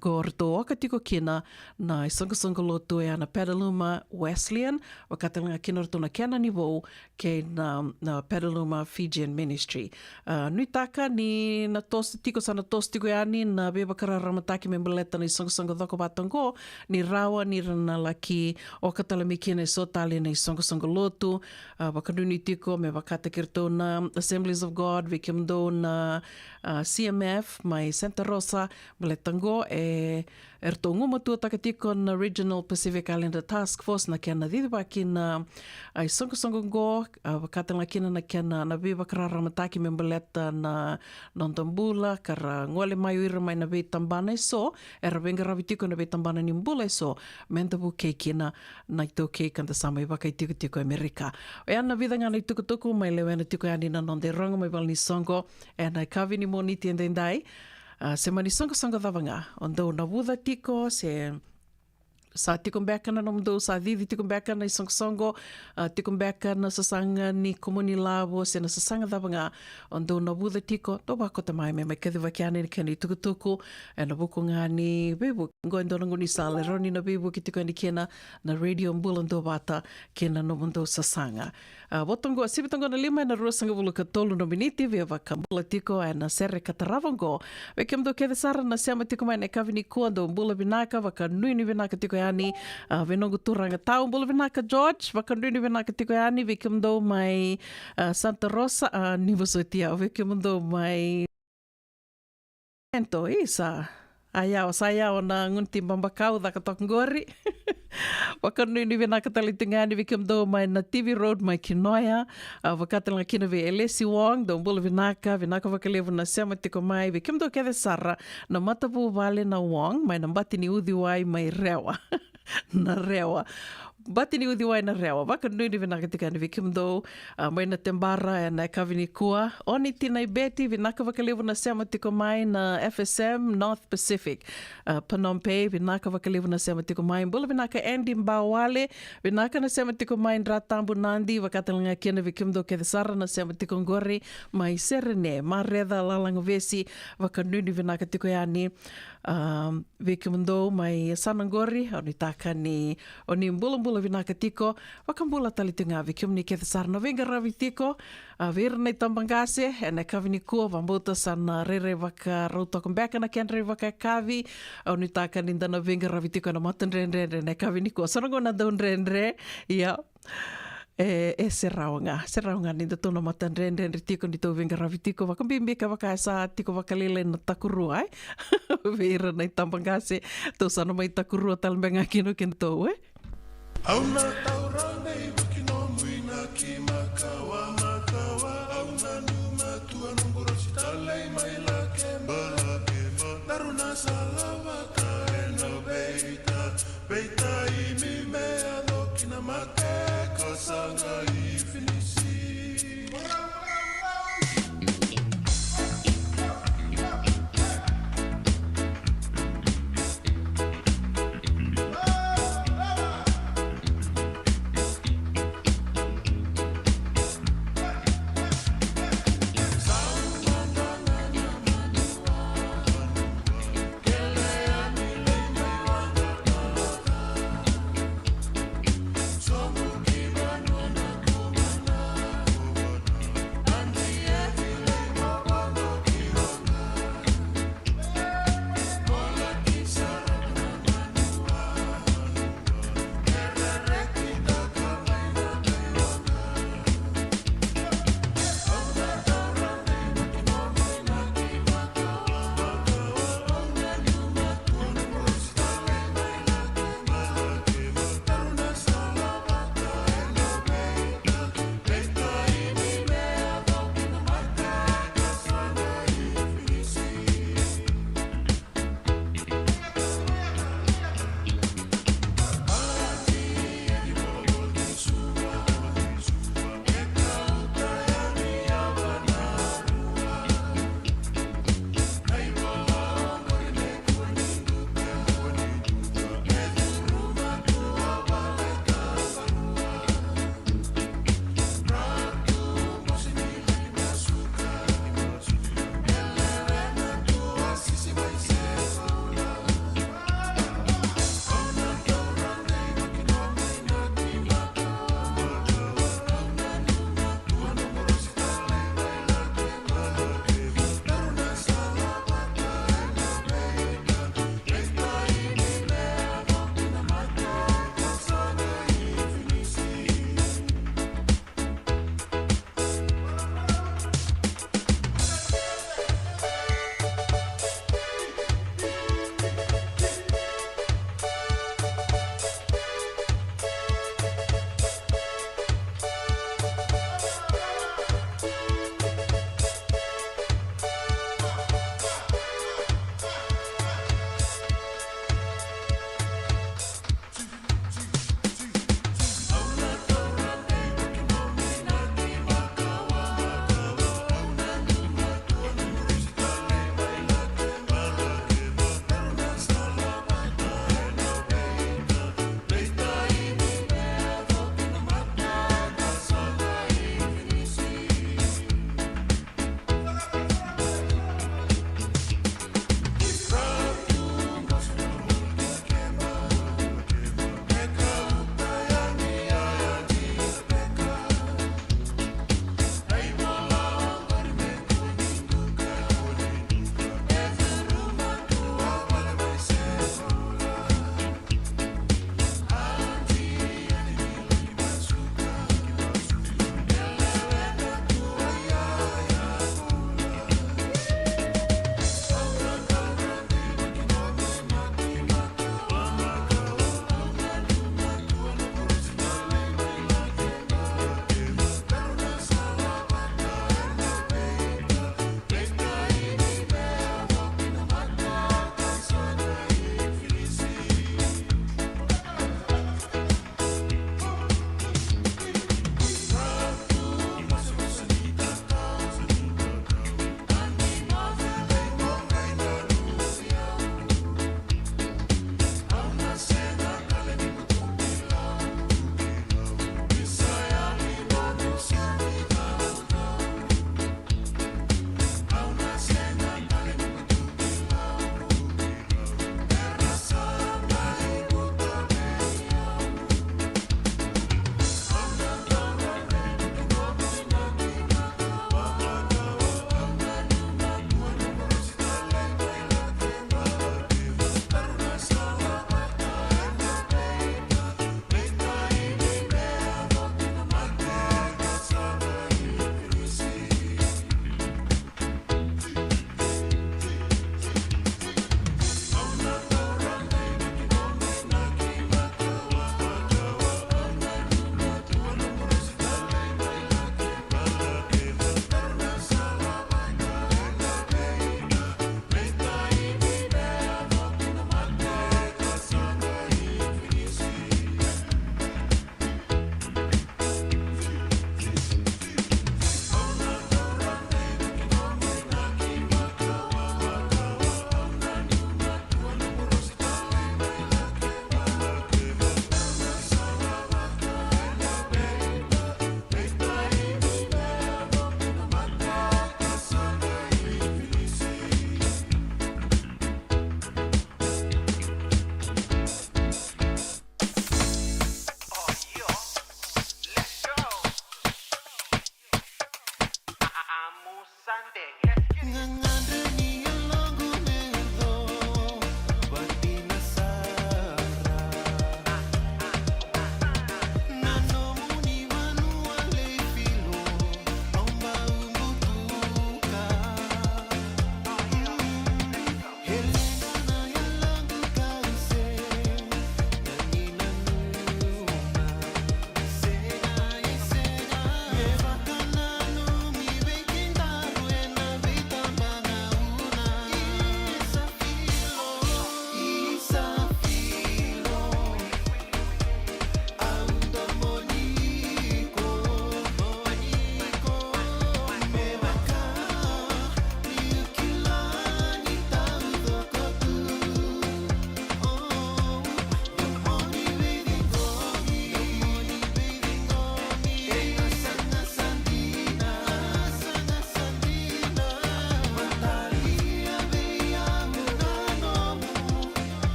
Qo ratou oka tiko kina na isoqosoqo lotu ena Petaluma Wesleyan, vaka tale ga kina ratou na kena ni vou kei na, na Petaluma Fijian Ministry. Ah, nuitaka ni na toso tiko, sa na toso tiko yani na veivakararamataki me baleta na isoqosoqo Cokovata oqo, ni rawa ni ra na laki oka tale mai kina eso tale na isoqosoqo lotu. Ah, vakanuinui tiko me vakataki iratou na Assemblies of God, vei kemudou na, ah, C M F mai Santa Rosa, baleta oqo e eratou gumatuataka tiko na Regional Pacific Islander Task Force na kena cicivaki na, ah, isoqosoqo qo, ah, vaka tale ga kina na kena na veivakararamataki me baleta na noda bula, ka ra gole mai o ira mai na veitabana eso era veiqaravi tiko na veitabana ni bula eso, me da vukei kina na iTaukei ka da sa mai vakaitikotiko e Amerika. Oya na vica ga na itukutuku mai lewena tiko yani na noda irogo mai valenisoqo ena yakavi ni Moniti edaidai. Ah, se mani soqosoqo cava ga o dou navuca tiko, se Sa tiko beka na nomudou, sa cici tiko beka na isoqosoqo, a, tiko beka na sasaga ni kumuni lavo se na sasaga cava ga o dou navuca tiko, dou vakota mai me mai kacivaki yani na kena itukutuku ena vuku ga ni veivuke. Oqo e dua na gaunisala e rawa ni na veivuke tiko yani kina na Radio Bula Duavata kei na nomudou sasaga. A, vota oqo, sivi toqo na lima ena ruasagavulu ka tolu na miniti, via vakabula tiko ena sere ka tarava oqo. Vei kemudou kece sara na sema tiko mai na yakavi nikua, dou bula vinaka, vakanuinui vinaka tiko yani. A, vei noqu turaga tau, bula vinaka George, vakanuinui vinaka tiko yani. Vei kemudou mai, a, Santa Rosa, a, ni vosoti au, vei kemudou mai Ento, isa. A yawa, sa yawa na gunu ti babakau caka toka qori. Vakanuinui vinaka tale tiko ga yani vei kemudou mai na T V Road mai Kinoya. A, vaka tale ga kina vei Elesi Wong, dou bula vinaka, vinaka vakalevu na sema tiko mai. Vei kemudou kece sara na matavuvale na Wong mai na bati ni uciwai mai Rewa. Na Rewa. Bati ni uciwai na Rewa. Vakanuinui vinaka tiko yani vei kemudou, a, mai na Tebara ena yakavi nikua. Oni Tinai Beti, vinaka vakalevu na sema tiko mai na F S M North Pacific, a, Phnom Penh, vinaka vakalevu na sema tiko mai. Bula vinaka Andy Bawale, vinaka na sema tiko mai Dra Tabu Nadi, vaka tale ga kina vei kemudou kece sara na sema tiko qori mai Serene, Mareca, Lalagavesi, vakanuinui vinaka tiko yani. A, vei kemudou mai yasana qori, au nuitaka ni oni bulabula vinaka tiko, vakabula tale tiko ga vei kemuni kece sara na veiqaravi tiko, a, vei ira na itabaqase ena yakavi nikua, vakabauta sa na rairai vakarau toka beka na kedra ivakayakavi, au nuitaka ni da na veiqaravi tiko ena matadredredre ena yakavi nikua. So na gauna dau dredre, ia, E, e se rawa ga, se rawa ga ni datou na matadredredre tiko, ni tou veiqaravi tiko, vakabibi kevaka e sa tiko vakalailai na takurua, e? Vei ira na itabaqase, tou sa na mai takurua tale beka ga kina o kedatou, e? Au na taura na ivuki nomu inaki makawa, makawa. Au nanuma tu a noqu rosi talei mai Lakeba, Lakeba. Daru na salavata ena veita, veita i mi me yaco ki na mate ka saga i Finisi.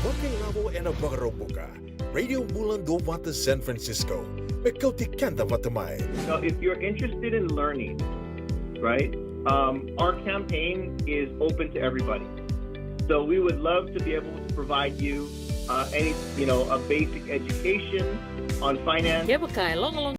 Vakailavo ena Vakaraubuka. Radio Bula Duavata San Francisco. Me kauti keda vata mai. So if you're interested in learning, right, um, our campaign is open to everybody. So we would love to be able to provide you uh, any, you know, a basic education on finance. Kevaka e logaloga